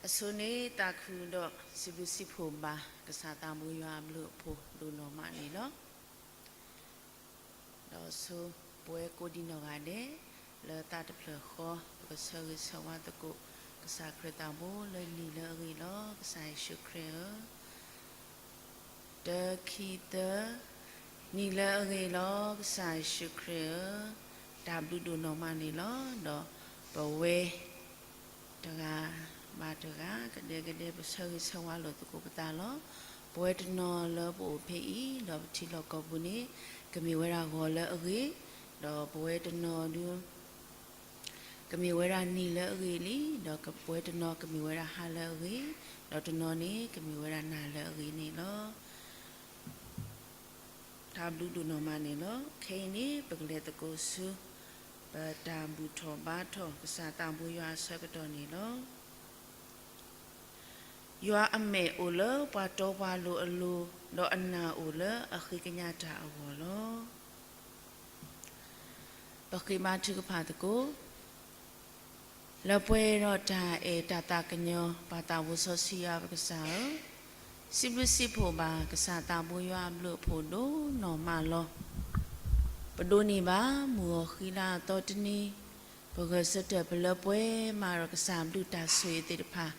အဆိန့ၣ်သးခုဒီးစံးဘျုးစံးဖှိၣ်ဘၣ်ကစၢ်သးဘိယွၤအဘျုးအဖှိၣ်ဒိၣ်နီၢ်မးန့ၣ်လီၤ. ဒီးဆိပဝဲကိးဒံနီၢ်ဂၤဒဲး လၢသးတဖျၢၣ်ဃီ ပကဆၢဂ့ၤဆၢဝါသကိး ကစၢ်ခရံာ်သးဘိလၢနံၤလၢအဂ့ၤလီၤ. ကစၢ်ယ့ၣ်ၡူးခရံာ်ဧၢ တၢ ခံ သၢ, နံၤလၢအဂ့ၤလီၤ ကစၢ်ယ့ၣ်ၡူးခရံာ်ဧၢ, တၢ်ဘျုးဒိၣ်နီၢ်မးန့ၣ်လီၤ. ဒီးပဝဲ တဂၤဘၣ်တဂၤ ကဒဲကဒဲ ပဆၢဂ့ၤဆၢဝါလိာ်သကိးပသးလီၤ. ပဝဲတနီၤလၢပအိၣ်ဖဲအံၤ ဒီးပထံလီၢ်ကီၢ်ပူၤန့ၣ် ကမ့ၢ်ဝဲဒၣ်ဂီၤလၢအဂ့ၤ, ဒီးပဝဲတနီၤဒု ကမ့ၢ်ဝဲဒၣ်နံၤလၢအဂ့ၤလံ, ဒီးပဝဲတနီၤကမ့ၢ်ဝဲဒၣ်ဟါလၢအဂ့ၤ, ဒီးတနီၤန့ၣ်ကမ့ၢ်ဝဲဒၣ်နၤလၢအဂ့ၤန့ၣ်လီၤ. တၢ်ဘျုးဒိၣ်နီၢ်မးန့ၣ်လီၤ. ခဲအံၤန့ၣ် ပကလဲၤသကိးဆူ ပတၢ်ဘူၣ်ထီၣ်ဘါထီၣ်ကစၢ်သးဘိယွၤအဆၢကတီၢ်န့ၣ်လီၤ. ယွၤအမဲာ်အိၣ်လၢပှၤတီပှၤလိၤအလိၤ, ဒီးအနၢ်အိၣ်လၢအဃ့ကညးတၢ်အဂီၢ်လီၤ. ပဃ့ဘါထုကဖၣ်သကိး လၢပှဲၤဒီးတၢ်အဲၣ်တၢ်သးကညီၤ ပၢ်သးဘိစီဆှံယွၤပကစၢ်ဧၢ, စံးဘျုးစံးဖှိၣ်ဘၣ်ကစၢ်သးဘိယွၤအဘျုးအဖှိၣ်ဒိၣ်နီၢ်မးလီၤ. ပဒိးန့ၢ်ဘၣ်မုၢ်ဂီၤဃံလၤအသီတနံၤ, ပဂဲၤဆၢထၢၣ်ပလၢပှဲၤမးဒီးကစၢ်ဘျုးတၢ်ဆိၣ်ဂ့ၤသ့ၣ်တဖၣ်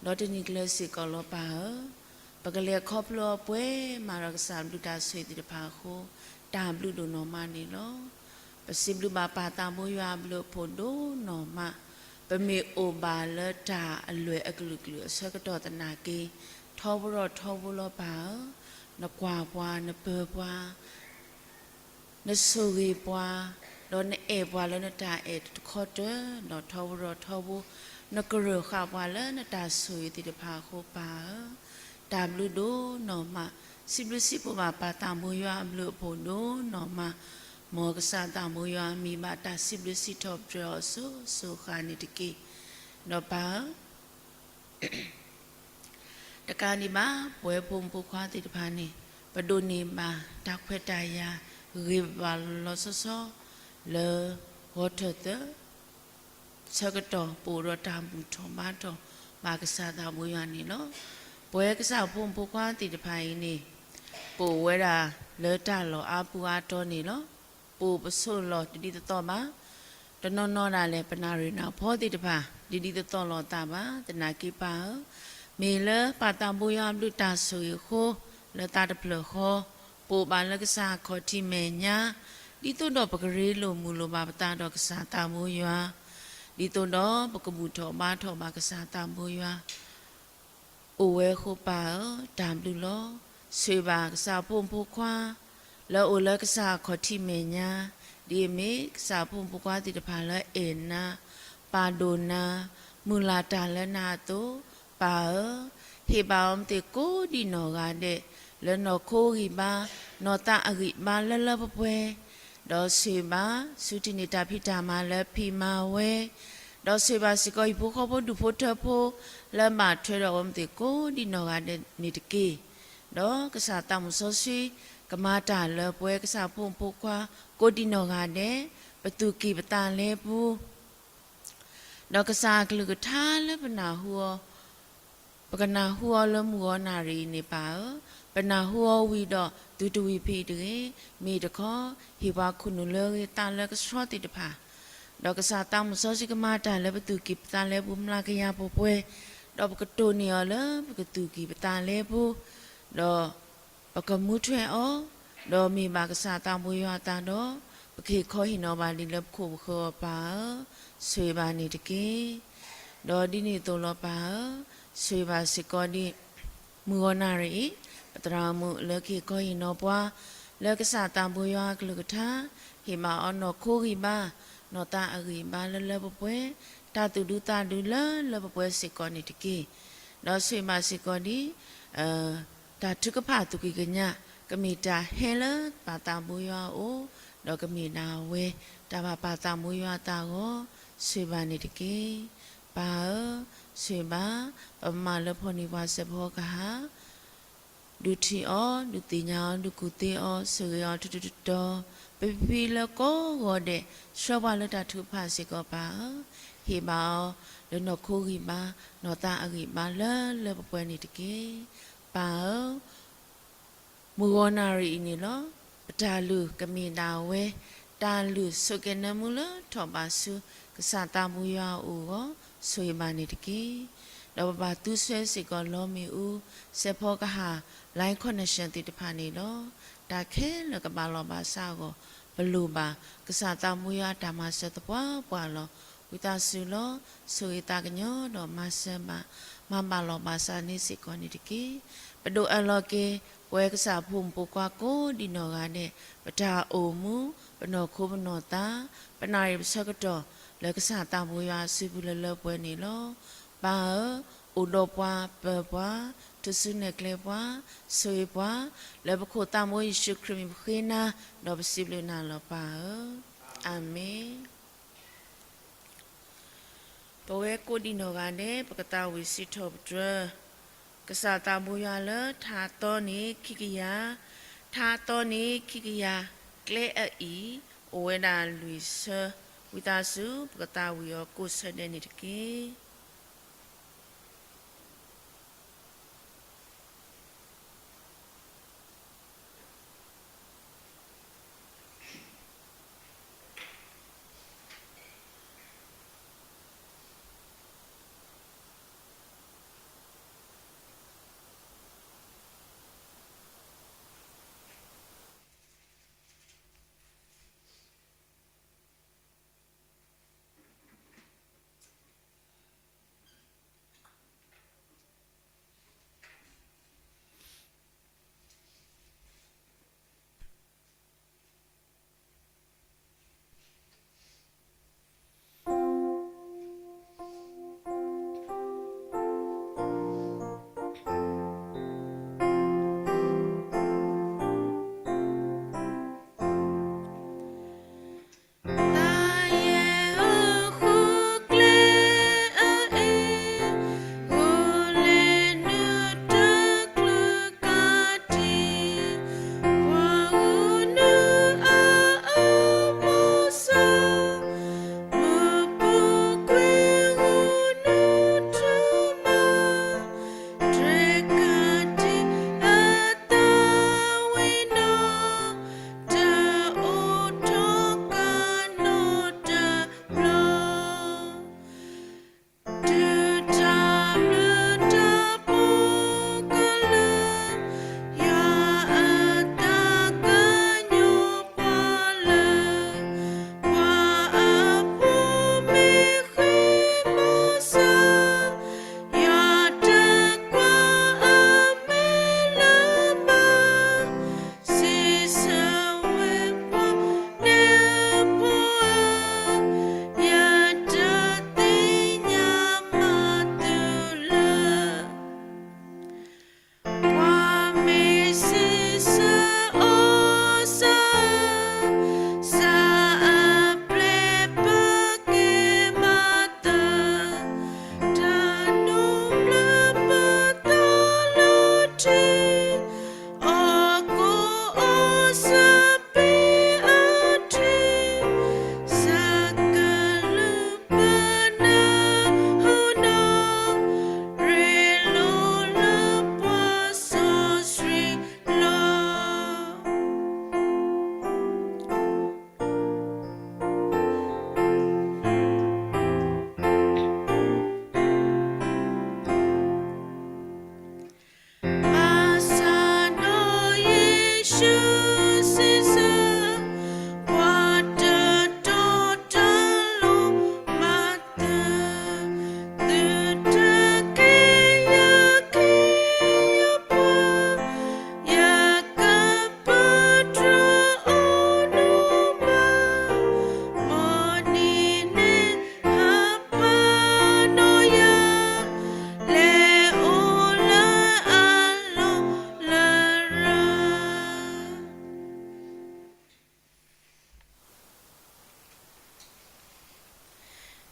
ဒီးတနံၤကျၢၤစ့ၢ်ကီးလီၤပၢ်ဧၢ, ပကလဲၤခီဖျိအီၤပှဲၤမးဒီးကစၢ်ဘျုးတၢ်ဆိၣ်ဂ့ၤသ့ၣ်တဖၣ်အဃိ တၢ်ဘျုးဒိၣ်နီၢ်မးန့ၣ်လီၤ. ပစံးဘျုးဘၣ်ပၢ်သးဘိယွၤအဘျုးအဖှိၣ်ဒိၣ်နီၢ်မး, ပမ့ၢ်အိၣ်ဘၣ်လၢတၢ်အလွဲၢ်အကလုာ်ကလုာ်အဆၢကတီၢ်သနာ်က့ ထီဘိထီဘိလီၤပၢ်ဧၢ, နကွၢ်ပှၤ နပၢၤပှၤ နဆိၣ်ဂ့ၤပှၤ, ဒီးနအဲၣ်ပှၤလၢနတၢ်အဲၣ်တခီတၢၤ, ဒီးထီဘိထီဘိ နကရၢၢ်ဃာ်ပှၤလၢနတၢ်ဆိၣ်ဂ့ၤသ့ၣ်တဖၣ်အဃိပၢ်ဧၢ, တၢ်ဘျုးဒိၣ်နီၢ်မး, စံးဘျုးစံးဖှိၣ်ဘၣ်ပၢ်သးဘိယွၤအဘျုးအဖှိၣ်ဒိၣ်နီၢ်မး, မ်ကစၢ်သးဘိယွၤအမံၤဘၣ်တၢ်စံးဘျုးစံးထီၣ်ပတြၢၤအီၤစိၤစိၤဃၣ်န့ၣ်တက့ၢ်. ဒီးပၢ်ဧၢ တကးဒံးဘၣ် ပဝဲဖိမုၣ်ဖိခွါသ့ၣ်တဖၣ်န့ၣ် ပဒိးန့ၢ်ဘၣ်တၢ်ခွဲးတၢ်ယာ်ဂ့ၤဘၣ်လီၤလီၤဆီဆီ လၢဂီၤထၢၣ်သၢ ဆၢကတီၢ် ပအိၣ်ဒီးတၢ်ဘူၣ်ထီၣ်ဘါထီၣ်ဘၣ်ကစၢ်သးဘိယွၤန့ၣ်လီၤ. ပဝဲကစၢ်ဖိမုၣ်ဖိခွါသ့ၣ်တဖၣ်အံၤန့ၣ် ပအိၣ်ဝဲဒၣ်လၢတၢ်လီၢ်အါပူၤအါတီၤန့ၣ်လီၤ. ပအိၣ်ပဆိးလီၤတဒ်သိးသိးဘၣ် တနီၤနီၤဒၣ်လဲာ် ပနၣ်ရံၣ်နၣ်ဖီသ့ၣ်တဖၣ် ဒ်ဒ်သိးသိးလိာ်သးဘၣ် သနာ်က့ပၢ်ဧၢ, မ့ၢ်လၢပၢ်သးဘိယွၤအဘျုးတၢ်ဆိၣ်ဂ့ၤအဃိ လၢသးတဖျၢၣ်ဃီ ပအိၣ်ဘၣ်လၢကစၢ်အခီၣ်ထံးမဲာ်ညါ, ဒ်သိးဒီးပကရ့လိာ်မုာ်လိာ်ဘၣ်ပသးဒီးကစၢ်သးဘိယွၤ, ဒ်သိးဒီးပကဘူၣ်ထီၣ်ဘါထီၣ်ဘၣ်ကစၢ်သးဘိယွၤ အိၣ်ဝဲအဃိပၢ်ဧၢ, တၢ်ဘျုးလီၤ. ဆိၣ်ဂ့ၤဘၣ်ကစၢ်အဖိမုၣ်ဖိခွါ လၢအအိၣ်လၢကစၢ်အခီၣ်ထံးမဲာ်ညါ, ဒ်အမ့ၢ်ကစၢ်အဖိမုၣ်ဖိခွါသ့ၣ်တဖၣ်လၢအဲၣ်နၤ, ပာ်ဒိၣ်နၤ, မုၢ်လၢ်တၢ်လၢနၤအသိး, ပၢ်ဧၢ, ဟ့ၣ်ဘၣ်အီၤမ့ၢ်သ့ၣ်ကိးဒံးနီၢ်ဂၤဒဲး လၢနီၢ်ခိဂံၢ်ဘါ, နီၢ်သးအဂံၢ်ဘါလၢလၢပှဲၤပှဲၤ, ဒီးဆိၣ်ဂ့ၤဘၣ် ဆူထံၣ်န့ၢ်တၢ်ဖံးတၢ်မၤလၢဖံးမၤဝဲ ဒီးဆိၣ်ဂ့ၤဘၣ်စ့ၢ်ကီးဟံၣ်ဖိဃီဖိဒူၣ်ဖိထၢဖိ လၢဘၣ်ထွဲဒီးအဝဲမ့ၢ်သ့ၣ်ကိးဒံးနီၢ်ဂၤဒဲးန့ၣ်တက့ၢ်. ဒီးကစၢ်သးမုၢ်စီဆှံ ကမၤတၢ်လၢပဝဲကစၢ်ဖိမုၣ်ဖိခွါ ကိးဒံးနီၢ်ဂၤဒဲး ပသူၣ်ကံၢ်ပသးလဲပူၤ ဒီးကစၢ်အကလုၢ်ကထါလၢပနၢ်ဟူအီၤ ပကနၢ်ဟူအီၤလၢမုၢ်ဂီၤနၣ်ရံၣ်အံၤန့ၣ်ပၢ်ဧၢ, ပနၢ်ဟူအီၤဝံၤဒီးသုတဝံၤဖဲအံၤတဂ့ၤ, မ့ၢ်တခီ ဟ့ၣ်ပှၤခိၣ်နူာ်လၢအဂ့ၤသးလၢကဆှီသ့ၣ်တဖၣ်, ဒီးကစၢ်သးမုၢ်စီဆှံကမၤတၢ်လၢပသူၣ်ကံၢ်ပသးလဲပူၤမျးကယၤပှဲၤပှဲၤ, ဒီးပကတိၢ်န့ၢ်အီၤလၢပကသူၣ်ကံၢ်ပသးလဲပူၤ, ဒီး ပကမူထွဲအီၤ, ဒီးမ့ၢ်ဘၣ်ကစၢ်သးဘိယွၤအသးဒီး ပကဟ့ၣ်ခီဟ့ၣ်နီၤဘၣ်ဒ်လၢပခိၣ်ပဃၢၤအီၤပၢ်ဧၢ, ဆိၣ်ဂ့ၤဘၣ်န့ၣ်တက့ၢ်. ဒီးဒ်န့ၣ်အသိးလီၤပၢ်ဧၢ, ဆိၣ်ဂ့ၤဘၣ်စ့ၢ်ကီးဒ် မုၢ်ဂီၤနၣ်ရံၣ်အံၤ ပသရၣ်မုၣ်လၢကဟ့ၣ်ခီဟ့ၣ်နီၤပှၤ လၢကစၢ်သးဘိယွၤအကလုၢ်ကထါ, ဟ့ၣ်ဘၣ်အီၤနီၢ်ခိဂံၢ်ဘါ, နီၢ်သးအဂံၢ်ဘါလၢလၢပှဲၤပှဲၤ, တၢ်သူၣ်ဒူသးဒူလၢလၢပှဲၤပှဲၤစ့ၢ်ကီးန့ၣ်တက့ၢ်. ဒီးဆိၣ်ဂ့ၤဘၣ်စ့ၢ်ကီးဒ် တၢ်ထုကဖၣ်သူၣ်ကံၢ်ကညး ကမ့ၢ်တၢ်ဟဲလၢပၢ်သးဘိယွၤအအိၣ်, ဒီးကမ့ၢ်ဒၣ်ဝဲ တၢ်ဘၣ်ပၢ်သးဘိယွၤအသးအဂီၢ်, ဆိၣ်ဂ့ၤဘၣ်န့ၣ်တက့ၢ်. ပၢ်ဧၢ, ဆိၣ်ဂ့ၤဘၣ် ပမၤလၢဖီၣ်န့ၢ်ပှၤစဲးဖီကဟၣ်, ဒုးထံၣ်အီၤ, ဒုးသ့ၣ်ညါအီၤ, ဒုးကူၣ်သ့အီၤ, ဆိၣ်ဂ့ၤအီၤထူထူတီတီ, ပဖံဖံလၢကိးဂီၤဒဲး, ဆှၢပှၤလၢတၢ်ထုကဖၣ်စ့ၢ်ကီးပၢ်ဧၢ, ဟ့ၣ်ဘၣ်အီၤ လၢနီၢ်ခိဂံၢ်ဘါ, နီၢ်သးအဂံၢ်ဘါလၢလၢပှဲၤပှဲၤန့ၣ်တက့ၢ်. ပၢ်ဧၢ, မုၢ်ဂီၤနၣ်ရံၣ်အံၤန့ၣ်လီၤ. ပတၢ်လုၢ်ကမ့ၢ်ဒၣ်ဝဲ တၢ်လုၢ်ဆိးက့နၢမူလၢထီၣ်ဘးဆူ ကစၢ်သးဘိယွၤအအိၣ်အဂီၢ် ဆိၣ်ဂ့ၤဘၣ်န့ၣ်တက့ၢ်. ဒီးပဘၣ်သူဆှၢစ့ၢ်ကီးလီမ့ၣ်အူ, စဲးဖီကဟၣ်, line connection သ့ၣ်တဖၣ်န့ၣ်လီၤ. တၢ်ခဲလၢာ်ကဘၣ်လီၢ်ဘၣ်စးအဂီၢ် ပလိၣ်ဘၣ် ကစၢ်သးဘိယွၤအတၢ်မၤစၢၤသပှၢ်ပှၢ်လီၤ. ဝံသးစူၤလီၤ. ဆိၣ်ဂ့ၤသးကညီၤဒီးမၤစၢၤဘၣ်, မၤဘၣ်လီၢ်ဘၣ်စးန့ၣ်စ့ၢ်ကီးန့ၣ်တက့ၢ်. ပဒိၣ်အၢၣ်လီၤက့ၤ ပဝဲကစၢ်ဖိမုၣ်ဖိခွါကိးဒံနီၢ်ဂၤဒဲး ပတၢ်အိၣ်မူ, ပနီၢ်ခိပနီၢ်သး, ပနၣ်ရံၣ်ပဆၢကတီၢ် လၢကစၢ်သးဘိယွၤအစုပူၤလၢလၢပှဲၤပှဲၤန့ၣ်လီၤ. ပၢ်ဧၢ, အိၣ်ဒီးပှၤ, ပၢၤပှၤ, ထူၣ်စုနဲၣ်ကျဲပှၤ, ဆိၣ်ဂ့ၤပှၤ, လၢပခိၣ်သးဘိယ့ၣ်ၡူးခရံာ်မံၤပဃ့နၤ, ဒီးပစံးဘျုးနၤလီၤပၢ်ဧၢ. အၤမ့ၣ်. ပဝဲကိးဒံနီၢ်ဂၤဒဲး ပကသးဝံၣ်စံးထီၣ်ပတြၢၤ ကစၢ်သးဘိယွၤလၢထါသီန့ၣ်ခံကယၤ, ထါသီန့ၣ်ခံကယၤ ကျဲအအံၤ အိၣ်ဝဲဒၣ်လွံၢ်ဆၢ, ဝံသးစူၤ ပကသးဝံၣ်အီၤကိးဆၢဒဲးန့ၣ်တက့ၢ်.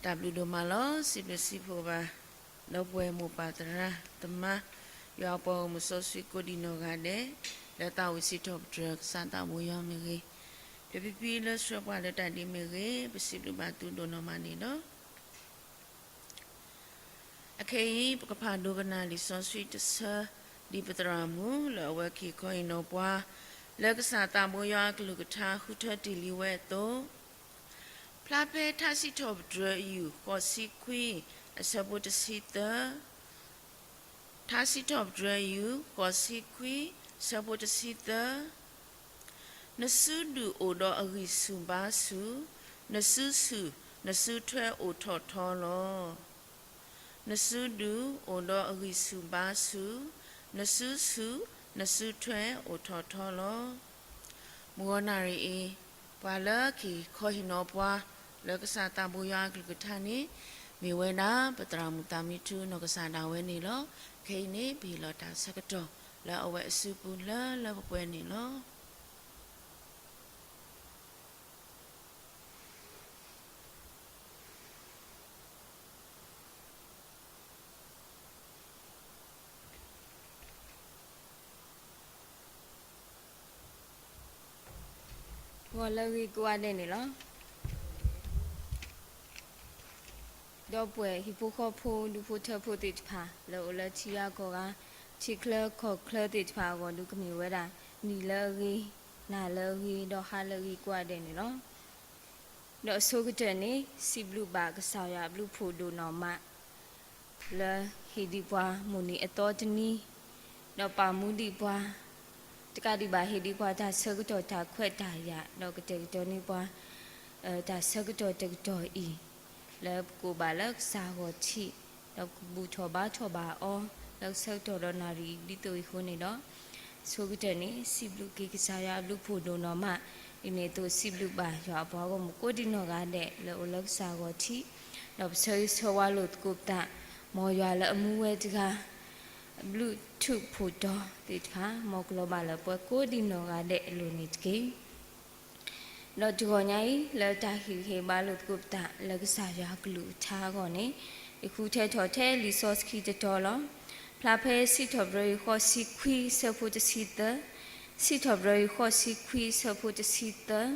တၢ်ဘျုးဒိၣ်မးလီၤ. စံးဘျုးစံးဖှိၣ်ဘၣ် ဒီပုၢ်ဝဲၢ်မိၢ်ပၢ်သရၣ်သမါ ယွၤအပှၤဂီၢ်မုၢ်စီဆှံကိးဒံနီၢ်ဂၤဒဲး လၢသးဝံၣ်စံးထီၣ်ပတြၢၤကစၢ်သးဘိယွၤမ့ၢ်ဂ့ၤ, လၢဖံဖံလၢဆှၢပှၤလၢတၢ်ဒ်မ့ၢ်ဂ့ၤ, ပစံးဘျုးဘၣ်သုဒိၣ်နီၢ်မးန့ၣ်လီၤ. အခဲအံၤ ပကဖးဒိကနၣ်လံာ်စီဆှံတဆၢ ဒ်ပသရၣ်မုၣ်လၢအဝဲက့ၤခီဟ့ၣ်နီၤပှၤ လၢကစၢ်သးဘိယွၤအကလုၢ်ကထါဃုထၢတ့ၢ်လံဝဲအသိး, ဖျါဖဲထါစံးထီၣ်ပတြၢၤယုၢ် ဃိးဆံခွံ အဆၢဖိတဆံသၢ, ထါစံးထီၣ်ပတြၢၤယုၢ် ဃိးဆံခွံ ဆၢဖိတဆံသၢ, နစုဒုၣ်အိၣ်ဒီးအဂံၢ်ဆူၣ်ဘါဆူၣ်, နစုဆူၣ် နစုထွဲအိၣ်ထီၣ်ထီလီၤ. နစုဒုၣ်အိၣ်ဒီးအဂံၢ်ဆူၣ်ဘါဆူၣ်, နစုဆူၣ် နစုထွဲအိၣ်ထီၣ်ထီလီၤ. မုၢ်ဂီၤနၣ်ရံၣ်အံၤ ပှၤလၢက့ၤခီဟ့ၣ်နီၤပှၤ လၢကစၢ်သးဘိယွၤအကလုၢ်ကထါန့ၣ် မ့ၢ်ဝဲဒၣ် ပသရၣ်မုၣ်သးမံထူနီၢ်ကစၢ်ဒၣ်ဝဲန့ၣ်လီၤ. ခဲအံၤန့ၣ် ပဟ့ၣ်လီၤတၢ်ဆၢကတီၢ် လၢအဝဲအစုပူၤလၢလၢပှဲၤပှဲၤန့ၣ်လီၤ. ဂီၤလၢအဂ့ၤကိးဂၤဒဲးန့ၣ်လီၤ. ဒီပုၢ်ဝဲၢ်ဟံၣ်ဖိဃီဖိ ဒူဖိထၢဖိသ့ၣ်တဖၣ် လၢအိၣ်လၢထံဂၤကီၢ်ဂၤ ထံချၢကီၢ်ချၢသ့ၣ်တဖၣ်အဂီၢ် ဒုးကမ့ၢ်ဝဲဒၣ် နံၤလၢအဂ့ၤ, နၤလၢအဂ့ၤ, ဒီးဟါလၢအဂ့ၤကိးဂၤဒဲးန့ၣ်လီၤ. ဒီးအဆိကတၢၢ်န့ၣ် စံးဘျုးဘၣ်ကစၢ်ယွၤအဘျုးဖှိၣ်ဒိၣ်နီၢ်မး လၢဟ့ၣ်ဒံးပှၤမိၢ်နံၤအသီတနံၤ, ဒီးပာ်မူဒံးပှၤ, တကးဒံးဘၣ်ဟ့ၣ်ဒံးပှၤတၢ်ဆၢကတီၢ်တၢ်ခွဲးတၢ်ယာ် ဒီးကတဲာ်ကတီၤန့ၢ်ပှၤ တၢ်ဆၢကတီၢ်တကတီၢ်အံၤ လၢပကိးဘၣ်လၢကစၢ်ဂီၤထံး, ဒီးပကဘူၣ်ထီၣ်ဘါထီၣ်ဘၣ်အီၤ လၢကဆၢကတီၢ်ဒီးနၣ်ရံၣ်ဒ်သိးအံၤအဃိန့ၣ်ဒီး ဆိကတၢၢ်န့ၣ် စံးဘျုးက့ၤကစၢ်ယွၤအဘျုးဖှိၣ်ဒိၣ်နီၢ်မး, ဒ်န့ၣ်အသိးစံးဘျုးဘၣ်ယွၤအပှၤဂီၢ်မုၢ်ကိးဒံးနီၢ်ဂၤဒဲး လၢအိၣ်လၢကစၢ်ဂီၤထံး, ဒီးပဆၢဂ့ၤဆၢဝါလိာ်သကိးပသး, မ်ယွၤလၢအမူဝဲတဂၤ ဘျုးထူးဖှိၣ်တီၤသ့ၣ်တဖၣ် မ်ကလီၤဘၣ်လၢပှၤကိးဒံးနီၢ်ဂၤဒဲးအလိၤန့ၣ်တက့ၢ်. ဒီးတဂီၤညါအံၤ လၢတၢ်ဟ့ၣ်ဂံၢ်ဟ့ၣ်ဘါလိာ်သကိးပသး လၢကစၢ်ယွၤကလုၢ်ကထါအဂီၢ်န့ၣ် ယဃုထၢထီၣ်ထဲလံာ်စီဆှံတတီၤလီၤ. ဖျါဖဲစံးထီၣ်ပတြၢၤယုၢ်ဃိးဆံခွံ ဆၢဖိတဆံသၢ, စံးထီၣ်ပတြၢၤယုၢ်ဃိးဆံခွံ ဆၢဖိတဆံသၢ,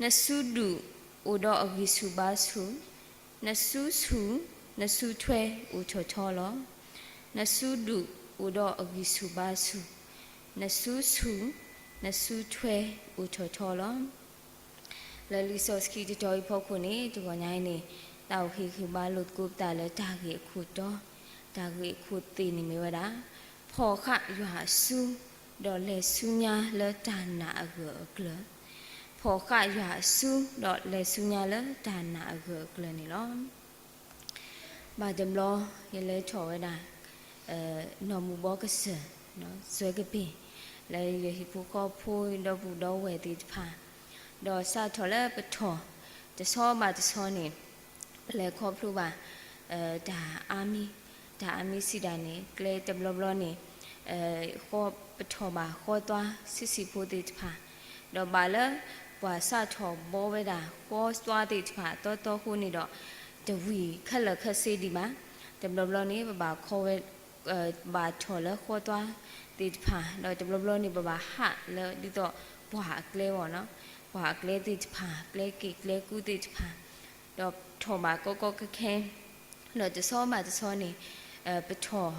နစုဒုၣ်အိၣ်ဒီးအဂံၢ်ဆူၣ်ဘါဆူၣ်, နစုဆူၣ် နစုထွဲအိၣ်ထီၣ်ထီလီၤ. နစုဒုၣ်အိၣ်ဒီးအဂံၢ်ဆူၣ်ဘါဆူၣ်, နစုဆူၣ် နစုထွဲအိၣ်ထီၣ်ထီလီၤ. လၢလံာ်စီဆှံတတီၤအံၤဖီခိၣ်န့ၣ် တဂီၤညါအံၤန့ၣ် တၢ်အိၣ်ဟ့ၣ်ဂံၢ်ဘါလိာ်သကိးပသးလၢတၢ်ဂ့ၢ်အခိၣ်တီ, တၢ်ဂ့ၢ်အခိၣ်သ့ၣ်န့ၣ်မ့ၢ်ဝဲဒၣ် ဖီၣ်ဃာ်ယွၤအစု ဒီးလဲၤဆူညါလၢတၢ်နာ်အဂၢၢ်အကျၢၤ, ဖီၣ်ဃာ်ယွၤအစု ဒီးလဲၤဆူညါလၢတၢ်နာ်အဂၢၢ်အကျၢၤန့ၣ်လီၤ. ဘၣ်တဘျီ ယလဲၤထီၣ်ဝဲဒၣ် နီၢ်မူၤဘီကစၢၢ် စွဲကပ့ၤ လၢယဟံၣ်ဖိဃီဖိဒီပုၢ်ဒီဝဲၢ်သ့ၣ်တဖၣ်, ဒီးစးထီၣ်လၢပထီၣ် တဆီဘၣ်တဆီန့ၣ် ပလဲၤခီဖျိဘၣ် တၢ်အါမံၤ, တၢ်အါမံၤစံးဒၣ်န့ၣ် ကျဲတဘျီဘျီန့ၣ် ပထီၣ်ဘၣ်ဃီသွါဆံးဆံးဖိသ့ၣ်တဖၣ်, ဒီးဘၣ်လၢပှၤစးထီၣ်ဘှီဝဲဒၣ်ဃီသွါသ့ၣ်တဖၣ်အသီသီအဃိန့ၣ်ဒီး တဝံၤခဲလၢာ်ခဲဆ့ဒံးဘၣ်. တဘျီဘျီန့ၣ် ပဘၣ်ခီဝဲ ဘၣ်ထီၣ်လၢဃီသွါသ့ၣ်တဖၣ်, ဒီးတဘျီဘျီန့ၣ် ပဘၣ်ဟးလၢဒ်သိးပှၢ်အကျဲဘၣ်နီၤ, ပှၢ်အကျဲသ့ၣ်တဖၣ် ကျဲက့ၣ်ကျဲကူသ့ၣ်တဖၣ်, ဒီးထီၣ်ဘၣ်ကီကီခဲခဲ ဒီးတဆီဘၣ်တဆီန့ၣ် ပထီၣ်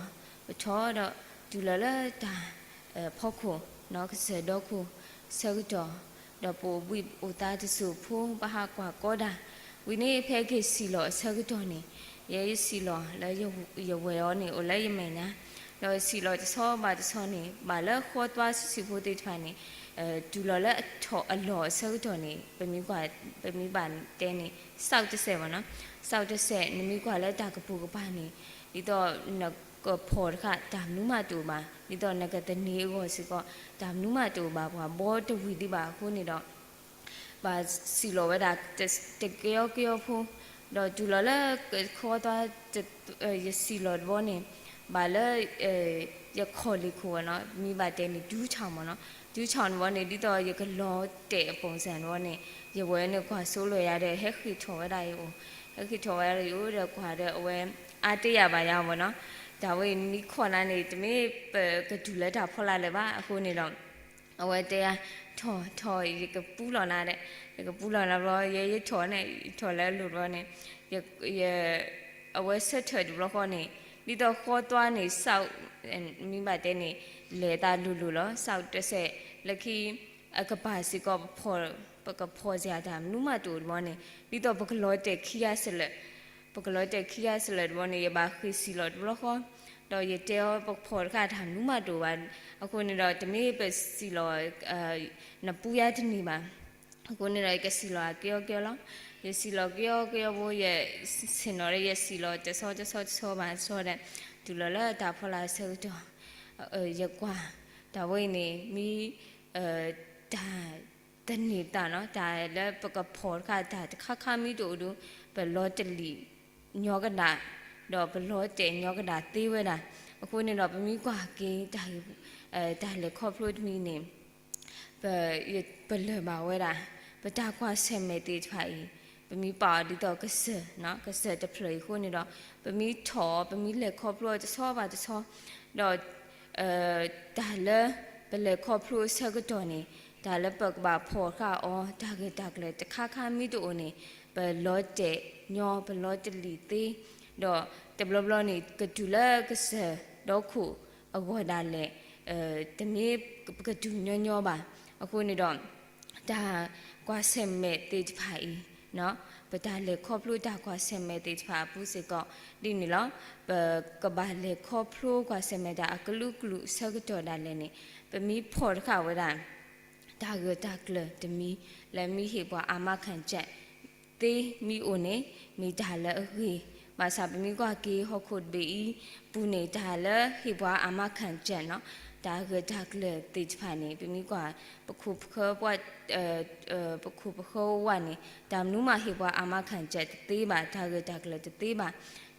ပထီၣ်ဒီးတုၤလီၤလၢတၢ် ဖီခိၣ် ကစၢၢ်ဒီခိၣ်ဆၢကတီၢ်, ဒီးပအိၣ်ဘှံးအိၣ်သါတစိၢ်ဖိ ပဟးကွၢ်ကီဒၣ်, ဝံၤန့ၣ်ဖဲက့ၤစံၣ်လီၤအဆၢကတီၢ်န့ၣ် ယဲယစံၣ်လီၤလၢယဝဲၢ်အီၤန့ၣ် အိၣ်လၢယမဲာ်ညါ, ဒီးစံၣ်လီၤတဆီဘၣ်တဆီန့ၣ် ဘၣ်လၢဃီသွါဆံးဆံးဖိသ့ၣ်တဖၣ်န့ၣ် တုၤလီၤလၢအထီၣ်အလီၢ်အဆၢကတီၢ်န့ၣ် ပမ့ၢ်ကွၢ် ပမ့ၢ်ဘၣ်တဲန့ၣ် စးတစဲးဘၣ်နီၤ, စးတစဲး နမ့ၢ်ကွၢ်လၢတၢ်ကပိာ်ကပၤန့ၣ် ဒ်သိးနကဖီၣ်တဃၣ် တၢ်မနုၤမးတအိၣ်ဘၣ်, ဒ်သိးနကသန့ၤအဂီၢ်စ့ၢ်ကီး တၢ်မနုၤမးတအိၣ်ဘၣ်, ပှၤဘှီတဝံၤဒံးဘၣ်အဃိန့ၣ်ဒီး ဘၣ်စံၣ်လီၤဝဲဒၣ် တကယီကယီဖိ, ဒီးတုၤလီၤလၢဃီသွါ ယစံၣ်လီၤတဘျီန့ၣ် ဘၣ်လၢ ယခီၣ်လ့ၣ်ခိၣ်ဝဲနီၤ, မ့ၢ်ဘၣ်တဲန့ၣ် ဒူထီၣ်မ့ၢ်နီၤ, ဒူထီၣ်တဘျီန့ၣ် ဒ်သိးယကလီၤတဲာ်အပိာ်စၢ်တဘျီန့ၣ် ယဝဲၢ်န့ၣ်ကွၢ်စိလီၤယၤဒီး ဟဲဃ့ၢ်ထီၣ်ဝဲဒၣ်ယအိၣ်, ဟဲဃ့ၢ်ထီၣ်ဝဲဒၣ်ယအိၣ်ဒီးကွၢ်ဒီးအဝဲ အါတ့ၢ်ယၤဘၣ်ယၤမ့ၢ်နီၤ, တၢ်ဝဲအံၤနမ့ၢ်ခီၣ်နၤန့ၣ် တမ့ၢ်ပကတုၤလၢတၢ်ဖီလာ်လၢၤဘၣ်, အဃိန့ၣ်ဒီး အဝဲတဲယၤ ထီၣ်ထီၣ် ယကပူလီၤနၤဒီး ယကပူလီၤနၤဘျီ ယဲယထီၣ်န့ၣ် ယထီၣ်လၢအလိၤတဘျီန့ၣ် ယ ယ အဝဲဆၢထၢၣ်တဘျီဃီန့ၣ် ဒ်သိးဃီသွါန့ၣ် စး မ့ၢ်ဘၣ်တဲန့ၣ် လဲၤသးလိၤလိၤလီၤ. စးတစဲး လၢခံ အကပၤစ့ၢ်ကီး ပကဖီၣ်စ့ၢ်တၢ်မနုၤမးတအိၣ်တဘျီန့ၣ် ဒ်သိးပကလီၤတဲာ်ခံဂၤစလၢာ် ပကလီၤတဲာ်ခံဂၤစလၢာ်တဘျီန့ၣ် ယဘၣ်ဃ့ၢ်စံၣ်လီၤတဘျီဃီ ဒီးယတဲအီၤ ပကဖီၣ်တဃၣ်တၢ်မနုၤမးတအိၣ်ဘၣ်. အဃိန့ၣ်ဒီး တမ့ၢ်ပစံၣ်လီၤ နပူယါတန့ၢ်ဘၣ်. အဃိန့ၣ်ဒီး ယကစံၣ်လီၤကယီကယီလီၤ. ယစံၣ်လီၤကယီကယီဖိ ယဆ့ၣ်နီၤဒီး ယစံၣ်လီၤတဆီတဆီတဆီဘၣ်တဆီဒီး တုၤလီၤလၢတၢ်ဖီလာ်အဆၢကတီၢ် ယကွၢ် တၢ်ဝဲအံၤန့ၣ် မ့ၢ် တၢ် တန့ၢ်သးနီၤ တၢ်လၢပကဖီၣ်တဃၣ်တၢ်တခါခါမ့ၢ်တအိၣ်ဒီး ပလီၤတလံာ်ညီကဒၣ် ဒီးပလီၤတဲာ်ညီကဒၣ်သ့ဝဲဒၣ်. အဃိန့ၣ်ဒီး ပမ့ၢ်ကွၢ်က့ၤ တၢ် တၢ်လဲၤခီဖျိတမံၤန့ၣ် ပ ပလၢၢ်ဘၣ်ဝဲဒၣ် ပတၢ်ကွၢ်ဆၢၣ်မဲာ်သ့ၣ်တဖၣ်အံၤ ပမ့ၢ်ပာ်အီၤဒ်သိးကစၢၢ် ကစၢၢ်တဖျၢၣ်အံၤအဃိန့ၣ်ဒီး ပမ့ၢ်ထီၣ်အီၤ ပမ့ၢ်လဲၤခီဖျိအီၤတဆီဘၣ်တဆီ ဒီး တၢ်လၢပလဲၤခီဖျိအဆၢကတီၢ်န့ၣ် တၢ်လၢပကဘၣ်ဖီၣ်ဃာ်အီၤ တၢ်ဂၢၢ်တၢ်ကျၢၤတခါခါမ့ၢ်တအိၣ်န့ၣ် ပလီၤတဲာ်ညီ ပလီၤတလံာ်သ့ ဒီးတဘျီဘျီန့ၣ် ကတုၤလၢကစၢၢ်ဒီခိၣ်အဂီၢ်ဒၣ်လဲာ် တမ့ၢ်ပကတုၤညီညီဘၣ်. အဃိန့ၣ်ဒီး တၢ်ကွၢ်ဆၢၣ်မဲာ်သ့ၣ်တဖၣ်အံၤ ပတၢ်လဲၤခီဖျိတၢ်ကွၢ်ဆၢၣ်မဲာ်သ့ၣ်တဖၣ်အပူၤစ့ၢ်ကီး ဒ်န့ၣ်လီၤ. ပကဘၣ်လဲၤခီဖျိကွၢ်ဆၢၣ်မဲာ်တၢ်အကလုာ်ကလုာ်အဆၢကတီၢ်ဒၣ်လဲာ်န့ၣ် ပမ့ၢ်ဖီၣ်တဃာ်ဝဲဒၣ် တၢ်ဂၢၢ်တၢ်ကျၢၤတမံၤ လၢမ့ၢ်ဟ့ၣ်ပှၤအမါခၣ်ကၠၢၣ် သ့မ့ၢ်အိၣ်န့ၣ် မ့ၢ်တၢ်လၢအဂ့ၤ. ဘၣ်ဆၣ်ပမ့ၢ်ကွၢ်က့ၤဟီၣ်ခိၣ်တဘ့ၣ်အံၤပူၤန့ၣ် တၢ်လၢဟ့ၣ်ပှၤအမါခၣ်ကၠၢၣ်နီၤ တၢ်ဂၢၢ်တၢ်ကျၢၤသ့ၣ်တဖၣ်န့ၣ် ပမ့ၢ်ကွၢ် ပခိၣ်ပဃၢ ပခိၣ်ပဃၢဝဲန့ၣ် တၢ်မနုၤမးဟ့ၣ်ပှၤအမါခၣ်ကၠၢၣ်တသ့ဘၣ်, တၢ်ဂၢၢ်တၢ်ကျၢၤတသ့ဘၣ်.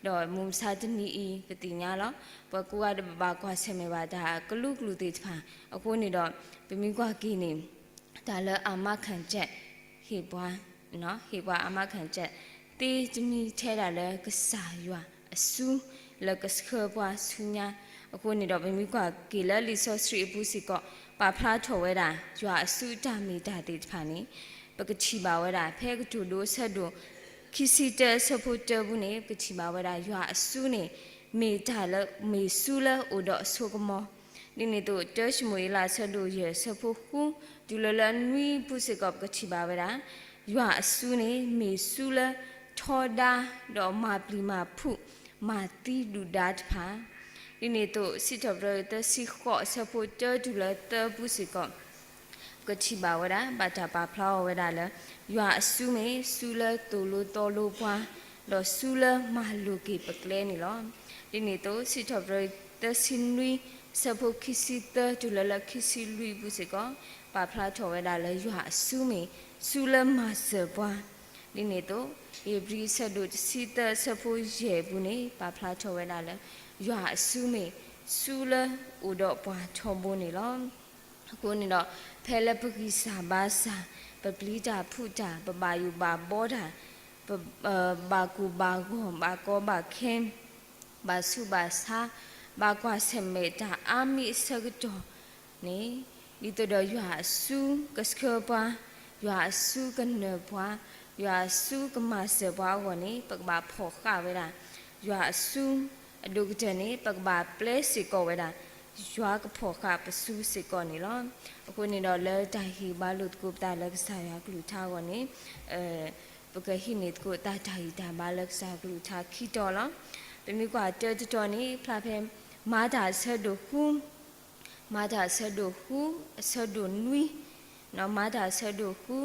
ဒီးမုၢ်မဆါတနံၤအံၤ ပသ့ၣ်ညါလီၤ ပှၤကိးဂၤဒဲးဘၣ်ကွၢ်ဆၢၣ်မဲာ်ဘၣ်တၢ်ကလုာ်ကလုာ်သ့ၣ်တဖၣ်. အဃိန့ၣ်ဒီး ပမ့ၢ်ကွၢ်က့ၤန့ၣ် တၢ်လၢအမါခၣ်ကၠၢၣ် ဟ့ၣ်ပှၤ ဟ့ၣ်ပှၤအမါခၣ်ကၠၢၣ် သ့တမံၤထဲဒၣ်လၢကစၢ်ယွၤအစု လၢကဆှၢပှၤဆူညါ. အဃိန့ၣ်ဒီး ပမ့ၢ်ကွၢ်က့ၤလၢလံာ်စီဆှံအပူၤစ့ၢ်ကီး ပာ်ဖျါထီၣ်ဝဲဒၣ် ယွၤအစုအတၢ်မ့ၢ်တၢ်သ့ၣ်တဖၣ်န့ၣ် ပကထံၣ်ဘၣ်ဝဲဒၣ် ဖဲကတိၤဒိအဆၢဒိၣ် ခံဆံတၢအဆၢဖိတၢပူၤန့ၣ် ပကထံၣ်ဘၣ်ဝဲဒၣ် ယွၤအစုန့ၣ် မ့ၢ်တၢ်လၢ မ့ၢ်စုလၢအိၣ်ဒီးအစိကမီၤ ဒ်န့ၣ်အသိး တၢၡမူၤအ့လးအဆၢဒိၣ်ယဲၢ်အဆၢဖိဃု တုၤလၢလၢနွံပူၤစ့ၢ်ကီး ပကထံၣ်ဘၣ်ဝဲဒၣ် ယွၤအစုန့ၣ် မ့ၢ်စုလၢထီဒါ ဒီးမၤပျံၤမၤဖုး မၤသံဒုၣ်ဒါတဖၣ် ဒ်န့ၣ်အသိး စံးထီၣ်ပတြၢၤသၢဆံဃိးအဆၢဖိတၢတုၤလၢသၢပူၤစ့ၢ်ကီး ပကထံၣ်ဘၣ်ဝဲဒၣ် ဘၣ်တၢ်ပာ်ဖျါအီၤဝဲဒၣ်လၢ ယွၤအစုမ့ၢ်စုလၢသိၣ်လိသီလိပှၤ ဒီးစုလၢမၤလိာ်က့ၤပကျဲန့ၣ်လီၤ. ဒ်န့ၣ်အသိး စံးထီၣ်ပတြၢၤသၢဆံနွံ အဆၢဖိခံဆံသၢတုၤလၢလၢခံဆံလွံၢ်ပူၤစ့ၢ်ကီး ပာ်ဖျါထီၣ်ဝဲဒၣ်လၢ ယွၤအစုမ့ၢ် စုလၢမၤစၢၤပှၤ ဒ်န့ၣ်အသိး ဧ့ၤဘြံၤအဆၢဒိၣ်တဆံသၢအဆၢဖိယဲၢ်ပူၤန့ၣ် ပာ်ဖျါထီၣ်ဝဲဒၣ်လၢ ယွၤအစုမ့ၢ် စုလၢအိၣ်ဒီးပှၤထီဘိန့ၣ်လီၤ. အဃိန့ၣ်ဒီး ဖဲလၢပဂံၢ်စၢ်ဘါစၢ်, ပပျံၤတၢ်ဖုးတၢ်, ပဘၣ်ယိၣ်ဘၣ်ဘီတၢ်, ပ ဘၣ်ကိၢ်ဘၣ်ဂီၤ, ဘၣ်ကီဘၣ်ခဲ, ဘၣ်ဆူးဘၣ်ဆါ, ဘၣ်ကွၢ်ဆၢၣ်မဲာ်တၢ်အါမံၤအဆၢကတီၢ်န့ၣ်, ဒ်သိးဒီးယွၤအစုကဆှၢပှၤ, ယွၤအစုကနၢၤပှၤ, ယွၤအစုကမၤစၢၤပှၤအဂီၢ်န့ၣ် ပကဘၣ်ဖီၣ်ဃာ်ဝဲဒၣ် ယွၤအစု အဒိၣ်ကတၢၢ်န့ၣ် ပကဘၣ်ပျဲစ့ၢ်ကီးဝဲဒၣ် ယွၤကဖီၣ်ဃာ်ပစုစ့ၢ်ကီးန့ၣ်လီၤ. အဃိန့ၣ်ဒီး လၢတၢ်ဟ့ၣ်ဘါလိာ်သကိးပသးလၢကစၢ်ယွၤကလုၢ်ကထါအဂီၢ်န့ၣ်, ပကဟံးန့ၢ်သကိးသးတၢ်ဂံၢ်တၢ်ဘါလၢကစၢ်ယွၤကလုၢ်ကထါခံတီၤလီၤ. ပမ့ၢ်ကွၢ်တၢတတီၤန့ၣ် ဖျါဖဲ မၤတၢ်အဆၢဒိၣ်ဃု မၤတၢ်အဆၢဒိၣ်ဃု အဆၢဒိၣ်နွံ, မၤတၢ်အဆၢဒိၣ်ဃု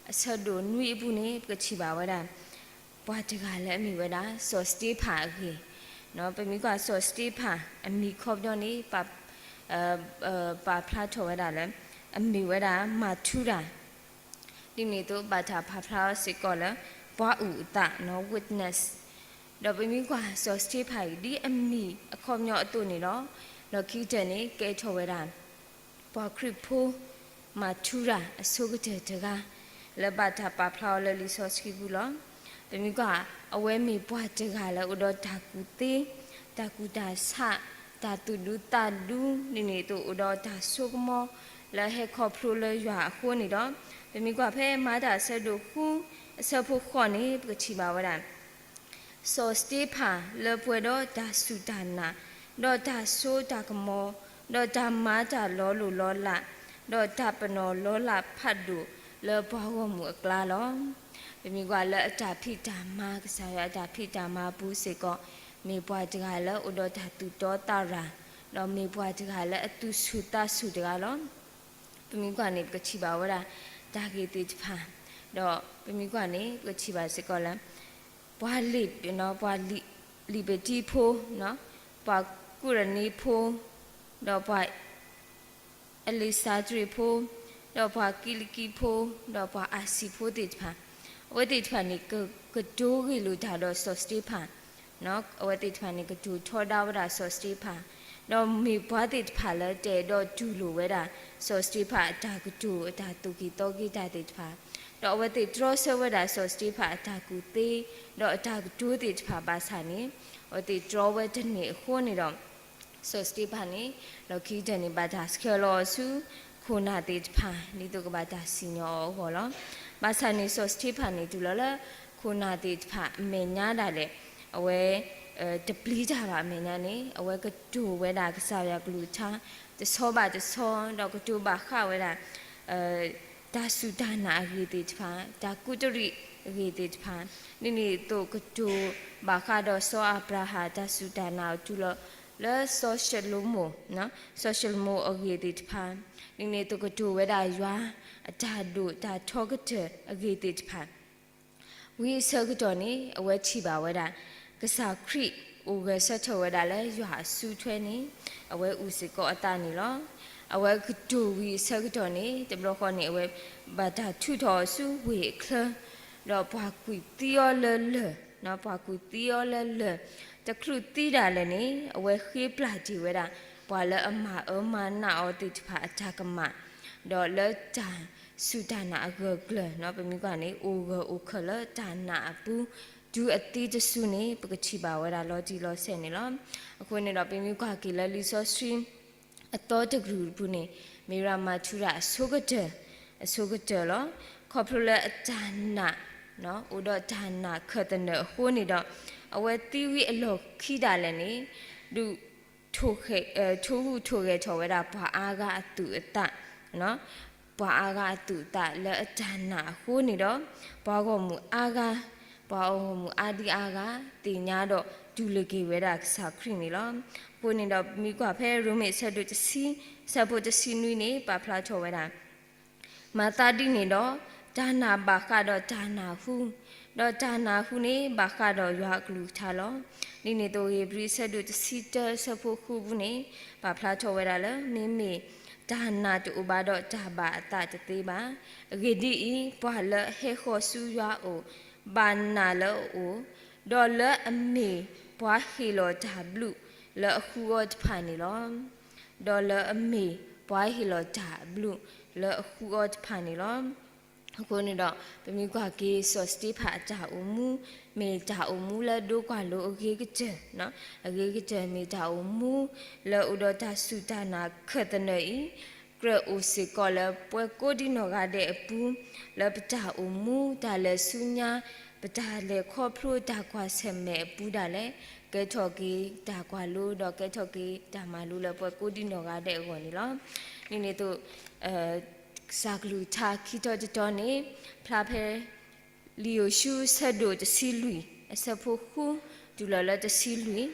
အဆၢဒိၣ်နွံအပူၤန့ၣ် ပကထံၣ်ဘၣ်ဝဲဒၣ် ပှၤတဂၤလၢအမ့ၢ်ဝဲဒၣ် စီၤစတ့ဖၣ်အဂ့ၢ်, ပမ့ၢ်ကွၢ်စီၤစတ့ဖၣ်အမံၤခီပညီန့ၣ် ပာ်ဖျါထီၣ်ဝဲဒၣ်လၢ အမ့ၢ်ဝဲဒၣ် မၤထူရၤ ဒ်န့ၣ်အသိး ဘၣ်တၢ်ပာ်ဖျါအီၤစ့ၢ်ကီးလၢ ပှၤအုၣ်အသး witness, ဒီးပမ့ၢ်ကွၢ်စီၤစတ့ဖၣ်အံၤ ဒ်အမံၤအခီပညီအသိးန့ၣ်လီၤ. လီၢ်ခံကတၢၢ်န့ၣ် ကဲထီၣ်ဝဲဒၣ် ပှၤခရံာ်ဖိ မၤထူရၤအဆိကတၢၢ်တဂၤ လၢဘၣ်တၢ်ပာ်ဖျါအီၤလၢလံာ်စီဆှံပူၤလီၤ. ပမ့ၢ်ကွၢ် အဝဲမ့ၢ်ပှၤတဂၤလၢအိၣ်ဒီးတၢ်ကူၣ်သ့, တၢ်ကူၣ်တၢ်ဆး, တၢ်သူၣ်ဒူသးဒူ ဒ်န့ၣ်အသိး အိၣ်ဒီးတၢ်ဆိကမိၣ် လၢဟဲခီဖျိလၢယွၤအဃိန့ၣ်ဒီး ပမ့ၢ်ကွၢ်ဖဲမၤတၢ်အဆၢဒိၣ်ဃု အဆၢဖိဃိးန့ၣ် ပကထံၣ်ဘၣ်ဝဲဒၣ် စီၤစတ့ဖၣ်လၢပှဲၤဒီးတၢ်စူၢ်တၢ်နာ်, ဒီးတၢ်စိတၢ်ကမီၤ, ဒီးတၢ်မၤတၢ်လီၤလိၢ်လီၤလး, ဒီးတၢ်ပနီၣ်လီၤလးဖးဒိၣ်လၢပှၤဂီၢ်မုၢ်အကျါလီၤ. ပမ့ၢ်ကွၢ်လၢအတၢ်ဖံးတၢ်မၤ ကစၢ်ယွၤအတၢ်ဖံးတၢ်မၤအပူၤစ့ၢ်ကီး, မ့ၢ်ပှၤတဂၤလၢအိၣ်ဒီးတၢ်သူၣ်တီသးရၤ, ဒီးမ့ၢ်ပှၤတဂၤလၢအသူၣ်ဆူၣ်သးဆူၣ်တဂၤလီၤ. ပမ့ၢ်ကွၢ်န့ၣ် ပကထံၣ်ဘၣ်ဝဲဒၣ် တၢ်ဂ့ၢ်သ့ၣ်တဖၣ်, ဒီးပမ့ၢ်ကွၢ်န့ၣ် ပကထံၣ်ဘၣ်စ့ၢ်ကီးလၢ ပှၤလံာ်, ပှၤလံာ်ပတံဖိ, ပှၤကူရနံဖိ, ဒီးပှၤ အ့လ့းစၤတရ့းဖိ, ဒီးပှၤကံလကံဖိ, ဒီးပှၤအၤစံၤဖိသ့ၣ်တဖၣ်, အဝဲသ့ၣ်တဖၣ်န့ၣ် ကကတိၤဂ့ၢ်လိာ်တၢ်ဒီးစီၤစတ့ဖၣ်, အဝဲသ့ၣ်တဖၣ်န့ၣ် ကတိၤထီဒါဝဲဒၣ်စီၤစတ့ဖၣ်, ဒီးမ့ၢ်ပှၤသ့ၣ်တဖၣ်လၢတအဲၣ်ဒိးတူၢ်လိာ်ဝဲဒၣ် စီၤစတ့ဖၣ်အတၢ်ကတိၤ အတၢ်သူၣ်က့ၣ်သီက့ၤတၢ်သ့ၣ်တဖၣ်, ဒီးအဝဲသ့ၣ်တြီဆၢဝဲဒၣ်စီၤစတ့ဖၣ်အတၢ်ကူၣ်သ့, ဒီးအတၢ်ကတိၤသ့ၣ်တဖၣ်ဘၣ်ဆၣ်န့ၣ်, အဝဲသ့ၣ်တြီဝဲတန့ၢ်အဃိန့ၣ်ဒီး စီၤစတ့ဖၣ်န့ၣ် လီၢ်ခံကတၢၢ်န့ၣ် ဘၣ်တၢ်ဆှၢလီၤအီၤဆူ ခိၣ်နၢ်သ့ၣ်တဖၣ် ဒ်သိးကဘၣ်တၢ်စံၣ်ညီၣ်အီၤအဂီၢ်လီၤ. ဘၣ်ဆၣ်န့ၣ် စီၤစတ့ဖၣ်န့ၣ် တုၤလီၤလၢ ခိၣ်နၢ်သ့ၣ်တဖၣ်အမဲာ်ညါဒၣ်လဲာ် အဝဲ တပျံၤတၢ်ဘၣ်အမဲာ်ညါန့ၣ် အဝဲကတိၤဝဲဒၣ်ကစၢ်ယွၤကလုၢ်ကထါ တဆီဘၣ်တဆီ ဒီးကတိၤဘၣ်ဃးဝဲဒၣ် တၢ်စူၢ်တၢ်နာ်အဂ့ၢ်သ့ၣ်တဖၣ်, တၢ်ကူးတရံးအဂ့ၢ်သ့ၣ်တဖၣ်, ဒ်န့ၣ်အသိးကတိၤဘၣ်ဃးဒီးစီၤအၤဘြၤဟၣ် တၢ်စူၢ်တၢ်နာ်အီၤတုၤလီၤလၢစီၤၡလိၤမိၣ်, စီၤၡလိၤမိၣ်အဂ့ၢ်သ့ၣ်တဖၣ်, ဒ်န့ၣ်အသိးကတိၤဝဲဒၣ်ယွၤအတၢ်ဒိၣ်တၢ်ထီကတၢၢ်အဂ့ၢ်သ့ၣ်တဖၣ် ဝံၤအဆၢကတီၢ်န့ၣ် အဝဲထံၣ်ဘၣ်ဝဲဒၣ် ကစၢ်ခရံာ်အိၣ်ဂဲၤဆၢထၢၣ်ဝဲဒၣ်လၢယွၤအစုထွဲန့ၣ် အဝဲအုၣ်စ့ၢ်ကီးအသးန့ၣ်လီၤ. အဝဲကတိၤဝံၤအဆၢကတီၢ်န့ၣ် တဘျီဃီန့ၣ် အဝဲဘၣ်တၢ်ထုးထီၣ်အီၤဆူဝ့ၢ်အချၢ, ဒီးပှၤကွံာ်သံအီၤလၢလၢၢ်, ပှၤကွံာ်သံအီၤလၢလၢၢ်, တချုးသံဒၣ်လဲာ်န့ၣ် အဝဲဃ့ပျၢ်တ့ၢ်ဝဲဒၣ် ပှၤလၢအမၤအၢမၤနးအီၤသ့ၣ်တဖၣ်အတၢ်ကမၣ်, ဒီးလၢတၢ်စူၢ်တၢ်နာ်အဂၢၢ်ကျၢၤန့ၣ် ပမ့ၢ်ကွၢ်န့ၣ် အိၣ်ဂၢၢ်အိၣ်ခၢၣ်လၢတၢ်နာ်အပူၤ တုၤအသံတစုန့ၣ် ပကထံၣ်ဘၣ်ဝဲဒၣ်လီၤတံၢ်လီၤဆဲးန့ၣ်လီၤ. အဃိန့ၣ်ဒီး ပမ့ၢ်ကွၢ်က့ၤလၢလံာ်စီဆှံ အသီတကတြူၢ်အပူၤန့ၣ် မ့ၢ်ဝဲဒၣ်မၤထူရၤအဆိကတၢၢ်, အဆိကတၢၢ်လီၤ. ခီဖျိလၢအတၢ်နာ် အိၣ်ဒီးတၢ်နာ်ခၢၣ်သနၢၣ်အဃိန့ၣ်ဒီး အဝဲသံဝံၤအလီၢ်ခံဒၣ်လဲာ်န့ၣ် ဒုး ထိၣ်ဂူာ်ထိၣ်ဂဲၤထီၣ်ဝဲဒၣ်ပှၤအါဂၤအသူၣ်အသး, ပှၤအါဂၤအသူၣ်အသးလၢအတၢ်နာ်အဃိန့ၣ်ဒီး ပှၤဂီၢ်မုၢ်အါဂၤ, ပှၤဂီၢ်မုၢ်အါဒံအါဂၤ သ့ၣ်ညါဒီးတူၢ်လိာ်က့ၤဝဲဒၣ်ကစၢ်ခရံာ်န့ၣ်လီၤ. အဃိန့ၣ်ဒီး ပမ့ၢ်ကွၢ်ဖဲရိမ့ၤအဆၢဒိၣ်တဆံ အဆၢဖိတဆံနွံန့ၣ် ပာ်ဖျါထီၣ်ဝဲဒၣ် မၤသးဒ်န့ၣ်ဒီး တၢ်နာ်ဘၣ်ဃးဒီးတၢ်နၢ်ဟူ, ဒီးတၢ်နၢ်ဟူန့ၣ် ဘၣ်ဃးဒီးယွၤအကလုၢ်ကထါလီၤ. ဒ်န့ၣ်အသိး ဧ့ၤဘြံၤအဆၢဒိၣ်တဆံတၢ အဆၢဖိဃုပူၤန့ၣ် ပာ်ဖျါထီၣ်ဝဲဒၣ်လၢ မ့မ့ၢ်တၢ်နာ်တအိၣ်ဘၣ်ဒီးတၢ်ဘၣ်အသးတသ့ဘၣ်. အဂ့ၢ်ဒ်အံၤ, ပှၤလၢအဟဲဃီၤဆူယွၤအအိၣ် ဘၣ်နာ်လၢအအိၣ်, ဒီးလၢအမ့ၢ်ပှၤဟ့ၣ်လီၤတၢ်ဘျုးလၢအဃုအီၤတဖၣ်န့ၣ်လီၤ. ဒီးလၢအမ့ၢ်ပှၤဟ့ၣ်လီၤတၢ်ဘျုးလၢအဃုအီၤတဖၣ်န့ၣ်လီၤ. အဃိန့ၣ်ဒီး ပမ့ၢ်ကွၢ်က့ၤစီၤစတ့ဖၣ်အတၢ်အိၣ်မူ မ့ၢ်တၢ်အိၣ်မူလၢဒိကွၢ်လိအဂ့ၤကတၢၢ်, အဂ့ၤကတၢၢ်မ့ၢ်တၢ်အိၣ်မူလၢအိၣ်ဒီးတၢ်စူၢ်တၢ်နာ်ခၢၣ်သနၢၣ်အံၤ ကြၢးအိၣ်စ့ၢ်ကီးလၢပှၤကိးဒံနီၢ်ဂၤဒဲးအပူၤ, လၢပတၢ်အိၣ်မူ တၢ်လဲၤဆူညါ ပတၢ်လဲၤခီဖျိတၢ်ကွၢ်ဆၢၣ်မဲာ်အပူၤဒၣ်လဲာ် ကဲထီၣ်က့ၤတၢ်ကွၢ်လိ ဒီးကဲထီၣ်က့ၤတၢ်မၤလိလၢပှၤကိးဒံနီၢ်ဂၤဒဲးအဂီၢ်န့ၣ်လီၤ. ဒ်န့ၣ်အသိး ကစၢ်ကလုၢ်ကထါခံတီၤတတီၤန့ၣ် ဖျါဖဲ လံာ်ယိၤၡူအဆၢဒိၣ်တဆံလွံၢ် အဆၢဖိဃု တုၤလီၤလၢတဆံလွံၢ်,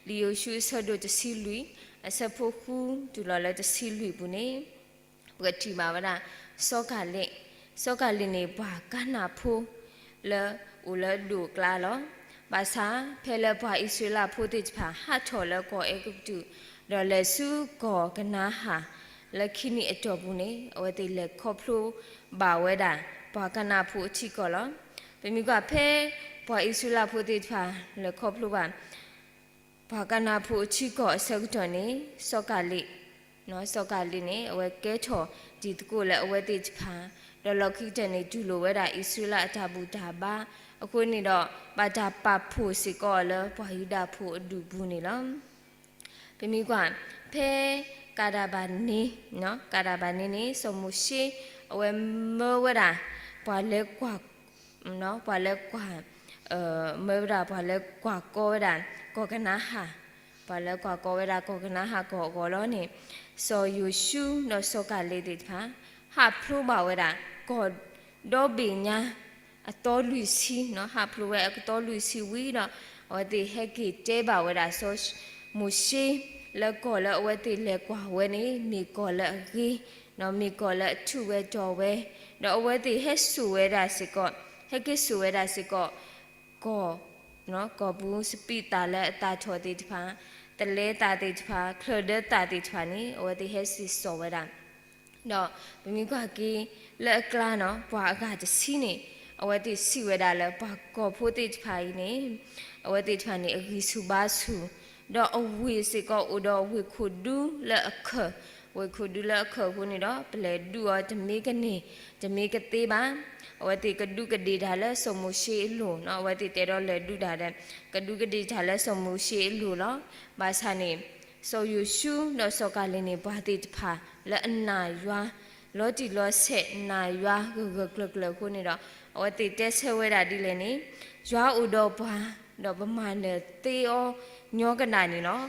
လံာ်ယိၤၡူအဆၢဒိၣ်တဆံလွံၢ် အဆၢဖိဃု တုၤလီၤလၢတဆံလွံၢ်ပူၤန့ၣ် ပကထံၣ်ဘၣ်ဝဲဒၣ် စီၤကၤလ့း, စီၤကၤလ့းန့ၣ် ပှၤကၤနၣ်ဖိ လၢအိၣ်လၢဒိၣ်အကျါလီၤ. ဘၣ်ဆၣ် ဖဲလၢပှၤအံၣ်စရ့လးဖိသ့ၣ်တဖၣ် ဟးထီၣ်လၢကီၢ်အဲၤကူပတူး ဒီးလဲၤဆူကီၢ်ကနၤအၣ် လၢခံနံၣ်အတီၢ်ပူၤန့ၣ် အဝဲသ့ၣ်လဲၤခီဖျိဘၣ်ဝဲဒၣ် ပှၤကၤနၣ်ဖိအထံကီၢ်လီၤ. ပမ့ၢ်ကွၢ်ဖဲ ပှၤအံၣ်စရ့လးဖိသ့ၣ်တဖၣ် လဲၤခီဖျိဘၣ် ပှၤကၤနၣ်ဖိအထံကီၢ်အဆၢကတီၢ်န့ၣ် စီၤကၤလ့း, စီၤကၤလ့းန့ၣ် အဝဲကဲထီၣ်တံၤသကိးလၢအဝဲသ့ၣ်တဖၣ်, ဒီးလီၢ်ခံကတၢၢ်န့ၣ် တူၢ်လိာ်ဝဲဒၣ်အံၣ်စရ့လးအတၢ်ဘူၣ်တၢ်ဘါ, အဃိန့ၣ်ဒီး ဘၣ်တၢ်ပာ်ဖှိၣ်စ့ၢ်ကီးအီၤလၢပှၤယူဒၤဖိအဒူၣ်ပူၤန့ၣ်လီၤ. ပမ့ၢ်ကွၢ် ဖဲ ကၤဒၤဘၤန့, ကၤဒၤဘၤန့န့ၣ် စီၤမိၤၡ့ အဝဲမၢဝဲဒၣ် ပှၤလဲၤကွၢ် ပှၤလဲၤကွၢ် မၢဝဲဒၣ်ပှၤလၢကွၢ်ကီဝဲဒၣ် ကီၢ်ကနၤဧၣ်, ပှၤလၢကွၢ်ကီဝဲဒၣ်ကီၢ်ကနၤဧၣ်ကီၢ်အဂီၢ်လီၤန့ၣ်, စီၤယိၤၡူဒီးစီၤကၤလ့းသ့ၣ်တဖၣ် ဟးဖျိဘၣ်ဝဲဒၣ် ကီၢ်ဒီဘ့ၣ်ညါ အသီလွံၢ်ဆံ, ဟးဖျိဝဲအသီလွံၢ်ဆံဝံၤဒီး အဝဲသ့ၣ်ဟဲက့ၤတဲဘၣ်ဝဲဒၣ်စီၤမိၤၡ့ လၢကီၢ်လၢအဝဲသ့ၣ်လဲၤကွၢ်ဝဲန့ၣ် မ့ၢ်ကီၢ်လၢအဂ့ၤ, မ့ၢ်ကီၢ်လၢအထူးဝဲတီၤဝဲ, ဒီးအဝဲသ့ၣ်ဟဲစိာ်ဝဲဒၣ်စ့ၢ်ကီး, ဟဲက့ၤစိာ်ဝဲဒၣ်စ့ၢ်ကီး ကီၢ်, ကီၢ်ပူၤစပံးသၣ်လၢအသၣ်ထီၣ်သ့ၣ်တဖၣ်, သလဲသၣ်သ့ၣ်တဖၣ်, ချၢၣ်ဒၢသၣ်သ့ၣ်တဖၣ်န့ၣ် အဝဲသ့ၣ်ဟဲစိာ်ဝဲဒၣ် ဒီးပမ့ၢ်ကွၢ်က့ၤလၢအကျါန့ၣ် ပှၤအဂၤတဆံန့ၣ် အဝဲသ့ၣ်စံးဝဲဒၣ်လၢပှၤကီၢ်ဖိသ့ၣ်တဖၣ်အံၤန့ၣ် အဝဲသ့ၣ်တဖၣ်န့ၣ် အဂံၢ်ဆူၣ်ဘါဆူၣ်, ဒီးအဝ့ၢ်စ့ၢ်ကီးအိၣ်ဒီးဝ့ၢ်ခိၣ်ဒူလၢအခၢၣ်, ဝ့ၢ်ခိၣ်ဒူလၢအခၢၣ်အဃိန့ၣ်ဒီး ပလဲၤဒုးအီၤတမ့ၢ်ကန့ၢ် တမ့ၢ်ကသ့ဘၣ်. အဝဲသ့ၣ်ကဒူးကဒ့ၣ်တၢ်လၢစီၤမိၤၡ့အလိၤန့ၣ် အဝဲသ့ၣ်တဲဒီးလဲၤဒုးတၢ်ဒီး ကဒူးကဒ့ၣ်တၢ်လၢစီၤမိၤၡ့အလိၤလီၤ. ဘၣ်ဆၣ်န့ၣ် စီၤယိၤၡူဒီးစီၤကၤလ့းန့ၣ် ပှၤသ့ၣ်တဖၣ်လၢအနာ်ယွၤ လီၤတံၢ်လီၤဆဲးနာ်ယွၤဂၢၢ်ဂၢၢ်ကျၢၤကျၢၤအဃိန့ၣ်ဒီး အဝဲသ့ၣ်တဲဆၢဝဲဒၣ်ဒ်လဲၣ်န့ၣ်, ယွၤအိၣ်ဒီးပှၤ ဒီးပမၤနၢၤသ့အီၤညီကဒၣ်န့ၣ်လီၤ.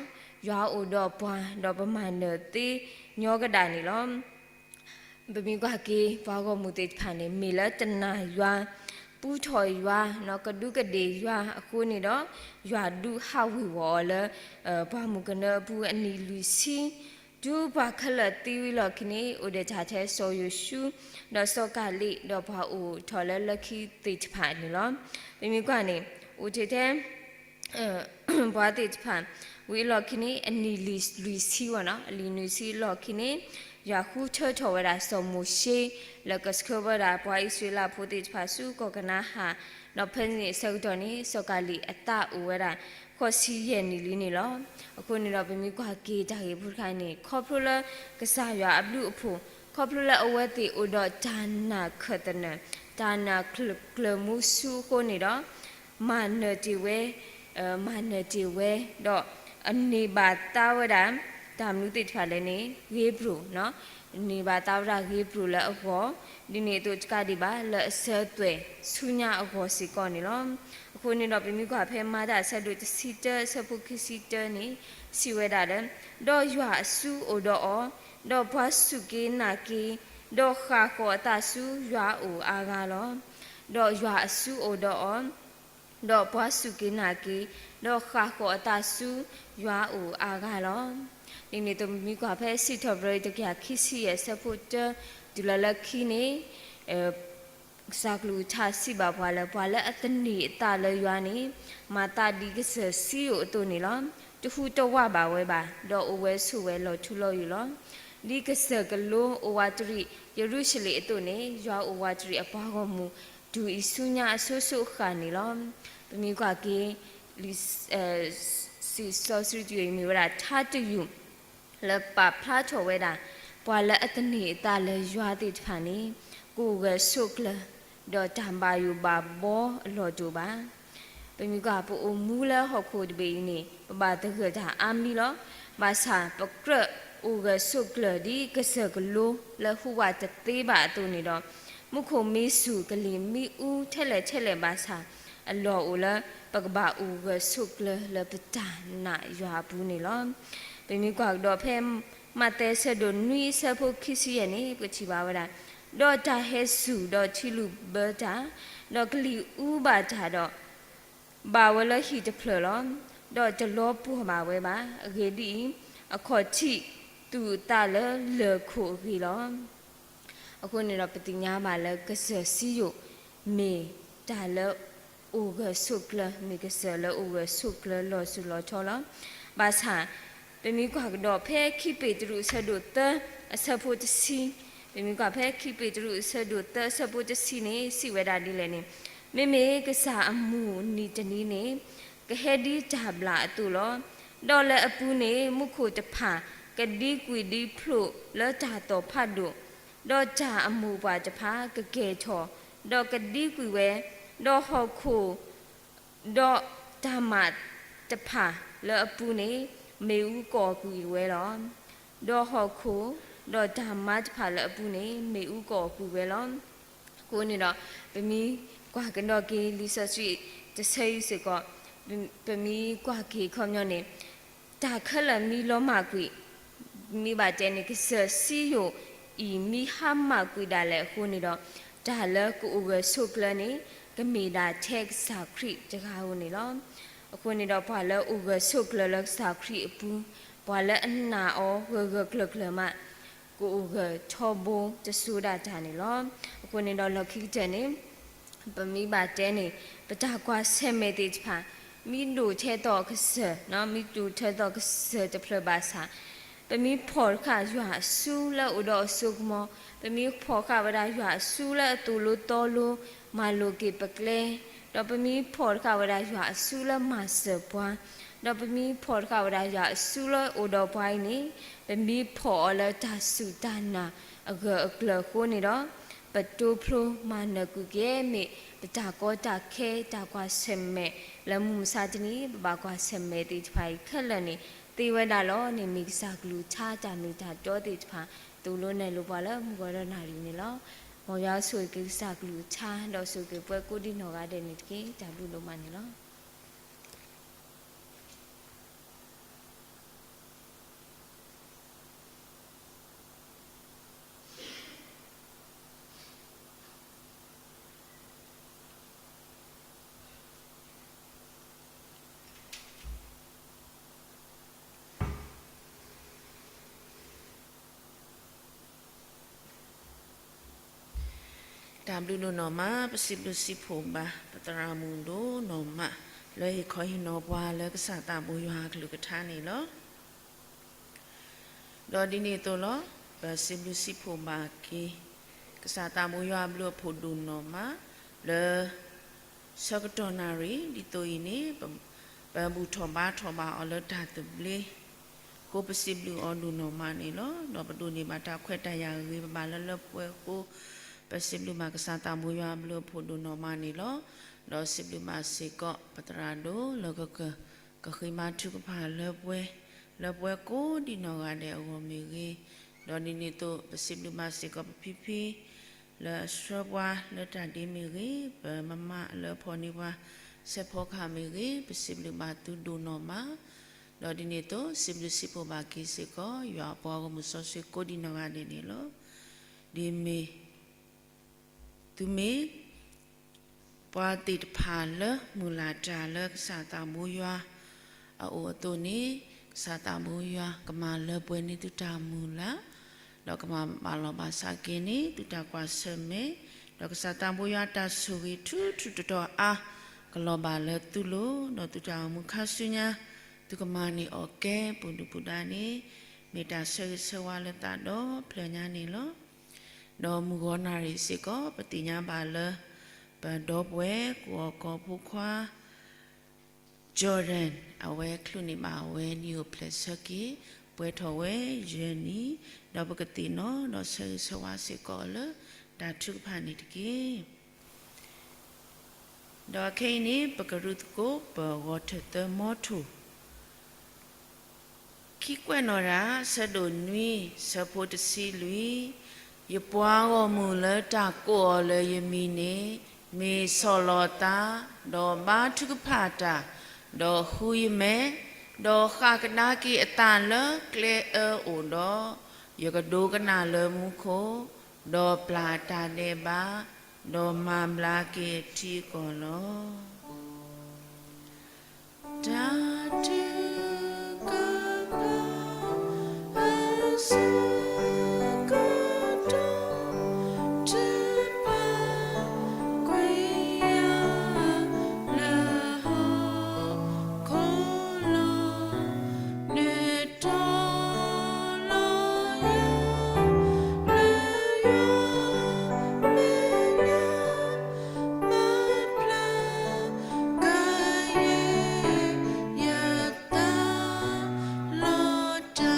ယွၤအိၣ်ဒီးပှၤ ဒီးပမၤနၢၤသ့ညီကဒၣ်န့ၣ်လီၤ. ပမ့ၢ်ကွၢ်က့ၤ ပှၤဂီၢ်မုၢ်သ့ၣ်တဖၣ်န့ၣ် မ့ၢ်လၢတနာ်ယွၤ, ပူထီၣ်ယွၤ, ကဒူးကဒ့ၣ်ယွၤအဃိန့ၣ်ဒီး ယွၤဒုးဟးဝ့ၤဝီၤအီၤလၢ ပှၢ်မုၢ်ကနၢအပူၤအနံၣ်လွံၢ်ဆံ, တုၤပှၤခဲလၢာ်သံဝံၤလီၢ်ခံန့ၣ် အိၣ်ဒီးတၢ်ထဲစီၤယိၤၡူ, ဒီးစီၤကၤလ့း, ဒီးပှၤအိၣ်ထီၣ်လၢလၢခံသ့ၣ်တဖၣ်န့ၣ်လီၤ. ပမ့ၢ်ကွၢ်န့ၣ် အိၣ်ထဲထဲ ပှၤသ့ၣ်တဖၣ် ဝံၤအလီၢ်ခံန့ၣ် အနံၣ်လွံၢ်ဆံဝဲန့ၣ်, အနံၣ်လွံၢ်ဆံအလီၢ်ခံန့ၣ် ယွၤဃုထၢထီၣ်ဝဲဒၣ်စီၤမိၤၡ့ လၢကဆှၢဝဲဒၣ်ပှၤအံၣ်စရ့လးဖိသ့ၣ်တဖၣ်ဆူကီၢ်ကနၤဧၣ်, ဒီးဖဲန့ၣ်အဆၢကတီၢ်န့ၣ် စီၤကၤလ့းအသးအိၣ်ဝဲဒၣ် ဃိးဆံယဲၢ်နံၣ်လံန့ၣ်လီၤ. အဃိန့ၣ်ဒီး ပမ့ၢ်ကွၢ်က့ၤတၢ်ဂ့ၢ်ဖိတခါန့ၣ် ခီဖျိလၢကစၢ်ယွၤအဘျုးအဖှိၣ်, ခီဖျိလၢအဝဲသ့ၣ်အိၣ်ဒီးတၢ်နာ်ခၢၣ်သနၢၣ်, တၢ်နာ်ကျၢၤမူဆူအဃိန့ၣ်ဒီး မၤနၢၤတ့ၢ်ဝဲ, မၤနၢၤတ့ၢ်ဝဲ, ဒီးအန့ၢ်ဘၣ်သါဝဲဒၣ် တၢ်မနုၤသ့ၣ်တဖၣ်လဲၣ်န့ၣ် ဂ့ၤပျိၢ်, န့ၢ်ဘၣ်သါဝဲဒၣ်ဂ့ၤပျိၢ်လၢအဂီၢ်, ဒ်န့ၣ်အသိးတကးဒံးဘၣ် လၢအစၢၤသွဲၣ်ဆူညါအဂီၢ်စ့ၢ်ကီးန့ၣ်လီၤ. အဃိန့ၣ်ဒီး ပမ့ၢ်ကွၢ်ဖဲမၤတၢ်အဆၢဒိၣ်တဆံတၢ အဆၢဖိခံဆံတၢန့ၣ် စံးဝဲဒၣ်လၢ, ဒီးယွၤအစုအိၣ်ဒီးအီၤ, ဒီးပှၤစူၢ်က့ၤနာ်က့ၤ, ဒီးဃၣ်ဃီၤအသးဆူယွၤအအိၣ်အါဂၤလီၤ. ဒီးယွၤအစုအိၣ်ဒီးအီၤ, ဒီးပှၤစူၢ်က့ၤနာ်က့ၤ, ဒီးဃၣ်ဃီၤအသးဆူယွၤအအိၣ်အါဂၤလီၤ. ဒ်န့ၣ်အသိး ပမ့ၢ်ကွၢ်ဖဲစံးထီၣ်ပတြၢၤတကယၤခံဆံယဲၢ် အဆၢဖိတၢ တုၤလီၤလၢခံန့ၣ် ကစၢ်ကလုၢ်ကထါစံးဘၣ်ပှၤလၢ ပှၤလၢအသန့ၤအသးလၢယွၤန့ၣ် မၤသးဒ်ကစၢၢ်စံယိၣ်အသိးန့ၣ်လီၤ. တဟူးတဝးဘၣ်ဝဲဘၣ်, ဒီးအိၣ်ဝဲဆိးဝဲလီၤထူလီၤယိာ်လီၤ. ဒ်ကစၢၢ်ကလိအိၣ်ဝးတရံးယရူၤၡလ့ၣ်အသိးန့ၣ် ယွၤအိၣ်ဝးတရံးအပှၤဂီၢ်မုၢ် တုၤအံၤဆူညါအစိၤစိၤအဃၣ်န့ၣ်လီၤ. ပမ့ၢ်ကွၢ်က့ၤ စံးစီဆှံတယုၢ်အံၤမ့ၢ်ဝဲဒၣ် ထါတယုၢ် လၢပာ်ဖျါထီၣ်ဝဲဒၣ် ပှၤလၢအသန့ၤအသးလၢယွၤသ့ၣ်တဖၣ်န့ၣ် ကအိၣ်ဂၢၢ်ဆိးကျၢၤ ဒီးတၢ်ဘၣ်ယိၣ်ဘၣ်ဘီအလီၢ်တအိၣ်ဘၣ်. ပမ့ၢ်ကွၢ် ပအိၣ်မူလၢဟီၣ်ခိၣ်တဘ့ၣ်အံၤန့ၣ် ပဘၣ်သဂၢၢ်တၢ်အါမံၤလီၤ. ဘၣ်ဆၣ်ပကြၢးအိၣ်ဂၢၢ်ဆိးကျၢၤ ဒ်ကစၢၢ်ကလိလၢဟူးဝးတသ့ဘၣ်အသိးန့ၣ်ဒီး မူခိၣ်မ့ၢ်စူၢ်ကလံၤမ့ၢ်အူထဲလဲၣ်ထဲလဲၣ်ဘၣ်ဆၣ် အလီၢ်အိၣ်လၢ ပကဘၣ်အိၣ်ဂၢၢ်ဆိးကျၢၤလၢပတၢ်နာ်ယွၤအပူၤန့ၣ်လီၤ. ပမ့ၢ်ကွၢ်ကဒီးဖဲ မးသဲအဆၢဒိၣ်နွံအဆၢဖိခံဆံယဲၢ်န့ၣ် ပကထံၣ်ဘၣ်ဝဲဒၣ်, ဒီးတၢ်ဟဲစူၢ်ဒီးထံလုၢ်ဘၢတၢ်, ဒီးကလံၤအူဘၣ်တၢ်ဒီး ဘၣ်ဝဲလၢဟံၣ်တဖျၢၣ်လီၤ. ဒီးတလီၤပှီၢ်ဘၣ်ဝဲဘၣ်. အဂ့ၢ်ဒ်အံၤ, အခီၣ်ထံးသူၣ်အသးလၢလၢၢ်ခိၣ်အဂ့ၢ်လီၤ. အဃိန့ၣ်ဒီး ပသ့ၣ်ညါဘၣ်လၢကစၢၢ်စံယိၣ် မ့ၢ်တၢ်လၢအိၣ်ဂၢၢ်ဆိးကျၢၤ, မ့ၢ်ကစၢၢ်လၢအိၣ်ဂၢၢ်ဆိးကျၢၤလီၤစိၤလီၤထီလီၤ. ဘၣ်ဆၣ် ပမ့ၢ်ကွၢ်ကဒီးဖဲခံပ့းတရူးအဆၢဒိၣ်သၢအဆၢဖိတဆံ, ပမ့ၢ်ကွၢ်ဖဲခံပ့းတရူးအဆၢဒိၣ်သၢအဆၢဖိတဆံန့ၣ် စံးဝဲဒၣ်ဒ်လဲၣ်န့ၣ်, မ့မ့ၢ်ကစၢ်အမုၢ်နံၤတနံၤန့ၣ် ကဟဲဒ်တၢ်ဘျၣ်အသိးလီၤ. ဒီးလၢအပူၤန့ၣ် မူခိၣ်တဖၣ် ကဒံကွံာ်ဒံဖျိးလၢတၢ်သီၣ်ဖးဒိၣ်, ဒီးတၢ်အမိၢ်ပှၢ်တဖၣ်ကကဲၤထီၣ်, ဒီးကဒံကွံာ်ဝဲ, ဒီးဟီၣ်ခိၣ် ဒီးတၢ်မးတဖၣ်လၢအပူၤန့ၣ် မ့ၣ်အူကအီၣ်ကွံာ်ဝဲလီၤ. ဒီးဟီၣ်ခိၣ် ဒီးတၢ်မးတဖၣ်လၢအပူၤန့ၣ် မ့ၣ်အူကအီၣ်ကွံာ်ဝဲလီၤ. အဃိန့ၣ်ဒီး ပမ့ၢ်ကွၢ်ကဒီးက့ၤလံာ်စီဆှံ တဆၢအံၤစ့ၢ်ကီး, ပမ့ၢ်ကွၢ်က့ၤခီပညီန့ၣ်, တၢ်ခဲလၢာ်မ့ၢ်လီၤမၢ်ကွံာ်, မ့ၢ်ဘၣ်တဲန့ၣ် ကစၢၢ်စံယိၣ်အံၤမ့ၢ်ဟါမၢ်ကွံာ်ဒၣ်လဲာ်အဃိန့ၣ်ဒီး, တၢ်လၢကအိၣ်ဂၢၢ်ဆိးကျၢၤန့ၣ် ကမ့ၢ်ဒၣ်ထဲကစၢ်ခရံာ်တဂၤဧိၤန့ၣ်လီၤ. အဃိန့ၣ်ဒီး ပှၤလၢအိၣ်ဂၢၢ်ဆိးကျၢၤလၢကစၢ်ခရံာ်အပူၤ, ပှၤလၢအနာ်အီၤဂၢၢ်ဂၢၢ်ကျၢၤကျၢၤမး ကအိၣ်ဂၢၢ်ထီဘိတစိၤဒၣ်တၢ်န့ၣ်လီၤ. အဃိန့ၣ်ဒီးလီၢ်ခံကတၢၢ်န့ၣ် ပမ့ၢ်ဘၣ်တဲန့ၣ် ပတၢ်ကွၢ်ဆၢၣ်မဲာ်သ့ၣ်တဖၣ် မ့ၢ်ဒိၣ်ထဲသိးကစၢၢ်, မ့ၢ်ဒိၣ်ထဲသိးကစၢၢ်တဖျၢၣ်ဘၣ်ဆၣ်, ပမ့ၢ်ဖီၣ်ဃာ်ယွၤအစုလၢအအိၣ်ဒီးအစိကမီၤ, ပမ့ၢ်ဖီၣ်ဃာ်ဝဲဒၣ်ယွၤအစုလၢအသိၣ်လိသီလိ မၤလိာ်က့ၤပကျဲ, ဒီးပမ့ၢ်ဖီၣ်ဃာ်ဝဲဒၣ်ယွၤအစုလၢမၤစၢၤပှၤ, ဒီးပမ့ၢ်ဖီၣ်ဃာ်ဝဲဒၣ်ယွၤအစုလၢအအိၣ်ဒီးပှၤအံၤန့ၣ်, ပမ့ၢ်ဖီၣ်အီၤလၢတၢ်စူၢ်တၢ်နာ်အဂၢၢ်အကျၢၤအဃိန့ၣ်ဒီး, ပတိဖျိမၤနၢၤကွံာ်က့ၤမ့ၢ် ပတၢ်ကီတၢ်ခဲတၢ်ကွၢ်ဆၢၣ်မဲာ်လၢမုၢ်မဆါတနံၤ ပဘၣ်ကွၢ်ဆၢၣ်မဲာ်သ့ၣ်တဖၣ်အံၤခဲလၢာ်န့ၣ် သ့ဝဲဒၣ်လီၤန့ၣ် မ့ၢ်ကစၢ်ကလုၢ်ကထါတၢ်မ့ၢ်တၢ်တီသ့ၣ်တဖၣ် သိၣ်လိနဲၣ်လိပှၤလၢမုၢ်ဂီၤဒီးနၣ်ရံၣ်န့ၣ်လီၤ. မ်ယွၤဆိၣ်ဂ့ၤက့ၤကစၢ်ကလုၢ်ကထါ ဒီးဆိၣ်ဂ့ၤက့ၤပှၤကိးဒံနီၢ်ဂၤဒဲးန့ၣ်တက့ၢ်. တၢ်ဘျုးဒိၣ်မးန့ၣ်လီၤ. တၢ်ဘျုးဒိၣ်နီၢ်မး ပစံးဘျုးစံးဖှိၣ်ဘၣ် ပသရၣ်မုၣ်ဒိၣ်နီၢ်မး လၢဟ့ၣ်ခီဟ့ၣ်နီၤပှၤလၢကစၢ်သးဘိယွၤအကလုၢ်ကထါန့ၣ်လီၤ. ဒီးဒ်န့ၣ်အသိးလီၤ, ပစံးဘျုးစံးဖှိၣ်ဘၣ်က့ၤ ကစၢ်သးဘိယွၤအဘျုးအဖှိၣ်ဒိၣ်နီၢ်မး လၢ ဆၢကတီၢ်နၣ်ရံၣ် ဒ်သိးအံၤန့ၣ် ပဘူၣ်ထီၣ်ဘါထီၣ်ဘၣ်အီၤလၢတၢ်သဘျ့အဃိ ပစံးဘျုးအီၤဒိၣ်နီၢ်မးန့ၣ်လီၤ. ဒီးပဒိးန့ၢ်ဘၣ်တၢ်ခွဲးတၢ်ယာ်ဂ့ၤ ပဘၣ်လၢလၢပှဲၤပှဲၤအဃိ ပစံးဘျုးဘၣ်ကစၢ်သးဘိယွၤအဘျုးအဖှိၣ်ဒိၣ်နီၢ်မးန့ၣ်လီၤ. ဒီးစံးဘျုးဘၣ်စ့ၢ်ကီး ပသရၣ်ဒိၣ်လၢကက ကဃ့မၤထုကဖၣ်လၢပှဲၤ လၢပှဲၤကိးဒံနီၢ်ဂၤဒဲးအဂီၢ်မ့ၢ်ဂ့ၤ, ဒီးဒ်န့ၣ်အသိး ပစံးဘျုးဘၣ်စ့ၢ်ကီးပဖံဖံ လၢအဆှၢပှၤလၢတၢ်ဒ့မ့ၢ်ဂ့ၤ, ပမမလၢအဖီၣ်န့ၢ်ပှၤ စဲးဖီကဟၣ်မ့ၢ်ဂ့ၤ, ပစံးဘျုးဘၣ်သုဒိၣ်နီၢ်မး, ဒီးဒ်န့ၣ်အသိး စံးဘျုးစံးဖှိၣ်ဘၣ်က့ၤစ့ၢ်ကီး ယွၤအပှၤဂီၢ်မုၢ်စီဆှံကိးဒံနီၢ်ဂၤဒဲးန့ၣ်လီၤ. ဒ်မ့ၢ် သုမ့ၢ် ပှၤသ့ၣ်တဖၣ်လၢမုၢ်လၢ်တၢ်လၢကစၢ်သးဘိယွၤအအိၣ်အသိးန့ၣ်, ကစၢ်သးဘိယွၤကမၤလၢပှဲၤန့ၢ်သုတၢ်မုၢ်လၢ်, ဒီးကမၤဘၣ်လီၤဘၣ်စးက့ၤန့ၢ်သုတၢ်ကွၢ်ဆၢၣ်မဲာ်, ဒီးကစၢ်သးဘိယွၤတၢ်ဆိၣ်ဂ့ၤထူထူတီတီအါ ကလီၤဘၣ်လၢသုလိၤ, ဒီးသုတၢ်အိၣ်မူခါဆူညါ သုကမၤန့ၢ်အီၤကဲပူၤဒုၣ်ပူၤဒါန့ၣ် မ့ၢ်တၢ်ဆၢဂ့ၤဆၢဝါလၢသးဒီဖျၢၣ်ညါန့ၣ်လီၤ. ဒီးမုၢ်ဂီၤနၣ်ရံၣ်စ့ၢ်ကီး ပသ့ၣ်ညါဘၣ်လၢ ပဒီပုၢ်ဝဲၢ်ကိးအီၤကိးဖိခွါ Jordan အဝဲချုးန့ၢ်ဘၣ်အဝဲနံၣ်အိၣ်ဖျဲၣ်ဆၢက့ၤ ပှဲၤထီၣ်ဝဲယဲၢ်နံၣ်, ဒီးပကသ့ၣ်နီၣ်ဒီးဆၢဂ့ၤဆၢဝါစ့ၢ်ကီးအီၤလၢတၢ်ထုကဖၣ်န့ၣ်တက့ၢ်. ဒီးခဲအံၤန့ၣ် ပကရူၢ်သကိးပဂီၤထၢၣ်သၢမီထိၣ် ခံကွဲးနီၣ်တၢ် ဆၢဒိၣ်နွံ ဆၢဖိတဆံလွံၢ်, ယပှၤဂီၢ်မုၢ်လၢတၢ်ကိးအီၤလၢယမံၤန့ၣ် မ့ၢ်ဆီၣ်လီၤသး, ဒီးဘါထုကဖၣ်တၢ်, ဒီးဃုယမဲာ်, ဒီးဃၣ်ကဒါက့ၤအသးလၢကျဲအၢအိၣ်ဒီး, ယကဒိကနၣ်လၢမူခိၣ်, ဒီးပျၢ်တၢ်ဒဲးဘး, ဒီးမၤဘျါက့ၤအထံအကီၢ်လီၤ. တၢ်ထုကဖၣ်အဆၢကတီၢ် ထုးဖးကွံာ်ယၤလၢဟီၣ်ခိၣ်လီၤ. နုာ်ထီၣ်လီၤယၤလၢယွၤမဲာ်ညါ မၤဖျါကယဲၢ်ယသးလီၤတၢ်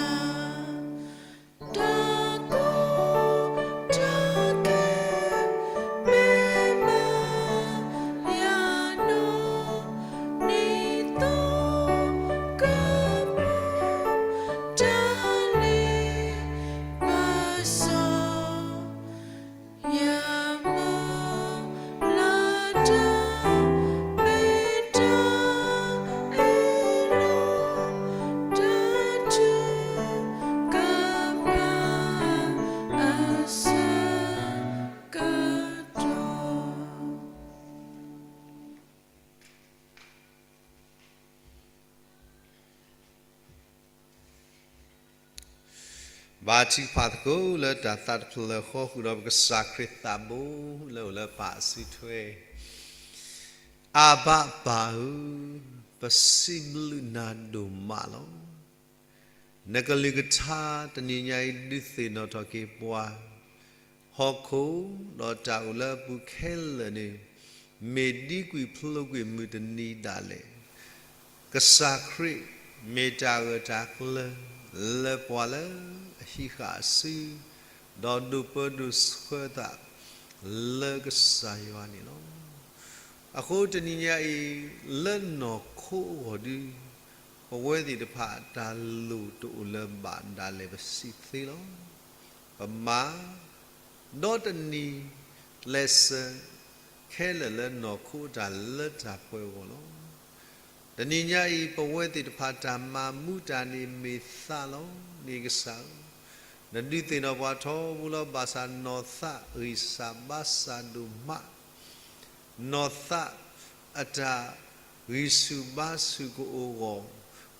ပာ်ထုကဖၣ်သကိးလၢတၢ်သးတဖျၢၣ်ဃီ ဃုာ်ဒီးပကစၢ်ခရံာ်သးဘိလၢအိၣ်လၢပၢ်အစုထွဲ, အၤဘၣ်ပၢ်ဧၢ, ပစံးဘျုးနၤဒိၣ်မးလီၤ. နကလုၢ်ကထါတနံၤညါအံၤ ဒုးသ့ၣ်နီၣ်ထီၣ်က့ၤပှၤ ဟီၣ်ခိၣ်ဒီးတၢ်အိၣ်လၢအပူၤခဲလၢာ်န့ၣ် မ့ၢ်ဒံကွံာ်ဖျိကွံာ်မုၢ်တနံၤဒၣ်လဲာ်, ကစၢ်ခရံာ်မ့ၢ်တၢ်ဂၢၢ်တၢ်ကျၢၤ လၢပှၤလၢအဟံးဃာ်အစု ဒီးဒိးပၢဒိးဆှၢသးလၢကစၢ်ယွၤန့ၣ်လီၤ. အဃိတနံၤညါအံၤ လၢနီၢ်ခိအဂီၢ်ဒု ပဝဲသ့ၣ်တဖၣ်တၢ်လိၣ်တအိၣ်လၢၤဘၣ်ဒၣ်လဲာ် ပစံးသ့လီၤ. ပမၤ ဒီးတနံၤ ကျဲးစၢးခဲလၢာ်လၢနီၢ်ခိအတၢ်လၢတၢ်ပှဲၤအဂီၢ်လီၤ. တနံၤညါအံၤ ပဝဲသ့ၣ်တဖၣ်တၢ်မၤမူတၢ်န့ၣ်မ့ၢ်သးလီၤ. န့ၣ်ကစၢ်ဧၢ, နဒုးသ့ၣ်နီၣ်ပှၤထီဘိလီၤ. ဘၣ်ဆၣ်နီၢ်သးဂံၢ်စၢ်ဘါစၢ်ဒိၣ်မး နီၢ်သးအတၢ်ဂံၢ်ဆူၣ်ဘါဆူၣ်ကအိၣ်အဂီၢ်,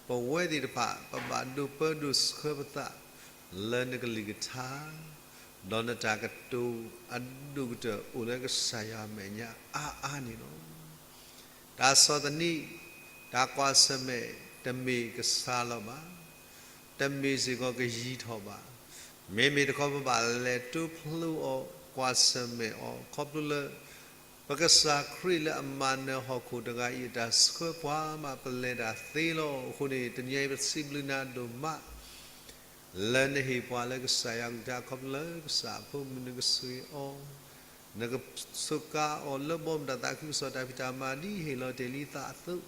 ပဝဲသ့ၣ်တဖၣ် ပဘၣ်ဒိးပၢဒိးဆှၢပသး လၢနကလုၢ်ကထါ, ဒီးနတၢ်ကတိၤအဒိၣ်ကတၢၢ်အိၣ်လၢကစၢ်ယွၤအမဲာ်ညါအါအါန့ၣ်လီၤ. တၢ်ဆီၣ်သနံး, တၢ်ကွၢ်ဆၢၣ်မဲာ် တမ့ၢ်ကဆှီလီၤဘၣ်. တမ့ၢ်စ့ၢ်ကီးကယံၤထီၣ်ဘၣ်. မ့မ့ၢ်တခီ ပဘၣ်လဲၤတိဖျိအီၤ ကွၢ်ဆၢၣ်မဲာ်အီၤ ခီဖျိလၢ ပကစၢ်ခရံာ်လၢအမၤနၢၤဟီၣ်ခိၣ်တဂၤအံၤ အတၢ်ဆှၢပှၤမး ပလဲၤတၢ်သ့လီၤ. အဃိန့ၣ် တနံၤအံၤ ပစံးဘျုးနၤဒိၣ်မး လၢနဟ့ၣ်ပှၤလၢကစၢ်ယွၤကလုၢ်ကထါ ခီဖျိလၢကစၢ်အဖိမုၣ်နကဆိၣ်ဂ့ၤအီၤ, နကစူးကါအီၤလၢဘီမုၢ် တၢ်သးခုကစီၣ်တၢ်ဖံးတၢ်မၤ ဒ်ဟ့ၣ်လီၤတ့ၢ်လံသးအသိး,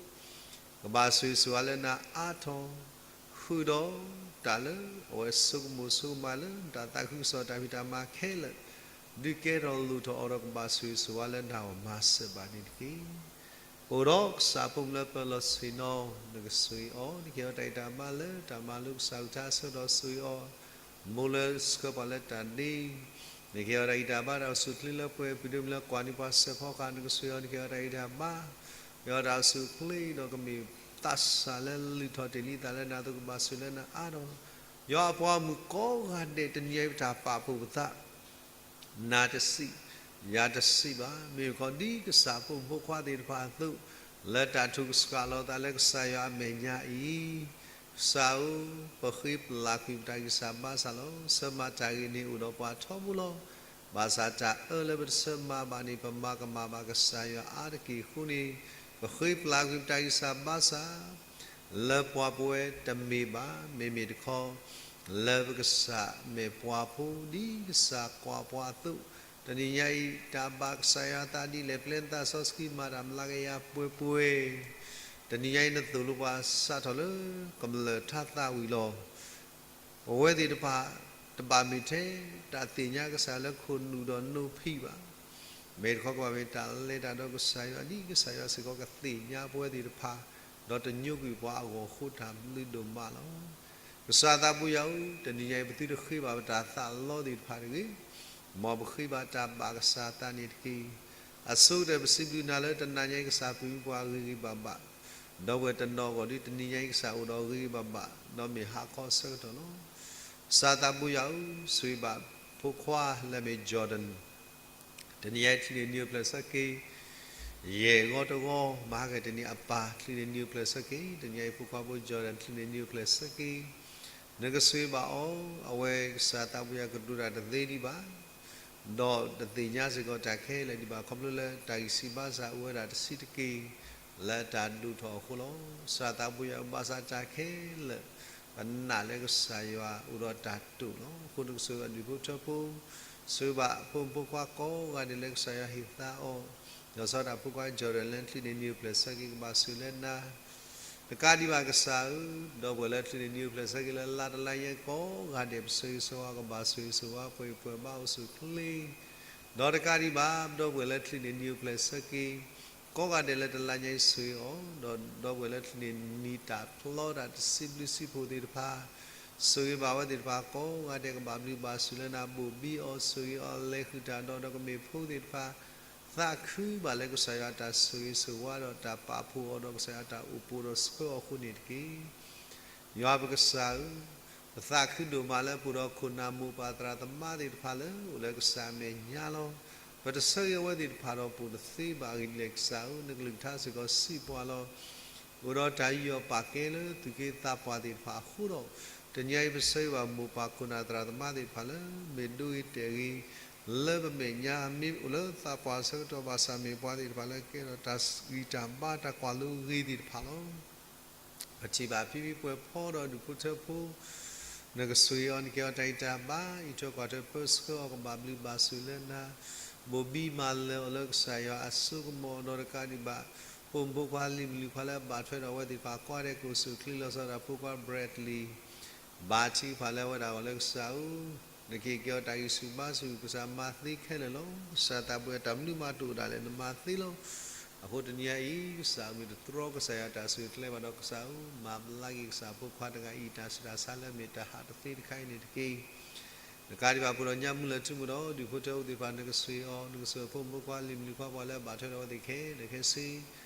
ကဘၣ်ဆိၣ်ဂ့ၤဆိၣ်ဝါလၢနၤအါထီၣ်, ဃုာ်ဒီးတၢ်လၢအဝဲဆိကမိၣ်ဆိကမးလၢ တၢ်သးခုကစီၣ်တၢ်ဖံးတၢ်မၤခဲလၢာ်, ဒုးကဲထီၣ်လိၣ်ထီၣ်အီၤဒီး ကဘၣ်ဆိၣ်ဂ့ၤဆိၣ်ဝါလၢနၤအဂီၢ် မၤစၢၤဘၣ်န့ၣ်တက့ၢ်. အိၣ်ဒီးကစၢ်အဖိမုၣ်လၢပၢၤလီၢ်ဆ့ၣ်နီၤ နကဆိၣ်ဂ့ၤအီၤ, နကဟ့ၣ်အီၤတၢ်ဂံၢ်တၢ်ဘါလၢတၢ်မၤလိကစၢ်ကလုၢ်ကထါ ဆၢကတီၢ်ဆိၣ်ဂ့ၤအီၤ, မိၢ်လၢဆှၢပှၤလၢတၢ်ဒ့ နကဟ့ၣ်အီၤတၢ်ဂံၢ်တၢ်ဘါ တၢ်အိၣ်ဆူၣ်အိၣ်ချ့လၢပှဲၤ ပှၤဒိၣ်မုၣ်လၢကွၢ်န့ၢ်ပှၤစဲးဖီကဟၣ် နကဆိၣ်ဂ့ၤအီၤ, နကဟ့ၣ်အီၤတၢ်ဂံၢ်တၢ်ဘါ, ကဟ့ၣ်အီၤတၢ်အိၣ်ဆူၣ်အိၣ်ချ့ ဒီးကမ့ၢ်သးစၢ်လၢလုၢ်ထီၣ်တ့ၢ်လံသးလၢနၤအသိး ကဘၣ်ဆိၣ်ဂ့ၤလၢနၤအါထီၣ်, ယွၤအပှၤဂီၢ်မုၢ်ကိးဂၤဒဲး တနံၤအံၤ ပတၢ်ပာ်ဖှိၣ်ပသး နၤတစံး, ယၤတစံးဘၣ်. မ့ၢ်မ့ၢ်တခီ ဒ်ကစၢ်အဖိမုၣ်ဖိခွါသ့ၣ်တဖၣ်အသိး, လၢတၢ်ထုကဖၣ်လိာ်သးလၢကစၢ်ယွၤအမဲာ်ညါအံၤ, ကစၢ်ဧၢ, ပဃ့ပလၢ်ကွံာ်ပတၢ်ဂံၢ်စၢ်ဘါစၢ်လီၤ. ဆၢမၤတၢ်ဂ့ၤန့ၣ်အိၣ်ဒီးပှၤထီဘိလီၤ. ဘၣ်ဆၣ်တၢ်အၢလၢပတဆၢမၤဘၣ်န့ၣ် ပမၤကမၣ်ဘၣ်ကစၢ်ယွၤအါတက့ၢ်အဃိန့ၣ်, ပဃ့ပလၢ်ကွံာ်ပတၢ်ဂံၢ်စၢ်ဘါစၢ် လၢပှၤပဝဲတမ့ၢ်ဘၣ်. မ့မ့ၢ်တခီ လၢပကစၢ်မဲာ်ပှၤဖိ ဒ်ကစၢ်ကွၢ်ပှၤအသိး, တနံၤညါအံၤ တၢ်ဘၣ်ကစၢ်ယွၤအသးဒ်လဲၣ် ပျဲနသးစီဆှံ မၤတၢ်မျးကယၤပှဲၤပှဲၤ, တနံၤညါအံၤ နသိၣ်လိပှၤစးထီၣ်လၢကမျၢၢ်ထါသးဝံၤလီၤ. ပဝဲသ့ၣ်တဖၣ် တဘၣ်မ့ၢ်ထဲတၢ်သ့ၣ်ညါကစၢ်လၢခိၣ်နူာ်ဒီးနိဖံးဘၣ်. မ့ၢ်တခီ ကဘၣ်မ့ၢ်တၢ်လဲၤတၢ်ဒီးကစၢ်ယွၤ ဒ်ကစၢ်ယွၤစ့ၢ်ကီးကသ့ၣ်ညါပဝဲသ့ၣ်တဖၣ်, ဒီးတညိကွံာ်ပှၤအဂီၢ်အဃိ တၢ်ဘျုးဒိၣ်မးလီၤ. ကစၢ်သးပူၤယွၤဧၢ, တနံၤညါအံၤ ပသုတဃ့ဘၣ်ပတၢ်သးလီသ့ၣ်တဖၣ်တဂ့ၤ, မ်ပဃ့ဘၣ်တၢ်ဘၣ်ကစၢ်အသးန့ၣ်တက့ၢ်. အဆိကတၢၢ် ပစံးဘျုးနၤလၢတနံၤညါအံၤ ကစၢ်ပှ့ၤပှၤဂ့ၤဂ့ၤဘၣ်ဘၣ်, ဒီပုၢ်ဝဲၢ်တနီၤအဂီၢ်ဒီး တနံၤညါအံၤ ကစၢ်အိၣ်ဒီးဂ့ၤဂ့ၤဘၣ်ဘၣ်, ဒီးမ့ၢ်ဟးခီအဆၢကတီၢ်လီၤ. ကစၢ်သးပူၤယွၤဧၢ, ဆိၣ်ဂ့ၤဘၣ်ဖိခွါလၢအမ့ၢ် Jordan တနံၤညါအံၤ ချုးန့ၢ်နံၤအိၣ်ဖျဲၣ်ဆၢက့ၤ ယဲၢ်ဂီၤတဂီၤ, မၤဟါကတနံၤအပၢ် ချုးန့ၢ်နံၤအိၣ်ဖျဲၣ်ဆၢက့ၤ, တနံၤညါအံၤ ဖိခွါဖိ Jordan ချုးန့ၢ်နံၤအိၣ်ဖျဲၣ်ဆၢက့ၤ, နကဆိၣ်ဂ့ၤဘၣ်အီၤ, အဝဲကစၢ်သးပူၤယွၤကဒိးတၢ်တသ့ဒံးဘၣ်, ဒီးတသ့ၣ်ညါစ့ၢ်ကီးတၢ်ခဲလၢာ်ဒံးဘၣ်, ခီဖျိလၢတၢ်ဂံၢ်စၢ်ဘါစၢ်အိၣ်ဝဲဒၣ်တဆံးတက့ၢ် လၢတၢ်ဒိၣ်ထီၣ်အဃိလီၤ. ကစၢ်သးပူၤယွၤဧၢ, ဘၣ်ဆၣ်တၢ်ခဲလၢာ် ပနာ်လၢကစၢ်ယွၤအိၣ်ဒီးတၢ်တိာ်လီၤ. အဃိနကဆိၣ်ဂ့ၤအဒူၣ်ဖိထၢဖိ, ဆိၣ်ဂ့ၤဘၣ်ဖိမုၣ်ဖိခွါကိးဂၤဒဲးလၢကစၢ်ယွၤဟ့ၣ်သါအီၤ, ဒီးဆီဒၣ်ဖိခွါ Jordan လၢချုးန့ၢ်နံၤအိၣ်ဖျဲၣ်ဆၢက့ၤ ကဘၣ်ဆိၣ်ဂ့ၤလၢနၤ တကးဒံးဘၣ်ကစၢ်ဧၢ, ဒီပုၢ်ဝဲၢ်လၢချုးန့ၢ်နံၤအိၣ်ဖျဲၣ်ဆၢက့ၤလၢလါတလါညါကိးဂၤဒဲး ပဆိၣ်ဂ့ၤဆိၣ်ဝါ ကဘၣ်ဆိၣ်ဂ့ၤဆိၣ်ဝါ ပှဲၤပှဲၤဘၣ်အိၣ်ဆူၣ်အိၣ်ချ့, ဒီးတကးဒံးဘၣ် ဒီပုၢ်ဝဲၢ်လၢချုးန့ၢ်နံၤအိၣ်ဖျဲၣ်ဆၢက့ၤ ကိးဂၤဒဲးလၢတလါညါအံၤဆိၣ်ဂ့ၤအီၤ, ဒီးဒီပုၢ်ဝဲၢ်လၢချုးန့ၢ်နံၤတၢ်ဖျီတၢ်တဆံဘျုးဆံဖှိၣ်သ့ၣ်တဖၣ် ဆိၣ်ဂ့ၤဘၣ်ဝဲသ့ၣ်တဖၣ်ကိးဂၤဒဲး ကဘၣ်ဘျုးဘၣ်ဆိၣ်လၢနၤ ဘိၣ်ဘံအီၤ ဆိၣ်ဂ့ၤအီၤ လဲၤဃုာ်တၢ်ဒီး ဒီးကမ့ၢ်ဖိသ့ၣ်တဖၣ် သးခုဘၣ်လၢကစၢ်ယွၤတၢ်ဆိၣ်ဂ့ၤဆိၣ်ဝါဒီးတၢ်ပာ်ဖှိၣ်အီၤဒီး ကစၢ်ယွၤတၢ်အိၣ်ပိၣ်ဒီးဆှၢအီၤအဃိန့ၣ်တက့ၢ်. ယွၤပကစၢ်ဧၢ, ပ ပသးခုဒိၣ်မးလၢပအိၣ်ဒီးခိၣ်နၢ်မိၢ်ပၢ်သရၣ်သမါသ့ၣ်တဖၣ်လၢအိၣ်လၢကစၢ်အမဲာ်ညါလီၤ. ပတဆၢဂ့ၤအဝဲသ့ၣ်တဖၣ်ဒီးပအိၣ်တသ့ဘၣ်. အဂ့ၢ်ဒ်လဲၣ်ကစၢ်ဧၢ, နကလုၢ်ကထါစ့ၢ်ကီးစံးပှၤလီၤ. အိၣ်ဒီးတၢ်ယူးယီၣ်ပာ်ကဲလၢသူၣ်က့သးပှၢ်သ့ၣ်တဖၣ်အဃိဒီး, တနံၤအံၤပဆၢဂ့ၤဘၣ်မိၢ်ပၢ်ခိၣ်နၢ်သရၣ်သမါသ့ၣ်တဖၣ်လၢ မ့ၢ်ဒိဂ့ၤတဲာ်ဂ့ၤ လၢပမဲာ်ညါ မ့ၢ်အိၣ်လၢသးပှၢ်ဆၢကတီၢ်ဘၣ်ဆၣ် မ့ၢ်ပှၤသ့ၣ်တဖၣ်လၢကဲထီၣ်တၢ်ဂံၢ်တၢ်ဘါတၢ်ကွၢ်လိအဂ့ၤသ့ၣ်တဖၣ်လီၤ. ပထံၣ်ဘၣ်ဖံဖံပှဲၤဖီဒီးဒူၣ်ဖိထၢဖိ နကဆိၣ်ဂ့ၤအီၤ နကဟ့ၣ်အီၤတၢ်ဂံၢ်တၢ်ဘါ အံးထွဲကွၢ်ထွဲပၢဆှၢအီၤ ကဘၣ်ဘျုးဘၣ်ဆိၣ်လၢနၤ, ဘိၣ်ဘံမၤလၢာ်အီၤလၢကစၢ်ယွၤအစိကမီၤဒီးတကးဒံးဘၣ် ဖိမုၣ်ဖိခွါလံၤမုၣ်လံၤခွါလၢအဘၣ်ထွဲဒီးအဝဲသ့ၣ်တဖၣ် ကွၢ်ဒဲးကိၣ်ဆူၣ်ချ့လီၤဆီဒၣ်တၢ်ဖိခွါ Bradley ဘါထုကဖၣ်လၢအဝဲဒၣ်အဂီၢ်လၢကစၢ်ဧၢ, နကဟ့ၣ်က့ၤအီၤတၢ်ဂံၢ်ဆူၣ်ဘါဆူၣ် ကစၢ်မၤသ့ခဲလၢာ်လီၤ. ကစၢ်သးဘိယွၤ တၢ်မနုၤမးတအိၣ်ဒၣ်လဲာ် နမၤသ့လီၤ. အဃိတနံၤအံၤ ကစၢ်ဧၢ မ့ၢ်တတြီကစၢ်ယွၤတၢ်ဆိၣ်ဂ့ၤကျဲဘၣ်ဒီး ကစၢ်ဧၢ မၤဘျါက့ၤကစၢ်ဖိခွါတဂၤအံၤ တၢ်ဆူးတၢ်ဆါလၢအမ့ၢ်တၢ်ဟးတသ့တခါအံၤန့ၣ်တက့ၢ်. တကးဒံးဘၣ် ပှၤဒီးညါမုၢ်လၢၢ်ထူမုၢ်ဒီး ဒူၣ်ဖိထၢဖိသ့ၣ်တဖၣ် နကဆိၣ်ဂ့ၤအီၤ, နကဆိၣ်ဂ့ၤဖိမုၣ်ဖိခွါလံၤမုၣ်လံၤခွါ ပှၤလၢအဘၣ်ထွဲဒီးအဝဲသ့ၣ်ခဲလၢာ်ခဲဆ့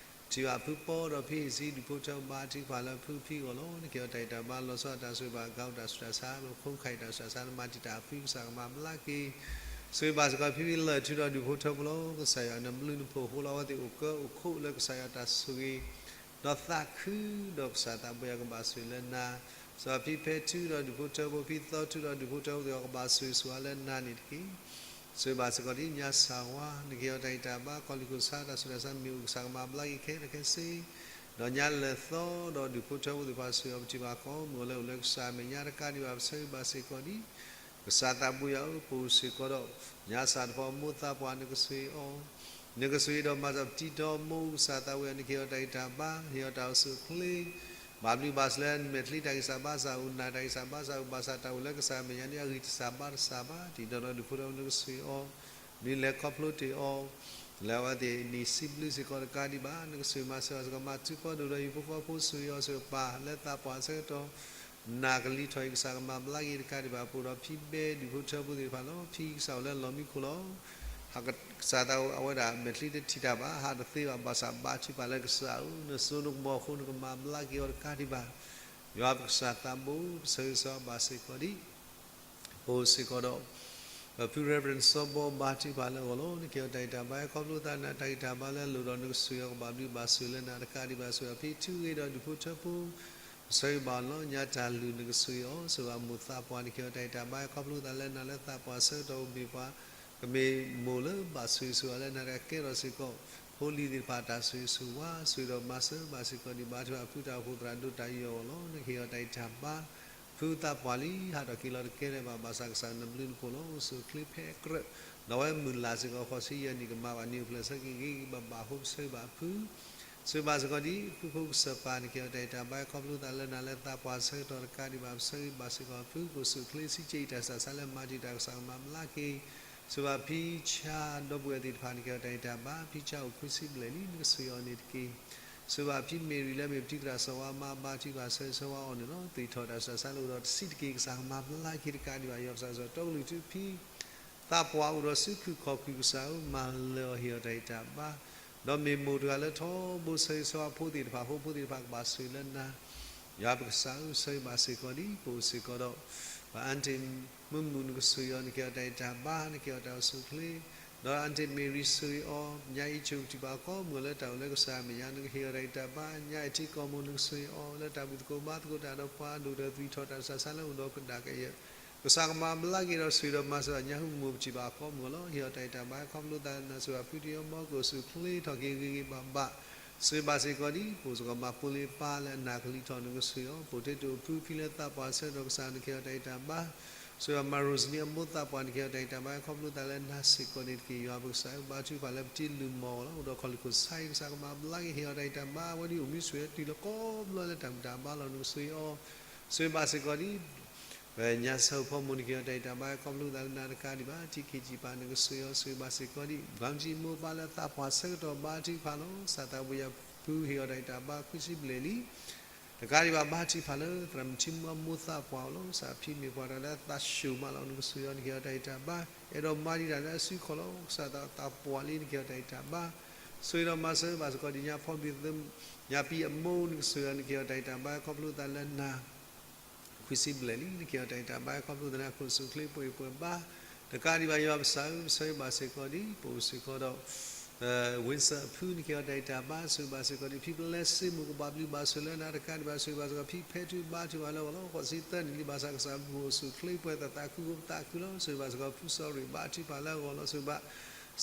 ထံၣ်ဘၣ်ဖုပီဒီးဖံအံၤစံ ဒူၣ်ဖိထၢဖိဘါထုကဖၣ်လၢဖုဖံအဂီၢ်လီၤ. နကဟ့ၣ်အီၤတၢ်ဂံၢ်တၢ်ဘါ လီၤဆီဒၣ်တၢ်ဆိၣ်ဂ့ၤဘၣ် ကီတၢ်ဆူးတၢ်ဆါ ပခိၣ်ခါအံၤတၢ်ဆူးတၢ်ဆါ နမၤတံာ်တာ်အဖု ကစၢ်ကမၤဘျါက့ၤ ဆိၣ်ဂ့ၤဘၣ်စ့ၢ်ကီးဖံဖံလၢၢ်ထူဒီးဒူၣ်ဖိထၢဖိလီၤ. ကစၢ်ယွၤ နဘျုးနဖှိၣ်အဃိလီၤ. အဝဲသ့ၣ်အိၣ်ကၢအိၣ်ခိးလၢကစၢ်ယွၤတၢ်ဆိၣ်ဂ့ၤ ဒီးသးခုဒီးကစၢ်သးဘိယွၤကဘၣ်ဆိၣ်ဂ့ၤလၢနၤ, စ့ၢ်ကီးဖံဖဲထူဒီးဒူၣ်ဖိထၢဖိ ဖံသီထူဒီးဒူၣ်ဖိထၢဖိသ့ၣ်အဂီၢ် ကဘၣ်ဆိၣ်ဂ့ၤဆိၣ်ဝါလၢနၤန့ၣ်တက့ၢ်. ဆိၣ်ဂ့ၤဘၣ်စ့ၢ်ကီးဒ်ညါစၢ်ဝါ နကဟ့ၣ်အီၤတၢ်ဂံၢ်တၢ်ဘါ ကီၢ်လံၢ်ခိၣ်ဆါ တၢ်ဆူးတၢ်ဆါမ့ၢ်အိၣ် ကစၢ်ကမၤဘျါက့ၤခဲလၢာ်ခဲဆ့ ဒီးညါလၢာ်သီဒီးဒူၣ်ဖိထၢဖိသ့ၣ်တဖၣ် ဆိၣ်ဂ့ၤအီၤ ပထံၣ်ဘၣ်ကိးမုၢ်ဂီၤလၢအိၣ်လၢကစၢ်အမဲာ်ညါတကးဒံးဘၣ် ပဆၢဂ့ၤဘၣ်စ့ၢ်ကီးဒ် ကစၢ်သးဘိယွၤဧၢ ပအိၣ်စ့ၢ်ကီးဒီး ညါစၢ်တဖၣ်အမိၢ်သးပှၢ် နကဆိၣ်ဂ့ၤအီၤ, နကဆိၣ်ဂ့ၤဒီးမၤစၢၤပတံထီမိၢ် ကစၢ်သးဘိယွၤ နကဟ့ၣ်အီၤတၢ်ဂံၢ်တၢ်ဘါ ဟ့ၣ်အီၤတၢ်အိၣ်ဆူၣ်အိၣ်ချ့ ဘၣ်ဘျုးဘၣ်ဆိၣ်လၢမဲာ်ချံတၢ်ဂံၢ်စၢ်ဘါစၢ် အိၣ်နၢ်တၢ်ဂံၢ်စၢ်ဘါစၢ် အိၣ်ဘၣ်ဆၣ်တၢ်အိၣ်လၢကစၢ်အမဲာ်ညါန့ၣ် အဂံၢ်တစၢ်ဘါတစၢ်ဘၣ် တံၤဒီးဒူၣ်ဖိထၢဖိ နကဆိၣ်ဂ့ၤအီၤ နုာ်လဲၤခီဖျိတ့ၢ်အီၤ လၢအဝဲသ့ၣ်နံၣ်စံးဘျုးစ့ၢ်ကီးတကးဒံးဘၣ် နကဆိၣ်ဂ့ၤမၤစၢၤအီၤစ့ၢ်ကီး မၤထူကီၢ်ဒိၣ်ဒီးဟံၣ်ဖိဃီဖိ ဆိၣ်ဂ့ၤအီၤစ့ၢ်ကီးပၢ်လၢသးပှၢ်ဆၢကတီၢ် နၢ်ကလံၤထီၣ်အံၤ ကစၢ်ကမၤဘျါက့ၤတကးဒံးဘၣ် ပအိၣ်ဒီးဖံဘဲဒူၣ်ဖိထၢဖိသ့ၣ်တဖၣ်လီၤ. ဖံကစၢ်အိၣ်လၢလီၢ်မံခိၣ်လီၤ. ကစၢ်သးဘိ အဝဲဒၣ်မဲာ်ချံတထံၣ်တၢ်ဘၣ် ဟးတသ့ဘၣ် ဘၣ်ဆၣ်ဘါထုကဖၣ်လၢကစၢ်ဧၢ နစိနကမီၤအဃိ နကမၤဘျါက့ၤအီၤတကးဒံးဘၣ် ယွၤပကစၢ်သးဘိပဆၢဂ့ၤဆၢဝါဘၣ်စ့ၢ်ကီးဒံး ပအိၣ်စ့ၢ်ကီးဒီး ပဖု Reverend စီၤဘီ ဘါထုကဖၣ်လၢအဂီၢ်လီၤ. နကဟ့ၣ်အီၤတၢ်ဂံၢ်တၢ်ဘါ ဟဲခီဖျိသးလၢနၤ တၢ်ဂံၢ်တၢ်ဘါလၢအလိၣ်ဒီး နကဆိၣ်ဂ့ၤအီၤကဘၣ်ဘျုးဘၣ်ဆိၣ်လၢနၤတကးဒံးဘၣ် ဆိၣ်ဂ့ၤအီၤဖံထူဂ့ၤဒီးဒူၣ်ဖိထၢဖိ ပဆၢဂ့ၤဘၣ်အီၤလီၤ. ညါတၢ်လုၢ်နကဆိၣ်ဂ့ၤအီၤ ဆိၣ်ဂ့ၤအမိၢ်သးပှၢ် နကဟ့ၣ်အီၤတၢ်ဂံၢ်တၢ်ဘါ ဟဲခီဖျိသးလၢနၤလၢသးပှၢ်ဆၢကတီၢ် အိၣ်မ့ၢ်ပှၤ ကမ့ၢ်မိၢ်လၢဘၣ်ဆိၣ်ဂ့ၤဆိၣ်ဝါလၢနၤတကဲထီၣ်စ့ၢ်ကီး ဖိလံၤသ့ၣ်တဖၣ်တၢ်ဆိၣ်ဂ့ၤဆိၣ်ဝါ ဆိၣ်ဂ့ၤဒီးမၤစၢၤဘၣ်စ့ၢ်ကီးဒံး ဘါထုကဖၣ်ဖုတၢ်အိၣ်ဖှိၣ်သရၣ်ဒိၣ်တၢ်ယူးယီၣ်အဂီၢ်လီၤ. နကဟ့ၣ်အီၤတၢ်ဂံၢ်တၢ်ဘါ ဖုသးပှၢ်လံ ဟးထီၣ်က့ၤလီၤတကဲလၢၤဘၣ် ဘၣ်ဆၣ်ကစၢ်နဘျုးနဖှိၣ်လီၤ အိၣ်ဆူၣ်အိၣ်ချ့ဖဲအကြၢး ဒီးအဝဲမုၢ်လၢ်စ့ၢ်ကီး ဃိးဆံယဲၢ်နံၣ်ကမၤဘၣ်န့ၣ် အိၣ်ဖျဲၣ်ဆၢက့ၤဂ့ၤဂ့ၤဘၣ်ဘၣ်အဃိ ပဆၢဂ့ၤဘၣ်ဖု ဆိၣ်ဂ့ၤဘၣ်စ့ၢ်ကီးဒ် ဖုဖိကစၢၢ်ပၢ် နကဟ့ၣ်အီၤတၢ်ဂံၢ်တၢ်ဘါ ဟဲခီဖျိသးလၢနၤလၢသးပှၢ်ဆၢကတီၢ်တကးဒံးဘၣ် ပဆၢဂ့ၤဘၣ်စ့ၢ်ကီးဖု ကအိၣ်ဆူၣ်အိၣ်ချ့ စံးကဲအံၤတၢ်ဆူးတၢ်ဆါလၢမၤတံာ်တာ် ကစၢ်ကမၤဘျါက့ၤ ဆိၣ်ဂ့ၤဘၣ်ဖံဆါဒီပုၢ်ဝဲၢ်သ့ၣ်တဖၣ် နကဟ့ၣ်အီၤတၢ်ဂံၢ်တၢ်ဘါ ဖံဆါအိၣ်ခွံဆံဘျဲၣ်လံ နကဆိၣ်ဂ့ၤအီၤန့ၣ်တက့ၢ်. ဆိၣ်ဂ့ၤဘၣ်ဖံမ့ၢ်ရံၤလၢမ့ၢ်ပတံၤသရၣ်စီၤဝါမါ ဘါထုကဖၣ်ဆၢဂ့ၤဆၢဝါအီၤန့ၣ်လီၤ. သွံၣ်ထီၣ်တၢ်ဆူးတၢ်ဆါလၢအိၣ်ဒီးတဆံးတက့ၢ် ကစၢ်ကမၤဘျါက့ၤတကးဒံးဘၣ် ယွၤပကစၢ်စီၤတီကလုၢ်ထူဖံ သးပှၢ်အိၣ်ဒီးစုခုၣ်ခီၣ်ခုၣ် ကစၢ်ဧၢ မၤလၢာ်အီၤ ဟ့ၣ်အီၤတၢ်ဂံၢ်တၢ်ဘါ ဒီးမ့ၢ်မိၢ်တဂၤလၢထီဘိဆၢဂ့ၤဆၢဝါဖိသ့ၣ်တဖၣ်အဃိ ဖိသ့ၣ်တဖၣ်ကဘၣ်ဆိၣ်ဂ့ၤလၢနၤ ယွၤပကစၢ်ဧၢ ပဆၢဂ့ၤဘၣ်စ့ၢ်ကီးဒ် ပအိၣ်စ့ၢ်ကီးဒီး ပှၤအါတ့ၢ်မုၢ်မုၢ် နကဆိၣ်ဂ့ၤအီၤ နကဟ့ၣ်အီၤတၢ်ဂံၢ်တၢ်ဘါ နကဟ့ၣ်အီၤတၢ်အိၣ်ဆူၣ်အိၣ်ချ့ ဒီးအါတ့ၢ်မ့ၢ်ရံၤဆိၣ်ဂ့ၤအီၤ ညါအံၤဆိၣ်ဂ့ၤပထံၣ်ဘၣ်ကိးမုၢ်ဂီၤလၢတၢ်အိၣ်လၢကစၢ်အမဲာ်ညါ နကဟ့ၣ်အီၤတၢ်ဂံၢ်တၢ်ဘါ ညါအံၤထံကီၢ်မိၢ် နကဆိၣ်ဂ့ၤအီၤ လၢတၢ်ဘူၣ်သကိးဘါသကိးတၢ်ဒီးပှၤဒိၣ်ဒီး သွံၣ်ထီၣ်တၢ်ဆူးတၢ်ဆါလၢအိၣ်ဒီးကဒၣ်ကယဲၢ် ကစၢ်ကမၤဘျါက့ၤဒီးဆိၣ်ဂ့ၤဒီးမၤစၢၤ ညါဟူမုၢ်ပထံၣ်ဘၣ်ကိးမုၢ်ဂီၤလီၤ. ဟ့ၣ်အီၤတၢ်ဂံၢ်တၢ်ဘါ ဟဲခီဖျိသးလၢနၤ ဆိၣ်ဂ့ၤဘၣ်ဖုတယီမီၤ ကအိၣ်ဆူၣ်အိၣ်ချ့ထီၣ်က့ၤဂ့ၤဂ့ၤဘၣ်ဘၣ် ဆိၣ်ဂ့ၤဘၣ်စ့ၢ်ကီးဒ် ပအိၣ်စ့ၢ်ကီးမၤဖိလံၤပၢ်လၢအနၢ်ကလံၤထီၣ် နကဆိၣ်ဂ့ၤအီၤ ပအိၣ်တ့ၢ်တအိၣ်ဖုဖံလၢသးပှၢ်ဆၢကတီၢ် ကစၢ်နကဟ့ၣ်အီၤတၢ်ဂံၢ်တၢ်ဘါ ဆိၣ်ဂ့ၤဘၣ်မၤရိစနံအမိၢ်သးပှၢ် နကဟ့ၣ်အီၤတၢ်ဂံၢ်တၢ်ဘါ ဟဲခီဖျိသးလၢနၤစ့ၢ်ကီးန့ၣ်တက့ၢ်. ယွၤပကစၢ်ဧၢ ဘါထုကဖၣ်လၢပတံၤလုၢ်မီၢ်အဂီၢ်လီၤ. အိၣ်ဒီးခီၣ်လံၢ်ခိၣ်ဆါအံၤ ကစၢ်ကမၤဘျါက့ၤ ဟ့ၣ်အီၤတၢ်ဂံၢ်တၢ်ဘါ အဝဲဒ်အိၣ်မူဆိၣ်ဂ့ၤတုၤလၢကိးဘျီလၢတၢ်ဘူၣ်တၢ်ဘါလီၤ နကဆိၣ်ဂ့ၤအီၤ ဆိၣ်ဂ့ၤဘၣ်စ့ၢ်ကီးဒ် ပညါစၢ်ဖီမိၢ် နကဟ့ၣ်အီၤတၢ်ဂံၢ်တၢ်ဘါ ဟဲခီဖျိသးလၢနၤတကးဒံးဘၣ် ထံခံကံၢ်ပၤ နကဆိၣ်ဂ့ၤအီၤ ဆိၣ်ဂ့ၤဘၣ်စ့ၢ်ကီးဒ် ပှၤမ့ၢ်ထံမိၢ်ပၢ်လၢသးပှၢ်ဆၢကတီၢ် ဘါထုကဖၣ်လီၤ. ကစၢ်သးဘိယွၤဖု ဟ့ၣ်အီၤတၢ်ဂံၢ်တၢ်ဘါခွံဆံဘျဲၣ်လံ တကးဒံးဘၣ် ဘါထုကဖၣ်လၢသရၣ်မုၣ်ထံမိၢ်အမိၢ်သးပှၢ်အအိၣ်လီၤ. ကစၢ်ဖံမ့ၢ်ပှၤတဂၤလၢအသးဆူၣ်မးလီၤ နကဆိၣ်ဂ့ၤအီၤ နကဟ့ၣ်အီၤတၢ်ဂံၢ်တၢ်ဘါ အဲၣ်ဒိးမၤဒံးတၢ်လၢအစုခီၣ်လီၤ. ကစၢ်သးပှၢ်လံ နကဟ့ၣ်အီၤတၢ်ဂံၢ်တၢ်ဘါ ဆိၣ်ဂ့ၤဒီးမၤစၢၤဘၣ်စ့ၢ်ကီးဒ်ညါဖီဘံၣ်သ့ ညါပံအမိၢ် နကဆိၣ်ဂ့ၤအီၤ နကဟ့ၣ်အီၤတၢ်ဂံၢ်တၢ်ဘါ ခီဖျိသးလၢနၤ ခွံဆံဘျဲၣ်လံ နကဟ့ၣ်အီၤတၢ်အံးတၢ်ဘါ ခီဖျိသနာ်က့ ခိၣ်ဆူၣ်ချ့ပှဲၤပှဲၤဘါ, တကးဒံးဘၣ် ယွၤပကစၢ်ဧၢ, ပဆၢဂ့ၤဘၣ်စ့ၢ်ကီးဒံး ပအိၣ်စ့ၢ်ကီးဒီး ဝ့ၣ်စၢၣ်အဖု နကဟ့ၣ်အီၤတၢ်အံးတၢ်ဘါ, ဆိၣ်ဂ့ၤဘၣ်စ့ၢ်ကီးဒံး ဖံပလဲစ့မိၢ် ကဘၣ်ဘျုးဘၣ်ဆိၣ်လၢနၤ တကးဒံးဘၣ် ဆိၣ်ဂ့ၤဘၣ်စ့ၢ်ကီး ဖံဖဲထူ ဘါထုကဖၣ်လၢအဂီၢ်လီၤ, ဃိးဆံသၢနံၣ်လံ ဘၣ်ဆၣ်ကစၢ်မူခိၣ်ဆူၣ်ချ့ပှဲၤ သးသးခု ဃိပသးခုလီၤ, ဆိၣ်ဂ့ၤဘၣ်စ့ၢ်ကီး ဖုစီၤရ့ၣ် ဘါထုကဖၣ်လၢအဂီၢ်လီၤ, ဆိၣ်ဂ့ၤဘၣ်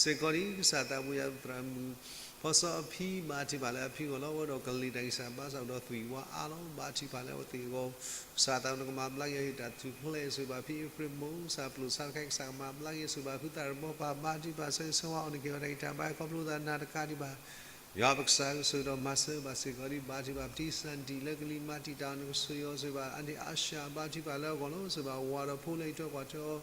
စ့ၢ်ကီးဒံး ကစၢ်သးဘိယွၤ သရၣ်မုၣ် ဖီစီအဖံ ဘါထုကဖၣ်လၢအဖံအဂီၢ်လီၤ, အဝဲဒီးကလံၤတၢ်ဂံၢ်စၢ်ဘါစၢ် အိၣ်ဒီးသွံၣ်ဝါအါလီၤ, ဘါထုကဖၣ်လၢအဝဲသ့ၣ်အဂီၢ်, ကစၢ်သးဘိယွၤ နကမၤဘျါက့ၤအီၤ ဟ့ၣ်တၢ်ထူၣ်ဖျဲး ဆိၣ်ဂ့ၤဘၣ်ဖံအ့ဖြ့ၣ်မိၢ် ကစၢ်ပျိာ်ဆါတခါ ကစၢ်ကမၤဘျါက့ၤ ဆိၣ်ဂ့ၤဘၣ်ဖုသၣ်ရဘီပၢ် ဘါထုကဖၣ် ဆၢဂ့ၤဆၢဝါအီၤ နကဟ့ၣ်အီၤတၢ်အံးတၢ်ဘါ ခီဖျိသနာ်က့ တကးဒံးဘၣ် ယွၤပကစၢ်ဧၢ, ဆိၣ်ဂ့ၤဒီးမၤစၢၤဘၣ်စ့ၢ်ကီးဒံး ဘါထုကဖၣ် ပတံၢ်စၢ်ဒံၣ်လၢကလံၤမၤတံာ်တာ်အီၤ နကဆိၣ်ဂ့ၤအီၤ, ဆိၣ်ဂ့ၤဘၣ် အါန့ၢ်အါရှၢ် ဘါထုကဖၣ်လၢအဂီၢ်လီၤ, ဆိၣ်ဂ့ၤဘၣ်ဝၤဒီးဖိလၢအံးထွဲကွၢ်ထွဲအီၤ,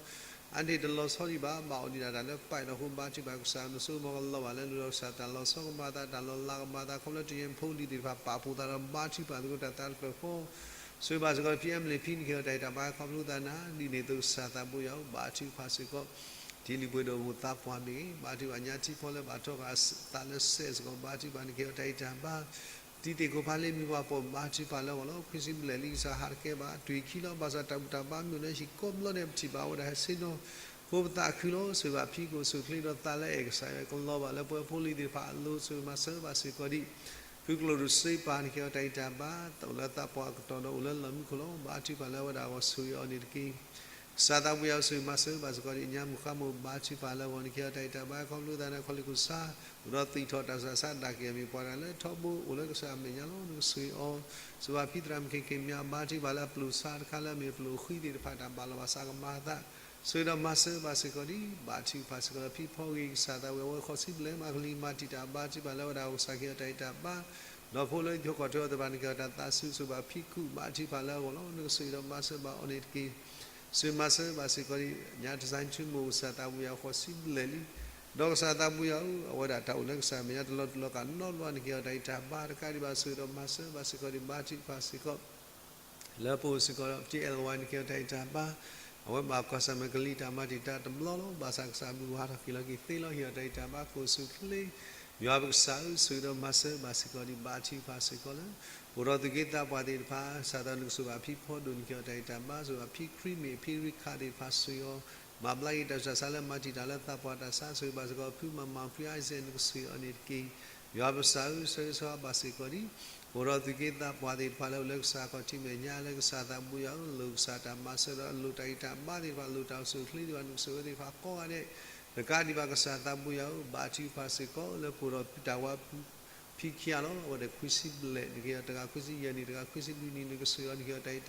အါန့ၢ်တလီၤဆီဒံးဘၣ် ဘၣ်အီၣ်ဒံးဒၣ်တၢ်လၢပာ်ဒီးဃိ ဘါထုကဖၣ် ကစၢ်နဆိကမိၣ်ကလီၤဘၣ်လၢလူၤဒီး ကစၢ်တၢ်လီၤဆီကမၤသး တၢ်လီၤလးကမၤသး ခီဖျိလၢတယဲၢ်ဖိလံၤသ့ၣ်တဖၣ် ပာ်ဖှိၣ်သးဒီး ဘါထုကဖၣ်သကိးတၢ်သးတဖျၢၣ်ဃီ ဆိၣ်ဂ့ၤဘၣ်စ့ၢ်ကီး ဖံအဲမလ့ၣ်ဖံ နကဟ့ၣ်အီၤတၢ်အံးတၢ်ဘါ ခီဖျိသနာ်က့ ဒ်န့ၣ်အသိး ကစၢ်သးဘိယွၤဧၢ, ဘါထုကဖၣ်စ့ၢ်ကီး ထံလုၢ်ပှ့ၤဒိၣ်မုၢ်သးပှၢ်မ့ၢ်ဂ့ၤ, ဘါထုကဖၣ်ညါထံဖီလၢဘၣ်ထီၣ်ဃာ်သးလၢစဲးစ့ၢ်ကီး ဘါထုကဖၣ် နကဟ့ၣ်အီၤတၢ်အံးတၢ်ဘါ တံၤသကိးဖးလ့မံၤပှၤပိာ် ဘါထုကဖၣ်လၢအဂီၢ်လီၤ, ခွံဆံဘျဲၣ်လံ ကစၢ်ဟးတကဲဘၣ် တွံၢ်ခံလီၤ, ဘၣ်ဆၣ်တၢ်ဘူၣ်တၢ်ဘါမ့ၢ်အိၣ်လၢဟံၣ်ကိးဘျီန့ၣ် ပထံၣ်ဘၣ်ဝဲဒၣ်ဟဲဆ့ၣ်နီၤ ဃိပသးခုလီၤ, ဆိၣ်ဂ့ၤဘၣ်ဖံခိၣ်ဆူၣ်ချ့ဒီးသးလၢအဲၣ်ကစၢ်ယွၤ ကလီၤဘၣ်လၢပှဲၤဖိလံၤသ့ၣ်တဖၣ်အလိၤ ဆိၣ်ဂ့ၤမၤစၢၤဘၣ်စ့ၢ်ကီးဒံး ဖုကျိၣ်ဒိၣ်စ့ပၤ နကဟ့ၣ်အီၤတၢ်အံးတၢ်ဘါ အိၣ်လၢသးပှၢ်ကတီၢ်ဒီးအိၣ်လၢလီၢ်မံခိၣ်လီၤ, ဘါထုကဖၣ်လၢအဝဲဒၣ်အဂီၢ် ဆိၣ်ဂ့ၤအီၤန့ၣ်တက့ၢ်. ကစၢ်သးဘိယွၤဧၢ, ဆိၣ်ဂ့ၤမၤစၢၤဘၣ်စ့ၢ်ကီးဒံး ညါမုၣ်ဃါမိၢ် ဘါထုကဖၣ်လၢအဂီၢ် နကဟ့ၣ်အီၤတၢ်အံးတၢ်ဘါ ခီဖျိသနာ်က့ ခီလ့ၣ်ခိၣ်ဆါ အိၣ်ဒီးသွံၣ်ထီၣ်တၢ်ဆူးတၢ်ဆါ ဒၣ်က့ၤအမံၤ ပှၤတဂၤလၢထီဘိအိၣ်လၢကစၢ်အမဲာ်ညါလီၤ, နကဆိၣ်ဂ့ၤအီၤ, ဆိၣ်ဂ့ၤဘၣ်ဖံသရၣ်မုၣ် ခ့ၣ်ခ့ၣ်မၠါ ဘါထုကဖၣ်လၢအပျိာ်ဆါတခါလၢအမ့ၢ်အပျိာ်အဃံသ့ၣ်တဖၣ် တၢ်ဘၣ်လီၤဘၣ်စးကမၤအသး ဆိၣ်ဂ့ၤဒီးမၤစၢၤဘၣ်စ့ၢ်ကီးဒံး ဘါထုကဖၣ်စ့ၢ်ကီးလၢဖံဖီဂ့ၤ ကစၢ်သးဘိယွၤဧၢ ဃိးဆံဘျဲၣ်မး ကလံၤမၤတံာ်တာ် ဘါထုကဖၣ်လၢအဝဲဒၣ်အဂီၢ် ကစၢ်ကဟ့ၣ်အီၤတၢ်အံးတၢ်ဘါ ဒီးဖိလၢအံးထွဲကွၢ်ထွဲအီၤသ့ၣ်တဖၣ် နကဟ့ၣ်အီၤတၢ်သးစူၤ ဆိၣ်ဂ့ၤဘၣ်ဖံကူၣ် ဘါထုကဖၣ်လၢအဂီၢ်လီၤ, နကဆိၣ်ဂ့ၤဒီးမၤစၢၤဘၣ်အီၤန့ၣ်တက့ၢ်. ဆိၣ်ဂ့ၤမၤစၢၤဘၣ်စ့ၢ်ကီးဒံး ညါတစဲးဆူမိၢ် ကစၢ်သးဘိယွၤဧၢ ဃိးဆံဘျဲၣ်လံ ဒီးကစၢ်သးဘိယွၤဧၢ အဝဲဒၣ်တၢ်အိၣ်လၢကစၢ်အမဲာ်ညါ တလီၤတူာ်လီၤကာ်နီတဘျီ နကဟ့ၣ်အီၤတၢ်အံးတၢ်ဘါ တကးဒံးဘၣ် ဆိၣ်ဂ့ၤဒီးမၤစၢၤဘၣ်စ့ၢ်ကီးဒံး ဘါထုကဖၣ်စ့ၢ်ကီး လၢပအိၣ်စ့ၢ်ကီးဒီး ပတံၤအဲၣ်လဝါ နကဟ့ၣ်အီၤတၢ်အံးတၢ်ဘါ အဝဲဘၣ်ကွၢ်ဆၢၣ်မဲာ်ကလံၤတၢ်မၤတံာ်တာ်တဘျီလီၤ, ဘၣ်ဆၣ်ကစၢ်ဘျုးဟးထီၣ်က့ၤလီၤက့ၤသ့လီၤ ဟ့ၣ်အီၤတၢ်အံးတၢ်ဘါ ခိၣ်ဆူၣ်ချ့ ယွၤပကစၢ်ဧၢ ဆိၣ်ဂ့ၤဒီးမၤစၢၤဘၣ်စ့ၢ်ကီးဒံး ဘါထုကဖၣ်စ့ၢ်ကီးလၢ အိၣ်ဒီးသူၣ်က့သးပှၢ်သ့ၣ်တဖၣ် ကစၢ်သးနကဆိၣ်ဂ့ၤဘၣ်ဖံဖီဒိၣ် နကဟ့ၣ်အီၤတၢ်အံးတၢ်ဘါ ဆိၣ်ဂ့ၤဘၣ်ဖံခရံာ်မ့ၢ် ဖံရံခးသ့ၣ်တဖၣ် ဆိၣ်ဂ့ၤအီၤ မၤဘျါက့ၤတၢ်ဆူးတၢ်ဆါလၢမၤတံာ်တာ်လၢသးပှၢ်တၢ်ဆါ ဆိၣ်ဂ့ၤဘၣ်စ့ၢ်ကီးဖုမၤမၤ ဖုအါစဲး နကဆိၣ်ဂ့ၤအီၤန့ၣ်တက့ၢ်. ယွၤပကစၢ်ဧၢ ဆိၣ်ဂ့ၤဆိၣ်ဝါဘၣ်စ့ၢ်ကီးဒံး အိၣ်ဒီးသူၣ်က့သးပှၢ်သ့ၣ်တဖၣ်လၢအိၣ်လၢကစၢ်ခီၣ်ထံးမဲာ်ညါလၢကစၢ်သးဘိယွၤဧၢ လိၣ်ကစၢ်တၢ်မၤစၢၤဒီးအလိၣ်တၢ်ဂံၢ်တၢ်ဘါသ့ၣ်တဖၣ် လိၣ်တၢ်အိၣ်ဆူၣ်အိၣ်ချ့သ့ၣ်တဖၣ်နကဆိၣ်ဂ့ၤသ့ၣ်တဖၣ်ကိးဂၤဒဲး တကးဒံးဘၣ်ကစၢ်သးဘိယွၤဧၢ ဘါထုကဖၣ်စ့ၢ်ကီးလၢပအိၣ်ဒီးဖုတၢ်ဝါဖု ဖံခံဂၤလီၤ. အဝဲဒၣ်ခွံဆံဘျဲၣ် နကဟ့ၣ်အီၤတဂၤခွံဆံယဲၢ်နံၣ် တဂၤခွံဆံလွံၢ်နံၣ် နကဆိၣ်ဂ့ၤအီၤ နကဟ့ၣ်အီၤတၢ်အံးတၢ်ဘါ တကးဒံး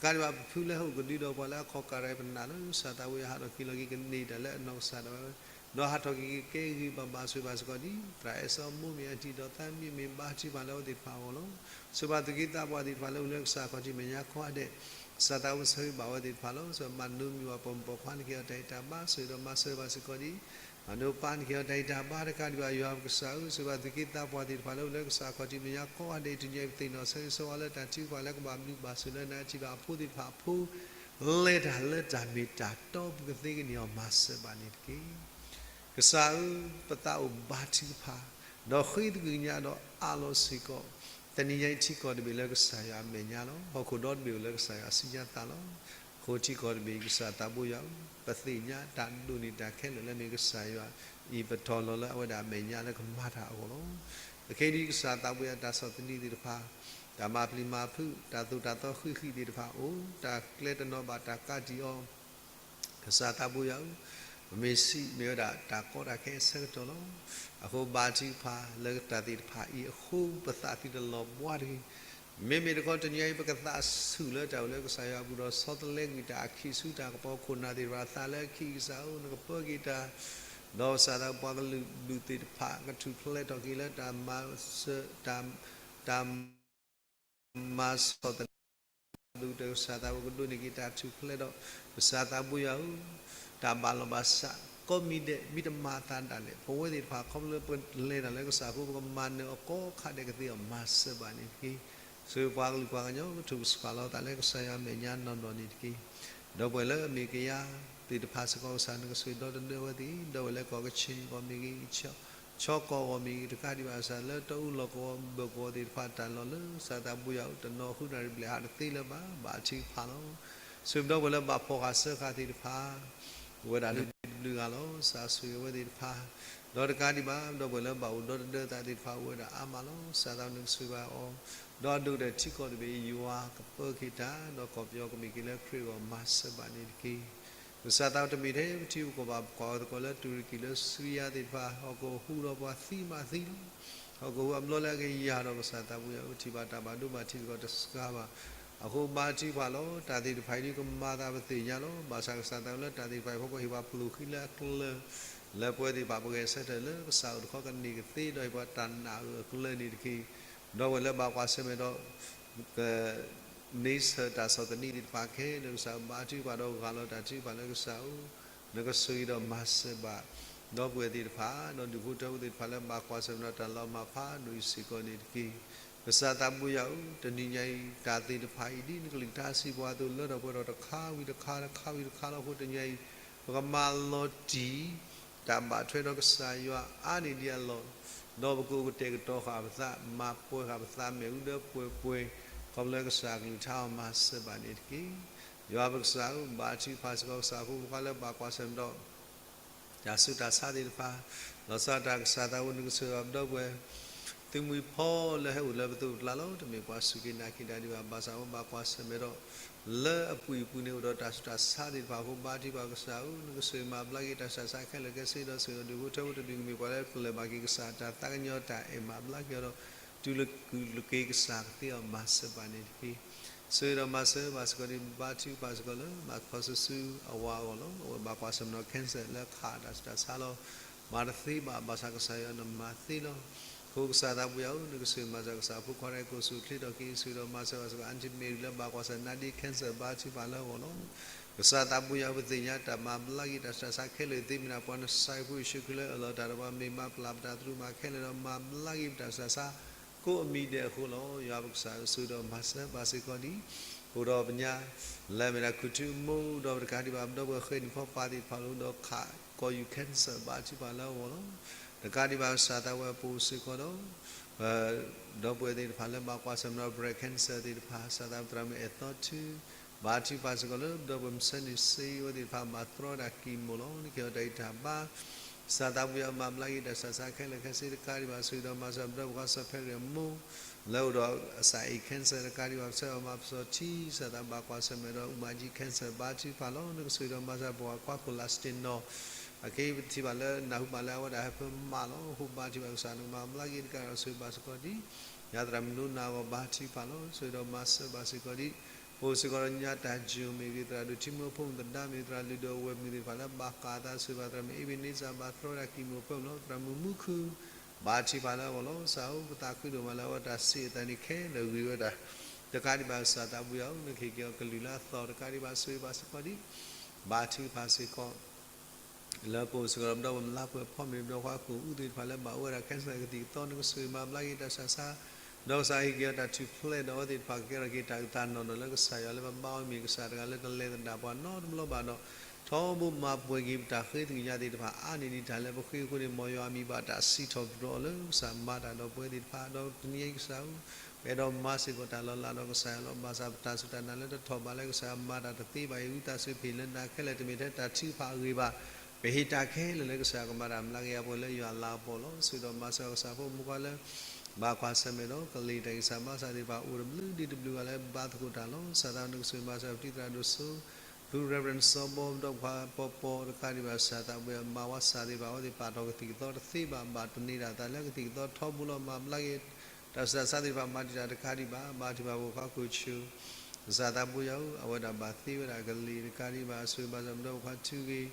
ဘၣ်ပဖုလၢဟဲအိၣ်ကဒုဒီးပှၤလၢအခီၣ်ကၢ်ရဲၣ်ပနၢ်လၢကစၢ်သးဘိယွၤဟးထီၣ်က့ၤလီၤက့ၤကန့ၢ်တၢ်လၢအနီၢ်ကစၢ်ဒၣ်ဝဲ ဒီးဟးထီၣ်က့ၤကကဲဂ့ၤဘၣ်ဘၣ်ဆိၣ်ဂ့ၤဘၣ်စ့ၢ်ကီးဒံး သရၣ်အဲၣ်စီအမိၢ်မ့ၢ်အတံၤဒီးသးမံမ့ၢ် ဘါထုကဖၣ်လၢအဝဲသ့ၣ်တဖၣ်အဂီၢ်လီၤ. ဆိၣ်ဂ့ၤဘၣ်သူၣ်က့သးပှၢ်သ့ၣ်တဖၣ်လၢအိၣ်လၢကစၢ်ခီၣ်ထံးမဲာ်ညါကိးဂၤဒဲး ကစၢ်သးဘိယွၤဆိၣ်ဂ့ၤဘၣ်အဝဲသ့ၣ်တဖၣ်လီၤ. ဆိၣ်ဂ့ၤဘၣ်မၤနၢၤမုၢ်ဝၤပိာ်မုၣ်ပိာ်ခွါ နကဟ့ၣ်အီၤတၢ်အံးတၢ်ဘါ ဆိၣ်ဂ့ၤဒီးမၤစၢၤဘၣ်စ့ၢ်ကီးဒံး မၤနၢၤပၢ် နကဟ့ၣ်အီၤတၢ်အံးတၢ်ဘါ တကးဒံးဘၣ်ယွၤပကစၢ်ဧၢ ဆိၣ်ဂ့ၤဘၣ်သူၣ်က့သးပှၢ်သ့ၣ်တဖၣ်လၢအိၣ်လၢကစၢ်ခီၣ်ထံးမဲာ်ညါကိးဂၤဒဲး တနံၤအံၤပသ့ၣ်နီၣ်ဆၢဂ့ၤဆၢဝါလၢတၢ်ထုကဖၣ်လၢကဘၣ်ဘျုးဘၣ်ဆိၣ်လၢနၤ ထံၣ်ဘၣ်အဖိသ့ၣ်တဖၣ်အဖိ လဲၤတၢ်လၢတၢ်မ့ၢ်တၢ်တီ ပကသ့ကန့ၢ်အီၤ မၤစၢၤဘၣ်န့ၣ်တက့ၢ်. ကစၢ်ဧၢ ပသးအိၣ်ဘါထုကဖၣ် ဒီးဃ့သကွံၢ်ကညးဒီးအးလီၤစ့ၢ်ကီး တနံၤညါအံၤထံကီၢ်တဘ့ၣ်လၢကစၢ်ယွၤအမဲာ်ညါလီၤ.ဟီၣ်ခိၣ်ဒီတဘ့ၣ်အိၣ်လၢကစၢ်ယွၤအစုညါသးလီၤ. အဃိထံကီၢ်တဘ့ၣ်အံၤ ကစၢ်သးဘိယွၤဧၢ ပသ့ၣ်ညါတၢ်ဒိးန့ၢ်တၢ်ခဲလၢာ်လၢမ့ၢ်ကစၢ်ယွၤအံၤပတီၢ်လီၤလၢအဝဲဒၣ်အမဲာ်ညါလၢကမၤတၢ်အဂီၢ်လီၤ. အခဲအံၤဒ်ကစၢ်သးဘိယွၤတၢ်ဆီၣ်သနံးသ့ၣ်တဖၣ် တၢ်မၤပျံၤမၤဖုး တၢ်သိၣ်တၢ်သီဃံးဃံးသ့ၣ်တဖၣ်အိၣ် တၢ်ကျဲတနီၤဘၣ်တၢ်ကးတံာ်အီၤ ကစၢ်သးဘိယွၤဧၢ, ပမ့ၢ်စံးမ့ၢ်ဝဲဒၣ်တၢ်ကီတၢ်ခဲအဆၢကတီၢ်လီၤ. အဃိဘါထုကဖၣ်လၢတၢ်သ့ၣ်တဖၣ်အံၤအဃိ ပသးသံတလီၤဘှါတဂ့ၤ. မ့မ့ၢ်တခီတနံၤအံၤ ပကသးဆူၣ်လၢတၢ်အိၣ်လၢကစၢ်ယွၤအပူၤဒီး ဆီတလဲကွံာ်တၢ်အခံးဆူတၢ်ကပီၤခိၣ်နၢ်သ့ၣ်တဖၣ် သးလၢအခံးကစၢ်ဧၢ, နကပၢက့ၤတၢ် ဒီးကစၢ်သးပှၤကလုာ်ဒူၣ်သ့ၣ်တဖၣ် ကထူၣ်ဖျဲးထီၣ်က့ၤလၢတၢ်မၤစၢၤ တၢ် တၢ် မၤဆီၣ်သနံး ဒူၣ်တကစၢ်သးဝဲကဒိးန့ၢ်က့ၤတၢ်ထူၣ်ဖျဲးဒီး ကစၢ်သးဘိယွၤဧၢ, တၢ်ဘၣ်လီၤဘၣ်စး ကိးမံၤဒဲး မ့ၢ်တမၤအသးဒၣ်လဲာ် ပဝဲသ့ၣ်တဖၣ်ခီဖျိလၢပလဲၤတၢ်လၢကစၢ်အဃိ ပကမၤနၢၤအီၤကိးခါဒဲးကသ့အီၤ မၤစၢၤဘၣ်န့ၣ်တက့ၢ်. ဆိၣ်ဂ့ၤပှၤကလုာ်ပှၤကညီ ကထူၣ်ကဆှၣ်လီၤသးလၢကစၢ်ယွၤအမဲာ်ညါနီၢ်နီၢ်န့ၣ်တက့ၢ်. ဒီပုၢ်ဝဲၢ်လၢအမ့ၢ်ကယၤသ့ၣ်တဖၣ်စ့ၢ်ကီး ကစၢ် နကဆိၣ်ဂ့ၤဒီတဒၢအဝဲသ့ၣ်, ဒီပုၢ်ဝဲၢ်လၢကီၢ်ကချ့ၣ်ကီၢ်မ့ၢ်ဂ့ၤ ကဆီ ဆီကီၢ်ဂီၤမ့ၢ်ဂ့ၤ တကးဒံးဘၣ်ကစၢ် လၢတၢ်အူလီၢ်ကဝီၤဘၢၣ်ကဝီၤသ့ၣ်တဖၣ်တၢ်လီၢ်လၢ ကစၢ်သးဘိယွၤအိၣ် တနီၤဃုနၣ်ရံၣ်ဘျဲၣ်ဟးတသ့လၢၤဘၣ် ဘၣ်ထုကဖၣ်လီၤ. ဆူပဒီပုၢ်ဝဲၢ်လၢဘၣ်ဖီၣ်ဃာ်စၢဃာ်သ့ၣ်တဖၣ် အိၣ်ဝဲဒၣ်လၢတဘျုးဂၤလီၤ. ကစၢ်ဆိၣ်ဂ့ၤဝဲသ့ၣ်တဖၣ် ဒီးတကးဒံးဘၣ် ပဒီပုၢ်ဝဲၢ်လၢဘၣ်အိၣ်ဒီသဒၢသးသ့ၣ်တဖၣ် အိၣ်ဝဲဒၣ်အါမးလီၤ. ကစၢ်သးနကဆိၣ်ဂ့ၤဘၣ်အီၤ ဒီးအဒိၣ်ကတၢၢ်ထံကီၢ်တဘ့ၣ် ယွၤကပၢက့ၤတၢ် ဒီးကီၢ်ပယီၤကမ့ၢ်က့ၤလၢခရံာ်အဂီၢ် မၤစၢၤဘၣ်န့ၣ်တက့ၢ်. ကစၢ်သးတမ့ၢ်ထဲပထံပကီၢ်ဘၣ် ပကွၢ်ဝဲသကိးလၢတူၤရကံၣ်လၢစံရံယါသ့ၣ်တဖၣ် ဟီၣ်ကဝီၤဟူးဒီးပှၤသံမးသံလီၤ. ဟီၣ်ကဝီၤဟူးအဘျီလၢအကယၤဒီး ကစၢ်သးဘိယွၤ ပထံၣ်ဘၣ်တၢ်ဘၣ်ဒိဘၣ်ထံးသကိးတစှၤဘၣ်. အဃိဘါထုကဖၣ်လီၤ. တၢ်သ့ၣ်တဖၣ်အံၤဒ်ကမၤသးပသ့ၣ်ညါလီၤ. ဘၣ်ဆၣ်ကစၢ်သးလၢတၢ်သ့ၣ်တဖၣ်အံၤ ဖီခိၣ်ဟ့ၣ်ပှၤပျိာ်ဃံလၢအကျၢၤ လၢပဝဲသ့ၣ်တဖၣ်ပဂဲၤဆၢထၢၣ်လၢကစၢ်အိၣ်တခီကန့ၢ်ကသ့ဒီး ဟ့ၣ်ပှၤတၢ်နာ်အုးအကျၢၤန့ၣ်တက့ၢ်. ဒီပုၢ်ဝဲၢ်လၢဘၣ်ကွၢ်ဆၢၣ်မဲာ်ဒီး က န့ဆၢၣ်တၢ်ဆီၣ်သနံးသ့ၣ်တဖၣ်ခဲလၢာ် ကစၢ်ဘါထုကဖၣ်ဒီးဂၢ်လီၤတၢ်ထုကဖၣ်လၢကစၢ်အအိၣ် နကဆိၣ်ဂ့ၤဒီးမၤစၢၤဘၣ် ဒီပုၢ်ဝဲၢ်သ့ၣ်တဖၣ် ဒီးဒူၣ်ဖိထၢဖိသ့ၣ်တဖၣ်လၢဘၣ်ကွၢ်ဆၢၣ်မဲာ်ဒီးတၢ်လီၤမၢ်ဖးဒိၣ်အံၤစ့ၢ်ကီးန့ၣ်တက့ၢ်. ကစၢ်သးဘိယွၤဧၢ, တနံၤညါအံၤ တၢ်သ့ၣ်တဖၣ်အံၤ ဒ်နကလုၢ်ကထါစံးပှၤအသိး လၢထီၣ်ပှဲၤထီၣ်တခါဝံၤတခါ တခါဝံၤတခါလီၤ. အဃိတနံၤညါအံၤ ပကမၤလီၤတံၢ် တၢ်ဘၣ်ထွဲဒီးကစၢ်ယွၤအါန့ၢ်ဒံးအလီၢ်, ဒီးပကအိၣ်ကတဲာ်ကတီၤဃာ်ပသး, မၤပှဲၤဃာ်ပသးမ့ၣ်အူဒီးပှဲၤပှဲၤ, ခီဖျိကစၢ်ကလုၢ်ကထါအီၤမၤစၢၤဘၣ်န့ၣ်တက့ၢ်. ယွၤပကစၢ်ဧၢ, ဘါထုကဖၣ်စ့ၢ်ကီး ကစၢ်အဖိမုၣ်ဖိခွါလၢဘၣ်ကွၢ်ဆၢၣ်မဲာ်ဒီး တၢ်ဆူးတၢ်ဆါသ့ၣ်တဖၣ်, လီၤဆီဒၣ်တၢ်ကစၢ်သးဘိ နကဆိၣ်ဂ့ၤဘၣ်ပဒီပုၢ်ဝဲၢ် သုးမုၢ်ဖီလၢဟဲအိၣ်လၢပသိးပကျါလီၤ. တမ့ၢ်ပှၤစူၢ်က့ၤနာ်က့ၤတၢ်ဒံးဘၣ်, ဘၣ်ဆၣ်အဝဲဘၣ်ကွၢ်ဆၢၣ်မဲာ်ဒီး လၢအပူၤအပူၤန့ၣ် အိၣ်ဒီးတၢ်ဆူးတၢ်ဆါသ့ၣ်တဖၣ်အဃိ ဘါထုကဖၣ်ကစၢ်ဧၢ, နကဆိၣ်ဂ့ၤမၤဘျါက့ၤတၢ်ဆူးတၢ်ဆါခဲလၢာ်ခဲဆ့ဒီး ဆိၣ်ဂ့ၤဒူၣ်ဖိထၢဖိတဒူၣ်ကမ့ၢ်ပှၤလၢကလၢၢ်ဘၣ်က့ၤကစၢ်တၢ်သးကညီၤတၢ်အဲၣ်မၤဘျါက့ၤအီၤဒီး တုၤလၢကုၢ်လၢက့ၤကစၢ်ကသ့အီၤမၤစၢၤဘၣ်န့ၣ်တက့ၢ်. ဆိၣ်ဂ့ၤဒီးမၤစၢၤဘၣ်စ့ၢ်ကီးဒ်ဘါထုကဖၣ်စ့ၢ်ကီးလၢ မၤခီဆူစုအဝၤအဂီၢ်လီၤ. အဝဲဘၣ်ကွၢ်ဆၢၣ်မဲာ်ဒီး cancer လၢခးတၢ်ဆူးတၢ်ဆါလီၤ. မၤတသ့ဘၣ် ဘၣ်ဆၣ်ကစၢ်ယွၤနမၤသ့လီၤ. အဃိကစၢ်သးဘိယွၤဧၢ, နကဆိၣ်ဂ့ၤမၤစၢၤကစၢ်ဖိခွါတဂၤကိးဆူၣ်ချ့ထီၣ်က့ၤ ဆိၣ်ဂ့ၤဒီးမၤစၢၤဘၣ်စ့ၢ်ကီး Aunty Mary လၢဘၣ်ကွၢ်ဆၢၣ် နာ်ဒ့ cancer ဘါထုကဖၣ်လၢအဂီၢ်လီၤ. ကစၢ်သးဘိယွၤဧၢ, ပသ့ၣ်ညါတၢ်မၤဘျါက့ၤတၢ်ဆူးတၢ်ဆါခဲလၢာ်သ့မ့ၢ်ဒၣ် ပှၤနစၢ်ဖိယ့ၣ်ၡူးခရံာ်လၢအလီၤတၢ်ဒီးပှၤမ့ၢ်မၤပျၢ်ပတၢ်သရူးမၤခဲလၢာ်ဒီး မၤဘျါက့ၤပတၢ်ဆူးတၢ်ဆါ ကိးအမံၤဒဲးအဃိလီၤ. ယွၤပကစၢ်ဧၢ, ဆိၣ်ဂ့ၤဒီးမၤစၢၤဘၣ်စ့ၢ်ကီးဒ် အိၣ်ဒီးပညါ လၢအမ့ၢ်ဒၣ်ခူၣ်ထူအမိၢ်ဒီးပတကးဒံးဘၣ် ပဒီပုၢ်ဝဲၢ်ဃဲၢ်နံၣ်ဖီပာ်သ့ၣ်တဖၣ်လၢအိၣ်ဒီးခးကီၢ်ယူၢ် cancer ဘါထုကဖၣ်လၢအဂီၢ်လီၤ. တကးဒံးဘၣ် ကစၢ်သးဝဲပအိၣ်စ့ၢ်ကီးဒီး ဒီပုၢ်ဝဲၢ်သ့ၣ်တဖၣ်လၢဘၣ်ကွၢ်ဆၢၣ်မဲာ်ဒီး breast cancer သ့ၣ်တဖၣ် ကစၢ်သးပသရၣ်မုၣ်အဲၣ်သီထူ ဘါထုကဖၣ်စ့ၢ်ကီးလၢ ပဒီပုၢ်ဝဲၢ်မုၣ်ဆၢနံၣ်စ့ဝဲသ့ၣ်တဖၣ် ဘၣ်သရီတၢ်ကံၢ်မိၢ်လီၤ. နကဟ့ၣ်အီၤတၢ်ဂံၢ်တၢ်ဘါ ကစၢ်သးဘိယွၤမၤဘျါက့ၤတၢ်ဆူးတၢ်ဆါခဲလၢာ်ခဲဆ့ တကးဒံးဘၣ် ဆိၣ်ဂ့ၤဒီးမၤစၢၤပဒီပုၢ်ဝဲၢ်ခွါစီၤဖဲရ့ၣ်အမိၢ် လၢအိၣ်ဒီးအစၢ်အံၤ cancer တကးဒံးဘၣ် ကစၢ်ယွၤမၤပစီၤထံ ကစၢ်သးဘၣ်ကွၢ်ဆၢၣ်မဲာ်ဒီး အူမၤကၠံ cancer ဘါထုကဖၣ်လီၤ. နကဆိၣ်ဂ့ၤဒီးမၤစၢၤပှၤခွါခိၣ်လာ် စတ့ၣ်နီၣ် အကဟဲထံၣ်ဘၣ်လၢနၢ်ဟူဘၣ်လၢအဝဲဒၣ်ဟၢဖၢမးလီၤ. အဃိဘါထုကဖၣ်ကစၢ် နကမၤဘျါက့ၤတကးဒီးဆိၣ်ဂ့ၤဘၣ်စ့ၢ်ကီးဒ် ယၤသရၣ်မုၣ်နိနၤအဂီၢ် ဘါထုကဖၣ်လီၤ. ဆိၣ်ဂ့ၤဒီးမၤစၢၤဘၣ်စ့ၢ်ကီးဒ် ပအိၣ်စ့ၢ်ကီးဒီးညါတၢ်ယိာ်မ့ၢ်ဂ့ၤ သရၣ်ဒိၣ်ထံမုၢ်ဖိမုၣ်သဒါမ့ၢ်ဂ့ၤ သရၣ်လုၢ်ဒိၣ်အဝဲၢ်မုၣ်သ့ၣ်တဖၣ်လၢဘၣ်ဃးအသး ဆိၣ်ဂ့ၤဘၣ်သရၣ်မုၣ်အ့ဘ့န့စၢ် ဘၣ်သရီတၢ်ကံၢ်မိၢ်ပၢမိၢ်လီၤ. သရၣ်မုၣ်မူခုၣ် ဘါထုကဖၣ်လၢအဂီၢ်လီၤ. ကစၢ်ဧၢ ပသးခုဒိၣ်မးလၢအဝဲတၢ်စံးအသးန့ၣ်ခဲလၢာ်ဂ့ၤဝဲဒၣ် တကးဒံးဘၣ် ကစၢ်သးဘိယွၤဧၢ နကဟ့ၣ်က့ၤအီၤကလုၢ်လၢအသီၣ် တကးဒံးဘၣ် ဆိၣ်ဂ့ၤဘၣ်စ့ၢ်ကီးဒ် ဘါထုကဖၣ်စ့ၢ်ကီး လၢပအိၣ်စ့ၢ်ကီးဒီး ပဒီပုၢ်ဝဲၢ်မုၣ်လါပှဲၤဖီမ့ၢ် ပဒီပုၢ်ဝဲၢ်ခွါခိၣ်အူသ့ၣ်တဖၣ်လၢဘၣ်အိၣ်ဝဲဒၣ် cancer ကသံၣ်ကသီ နကဆိၣ်ဂ့ၤမၤဘျါက့ၤတၢ်ဆူးတၢ်ဆါ ဒီးကစၢ်ဟ့ၣ်က့ၤအီၤတၢ်ထူၣ်ဖျဲးဒီးအဝဲသ့ၣ်တဖၣ်ကကဲထီၣ်က့ၤတၢ်အုၣ်သးနီၢ်နီၢ်လၢကစၢ်ယွၤလၢပဘါအီၤမ့ၢ်ကစၢ်တဂၤလၢတလဲၤသဒၣ်ပှၤနီတဘျီဘၣ်ဒီး ထီဘိမၤပှဲၤက့ၤပတၢ်ဃ့သကွံာ်ညါသ့ၣ်တဖၣ် အါန့ၢ်ဒံးတၢ်လၢပဃ့အဃိန့ၣ် မ်ယွၤအမံၤဘၣ်တၢ်စံးထီၣ်ပတြၢၤအီၤလၢကစၢ်မၤတၢ်ဒီးပဝဲသ့ၣ်တဖၣ် ဒီးတနံၤအံၤကစၢ်ဧၢ ပအဲၣ်ဒိးမၤစ့ၢ်ကီးတၢ်လီၤလးဒီးကစၢ်ယွၤလီၤ. ဘၣ်ဆၣ်ပတၢ်စူၢ်တၢ်နာ်လၢတထီၣ်ဘးလၢကစၢ်ယွၤမၤတၢ်တသ့ဘၣ်အံၤ ဝံသးစူၤပဟ့ၣ်လၢနၤခဲလၢာ် တမ့ၢ်ထဲတၢ်ထုကဖၣ်အဂ့ၢ်ဘၣ် ပဟ့ၣ်တၢ်ခဲလၢာ်လၢကစၢ်ယွၤကမၤတၢ်မၤက့ၤအပှဲၤလၢယွၤလၤကပီၤလီၤ. ဆိၣ်ဂ့ၤဒီးမၤစၢၤကစၢ်ဖိမုၣ်ခွါလၢ ဘၣ်ကွၢ်ဆၢၣ်မဲာ်ဒီး ကလံၤတၢ်ဂံၢ်စၢ်ဘါစၢ်သ့ၣ်တဖၣ်အိၣ်တဘျုးဒံးတဘျုးဂၤလၢဘါသကိးတၢ်လီၤ. ကစၢ်သးနကဆိၣ်ဂ့ၤမၤစၢၤပတံၤသရၣ်ဒိၣ်စိ ဖု Reverend စီၤဘီ ဒီးပှၤပီပီတကးဒံးဘၣ် ကစၢ်သးဘိယွၤမၤဝဲစၢ်သ့ၣ်တဖၣ် အဝဲသ့ၣ်ပာ်ထီၣ်ကသံၣ်ကသီတသ့ဘၣ် ဘၣ်တနံၤဒၣ်သးလၢကသံၣ်ကသီထီဘိလီၤ. မၤဘျါက့ၤ တၢ်ဆူးတၢ်ဆါသ့ၣ်တဖၣ် မၤတံာ်တာ်တကးဒံးဘၣ် ဘါထုကဖၣ်ပှၤခွါခိၣ်ဆူၣ် ကစၢ်သးဘိယွၤဧၢ အဝဲဒၣ်ဘၣ်သ့ဝဲဒၣ်ကလံၤတကးဒံးဘၣ် ဆိၣ်ဂ့ၤဘၣ်စၢၤပဒီပုၢ်ဝဲၢ်ခွါထူဂ့ၤ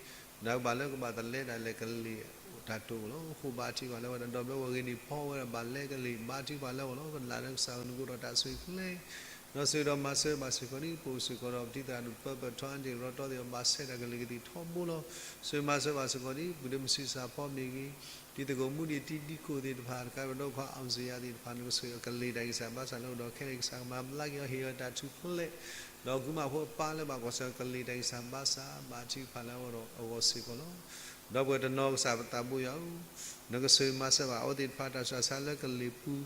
နၢ်ဟူဘၣ်လၢကဘၣ်တလဲဒၣ်လဲာ်ကလံၤတၢ်တိာ်လီၤ. အဃိဘါထုကဖၣ်လၢအဝဲဒၣ် ဒီးပဝဲဂ့ၤန့ၣ်ဖီဝဲဒၣ်ဘၣ်လဲကလံၤ ဘါထုကဖၣ်လၢအဂီၢ်လီၤ. ပနာ်လၢကစၢ်ဧၢ နကအိၣ်ဒီးတၢ်ဆိၣ်ဂ့ၤကျဲ ဒီးဆိၣ်ဂ့ၤဒီးမၤစၢၤဘၣ်စ့ၢ်ကီးဒ် ပအိၣ်စ့ၢ်ကီးဒီးပတံၤသရၣ်ဒိၣ်ပၢပၢၢ်ထီအါတ့ၢ်ရီတီသ့ၣ်တဖၣ် ဘၣ်ဆဲးတၢ်ကလံၤကသံၣ်ထီဘိလီၤ. ဆိၣ်ဂ့ၤမၤစၢၤဘၣ်စ့ၢ်ကီးဒ် ပုၢ်ဒ့မုၣ်ဆံးစၢ်ဖီမ့ၢ်ဂ့ၤ တံၤသကိးမူဒံးတံၤဒံကိၣ်သ့ၣ်တဖၣ် တကးဒံးဘၣ်ဒီးခွါအီၣ်စ့ယါသ့ၣ်တဖၣ် နကဆိၣ်ဂ့ၤအီၤကလံၤတၢ်ဂံၢ်စၢ်ဘါစၢ်လၢအိၣ်ဒီးခဲလၢာ် ကစၢ်ကမၤဘျါက့ၤအီၤ ဟ့ၣ်အီၤတၢ်ထူၣ်ဖျဲး ဒီးကုၢ်မးဖိအပၢ်လၢဘၣ်ကွၢ်ဆၢၣ်ကလံၤတၢ်ဂံၢ်စၢ်ဘါစၢ် ဘါထုကဖၣ်လၢအဂီၢ်ဒီးအဂီၢ်စ့ၢ်ကီးလီၤ. ဒီပုၢ်ဝဲၢ်တနီၤကစၢ်ပသးဘိယွၤဧၢ, နကဆိၣ်ဂ့ၤမၤစၢၤဘၣ်အဝဲသ့ၣ်တဖၣ် တၢ်ဆူးတၢ်ဆါလၢကလံၤပူၤ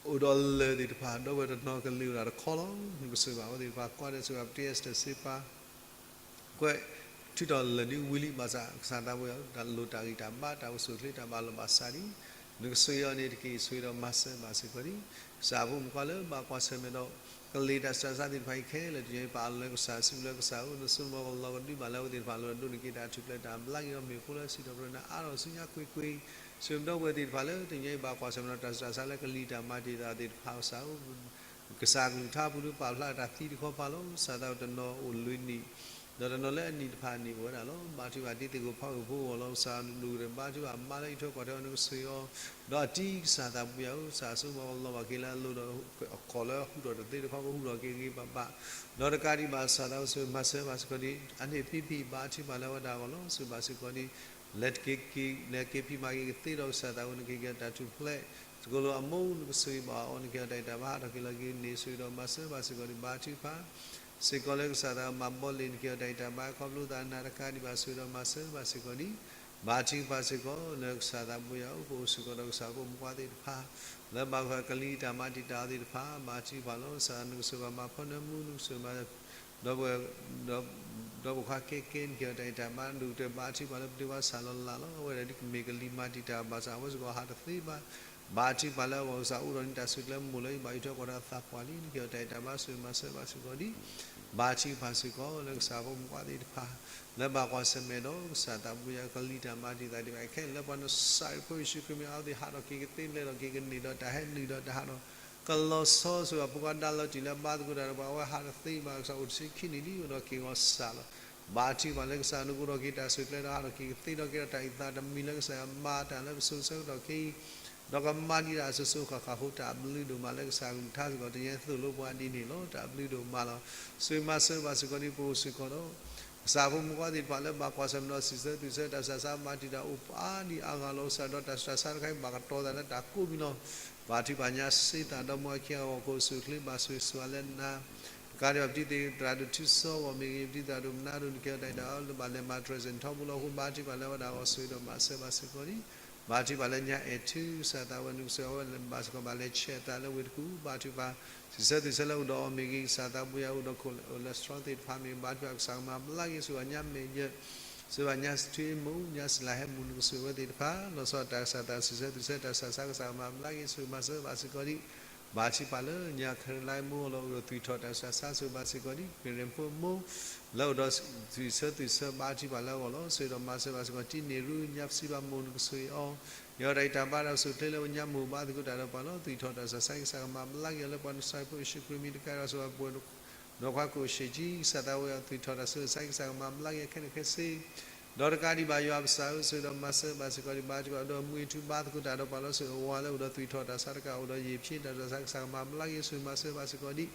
အိၣ်ဒီးလၢၢ်သ့ၣ်တဖၣ်, ဒီပုၢ်ဝဲၢ်တနီၤကလံၤအိၣ်ဒၣ်တခီလီၤ. နကဆိၣ်ဂ့ၤဘၣ်အဝဲသ့ၣ်တဖၣ်, ကွၢ်ဒီးဆိၣ်ဂ့ၤဘၣ် ပတ့အစတၢၢ်စ့ပၤ ကွဲးထုးထီၣ်လၢၢ်ဒ်ဝံၤလံဘၣ်ဆၣ် ကစၢ်သးဘိယွၤဧၢ, တၢ်လိၣ်တၢ်ဂံၢ်တၢ်ဘါ တၢ်အိၣ်ဆူၣ်အိၣ်ချ့ တၢ်ဘၣ်လိာ်ဘၣ်စးဒ် နကဆိၣ်ဂ့ၤအီၤန့ၣ်တက့ၢ်. ဆိၣ်ဂ့ၤဒီးမၤစၢၤဘၣ်စ့ၢ်ကီးဒံး ကစၢ်ဖိမုၣ်ဖိခွါလၢဘၣ်ကွၢ်ဆၢၣ်မဲာ်ဒီး ကလံၤတၢ်ဆူးတၢ်ဆါသ့ၣ်တဖၣ်အံၤခဲလၢာ် တညီအံၤပာ်အီၤလၢကစၢ်စုပူၤလၢကစၢ်ဧၢ, နစိနမီၤကလီၤကဒုဘၣ်လၢအဝဲသ့ၣ်တဖၣ်အလိၤ ဒိးန့ၢ်က့ၤတၢ်ထူၣ်ဖျဲးတၢ်ဘျါက့ၤဒီးမ့ၢ်ဖိလၢစံးထီၣ်ပတြၢၤနၤအါထီၣ်ဆူညါကွ့ၢ်ကွ့ၢ်, ဆိၣ်ဂ့ၤဒီပုၢ်ဝဲၢ်သ့ၣ်တဖၣ်လၢတညီအံၤဘၣ်ကွၢ်ဆၢၣ်မဲာ်ဒီးတၢ်ဆူးတၢ်ဆါလၢကလံၤတၢ်မၤတံာ်တာ်သ့ၣ်တဖၣ်ကစၢ်ဧၢ ကစၢ်ကလုၢ်ကထါပူၤဒုးပာ်ဖျါတၢ်သံတခီပၤလီၤ. ကစၢ်သးဝဲတနီၤအိၣ်လွံၢ်နံၣ်, ဒီးတနီၤလၢအနံၣ်တဖၣ်အနံၣ်အိၣ်ဝဲဒၣ်လီၤ. ဘါထုကဖၣ်တံၤသကိးဖးဂီၢ်ဖိအဂီၢ်လီၤ. ကစၢ်နဒိၣ်ကတၢၢ်ဘါထုကဖၣ်မါလၢအံးထွဲကွၢ်ထွဲအီၤ နကဆိၣ်ဂ့ၤအီၤ, ဒီးအတံၤကစၢ်သးဘိယွၤဧၢ, ကစၢ်စိနမီၤကလီၤဘၣ်က့ၤလၢအလိၤဒီး အခီၣ်လၢဟူးထီၣ်တသ့တခီကဟူးထီၣ်က့ၤဂ့ၤဂ့ၤဘၣ်ဘၣ်, ဒီးတကးဒံးဘၣ်ကစၢ်သးဘိဆိၣ်ဂ့ၤမၤစၢၤဘၣ်စ့ၢ်ကီးဒံး အန့ၣ်ဖံဖံဘါထုကဖၣ်လၢအဝဲဒၣ်အဂီၢ်လီၤ. ဆိၣ်ဂ့ၤဘၣ်စ့ၢ်ကီးဒံး လဲၤက့ၤဖံးမၤက့ၤကသ့ဒီးကစၢ်သးဘိန့ၣ်က့ၤက့ၤတၢ်ထူၣ်ဖျဲး သကိးလိာ်အမိၢ်နကဆိၣ်ဂ့ၤဘၣ်အီၤန့ၣ်က့ၤအီၤတၢ်အံၤတၢ်ဘါဟးထီၣ်က့ၤလီၤက့ၤန့ၣ် ဆိၣ်ဂ့ၤဒီးမၤစၢၤဘၣ်စ့ၢ်ကီးဒံး ဘါထုကဖၣ် စ့ၢ်ကီးလၢကစၢ်သးဘိမၤဘီလ့ၣ်န့ၣ်က့ၤအီၤတၢ်အံၤတၢ်ဘါခီဖျိသးနၤတကးဒံးဘၣ် ဆိၣ်ဂ့ၤဒီးမၤစၢၤဘၣ်စ့ၢ်ကီးဒံး ဘါထုကဖၣ်စ့ၢ်ကီးလၢကစၢ်သးဘိယွၤဧၢ ပအိၣ်စ့ၢ်ကီးဒီးကစၢ်ဖိမုၣ်ဖိခွါသ့ၣ်တဖၣ် လၢဘၣ်ဃးကလံၤတၢ်မၤတံာ်တာ်အီၤသ့ၣ်တဖၣ် ဘါထုကဖၣ်လီၤ. ကစၢ်နကဆိၣ်ဂ့ၤဘၣ်မၤဖီနၢမူ နကဆိၣ်ဂ့ၤဘၣ် ဒီပုၢ်ဝဲၢ် ဒီပုၢ်ဝဲၢ်ခွါကဲကဲန့ၣ်က့ၤအီၤတၢ်အံၤတၢ်ဘါ ဒိၣ်ကတၢၢ်ဘါထုကဖၣ်လၢပဒ့ဝါစၢ်လီၤလးလီၤ. အဝဲဒၣ်ဒ်ကမ့ၢ်ကလံၤမၤတံာ်တာ်ဘၣ်ဆၣ် အဝဲစ့ၢ်ကီးဟးတသ့ဘၣ် ဘါထုကဖၣ်လၢအဂီၢ် ကစၢ်အိးထီၣ်န့ၢ်တၢ်ဆူၣ်ကျဲမုၢ်လၢအံၤဘၣ်အံးထွဲကွၢ်ထွဲအသးပှၢ်လံန့ၣ်က့ၤအီၤတၢ်အံၤတၢ်ဘါ ဆိၣ်ဂ့ၤမၤစၢၤဘၣ်စ့ၢ်ကီးဒံး ဘါထုကဖၣ်စ့ၢ်ကီးလၢကစၢ်ဖိမုၣ်ဖိခွါသ့ၣ်တဖၣ် လၢဘၣ်ကွၢ်ဆၢၣ်မဲာ်ဒီးကစၢ်သးဘိယွၤကလံၤတၢ်မၤတံာ်တာ်သ့ၣ်တဖၣ်ခဲလၢာ် ပှၤနစၢ်ဖိယ့ၣ်ၡူးခရံာ်မ့ၢ်အဝဲသ့ၣ်ဟးထီၣ်က့ၤကသ့ လဲၤထီၣ်က့ၤကန့ၢ်ဒီးတၢ်ဟဲနုာ်ဒီးတၢ်ဟးထီၣ် ကလီၤဆီဆိၣ်ဂ့ၤဖိခွါဒါလီၤတံၢ်လၢဘါသကိးတၢ်ဒီးပှၤ အဝဲဟးတသ့ဘၣ် ကစၢ်အိၣ်တဆံခံနံၣ်လံ အိၣ်ဒီးက့ၤဂီၤစၢ်လီၤ. ဘါထုကဖၣ်လၢကစၢ်နကအိးထီၣ်က့ၤတၢ်ဆူၣ်ကျဲဒီးဟးထီၣ်က့ၤကသ့ထီၣ်က့ၤဒီးတၢ်အံၤသးတမံၤလၢကစၢ်ယွၤမၤတၢ်လၢပစိၤဆၢကတီၢ်ခဲအံၤ ဒီးကမၤဒံးတၢ်အစိၤစိၤဃၣ်ဃၣ်အဃိ တၢ်ဘျုးဒိၣ်မးလၢကစၢ်ကလုၢ်ကထါစ့ၢ်ကီး တညီသိၣ်လိပှၤဒ်န့ၣ်လီၤ. တၢ်ဘျုးဒိၣ်မးလီၤ. ဆိၣ်ဂ့ၤမၤစၢၤဘၣ်စ့ၢ်ကီးဒ်ပအိၣ်စ့ၢ်ကီးဒီး ကစၢ်ဖိမုၣ်ဖိခွါသ့ၣ်တဖၣ်လၢဘၣ်ကွၢ်ဆၢၣ်မဲာ်ဒီးစံးဆၢသွံၣ်ဆၢတၢ်ဆူးတၢ်ဆါမၤတံာ်တာ်အိၣ်ပာ်ဒံးအါဂၤလီၤ. ကစၢ်ဒီးတၢ်ဆူးတၢ်ဆါတခါအံၤ ဘၣ်ကတီၤသးလၢတၢ်ကိးမံၤလီၤ. ဘါထုကဖၣ်ညါစ့သးဒီမါဝၤခံဂၤအဂီၢ် ကအိၣ်ဆူၣ်အိၣ်ချ့ဘၣ်ဆိၣ်ဂ့ၤဆိၣ်ဝါလၢနၤ တကးဒံးဘၣ် ပတံၤသကိးသရၣ်ဒိၣ်ထူစီအဂီၢ်မ့ၢ်ဂ့ၤ ပတံၤသကိးသရၣ်ဒိၣ်မနုၤဒိၣ်န့ၣ်က့ၤအီၤတၢ်အံၤတၢ်ဘါ လၢဘၣ်လဲၤမၤတြဲၤစ့ၣ်ထီဘိလီၤအဃိ ဘါထုကဖၣ်လၢအဝဲဒၣ်အဂီၢ် ဆိၣ်ဂ့ၤဒီးမၤစၢၤဘၣ်စ့ၢ်ကီးဒံး ဘါထုကဖၣ်လၢညါအဲၣ်ထု ကစၢ်သးဝဲနုာ်ကစၢ်ဝဲလၢဘၣ်စ့ၢ်ကီးဘၣ်လဲၤဆဲးအသးလၢဝ့ၢ်တကူၣ် ဘါထုကဖၣ် စံးဆၢသွံၣ်ဆၢလၢအိၣ်ဒီးအီၤမ့ၢ်ဂ့ၤ ကစၢ်သးဘိယွၤအိၣ်ဒီး cholesterol သ့ၣ်တဖၣ်မ့ၢ် ဘါထုကဖၣ်ကစၢ်ကမၤဘျါက့ၤ ဆိၣ်ဂ့ၤဘၣ်ညါမဲာ်ယၢၤ ဆိၣ်ဂ့ၤဘၣ်ညါထွံၣ်မူ ညါစံလၤဟဲမူ နကဆိၣ်ဂ့ၤဝဲသ့ၣ်တဖၣ် လီၤဆီဒၣ်တၢ်ကစၢ်သး စံးဆၢသွံၣ်ဆၢတၢ်ဆူးတၢ်ဆါ ကစၢ်ကမၤဘျါက့ၤ ဆိၣ်ဂ့ၤမၤစၢၤဘၣ်စ့ၢ်ကီးဒံး ဘါထုကဖၣ်လၢညါခဲရလါမိၢ်အလီၢ်အိၣ်ဒီးသွံၣ်ထီၣ်တၢ်ဆူးတၢ်ဆါ ဆိၣ်ဂ့ၤဘၣ်စ့ၢ်ကီးဒံး ကရ့ၣ်ဖိမိၢ် လၢအိၣ်ဒီးသွံၣ်ဆၢသွံၣ်ဆၢ ဘါထုကဖၣ်လၢအဂီၢ်လီၤ. ဆိၣ်ဂ့ၤဒီးမၤစၢၤဘၣ်စ့ၢ်ကီး တံၤန့ၢ်ရူ ညါပစံဘၣ်မိၢ် နကဆိၣ်ဂ့ၤအီၤ က့ၤအီၤတၢ်အံၤတၢ်ဘါဒီး ကအိၣ်ဆူၣ်အိၣ်ချ့လၢညါမိၢ်ဘါသကိးတၢ်ဒီးပှၤလီၤ. သွံၣ်ထီၣ်တၢ်ဆူးတၢ်ဆါ ကစၢ်ကမၤဘျါက့ၤအီၤ လၢပှၤနစၢ်ဖိယ့ၣ်ၡူးခရံာ်မံၤတကးဒီး ဆိၣ်ဂ့ၤပှၤ ဒီးခွါကိၣ်ရှ့ၣ်ကံ ကစၢ်သးဝဲအသွံၣ်ထီၣ်တၢ်ဆူးတၢ်ဆါ ကစၢ်ကမၤဘျါက့ၤအီၤခဲလၢာ်ခဲဆ့ ဒီးတကးဒံးဘၣ်ယွၤပကစၢ်ဧၢ ဆိၣ်ဂ့ၤဒီးမၤစၢၤဘၣ်စ့ၢ်ကီးဒံး ဘါထုကဖၣ်ဒီးမုၢ်ထူဘါသကိးတၢ်ဒီးပှၤလီၤ. ဆိၣ်ဂ့ၤအဝၤလၢအိၣ်ဒီးသွံၣ်ထီၣ်တၢ်ဆူးတၢ်ဆါတကးအိၣ်ဒီးယ့ၣ်ဖံးတၢ်ဆူးတၢ်ဆါ ကစၢ်ကမၤဘျါက့ၤ ဆိၣ်ဂ့ၤမၤစၢၤဘၣ်စ့ၢ်ကီးဒံး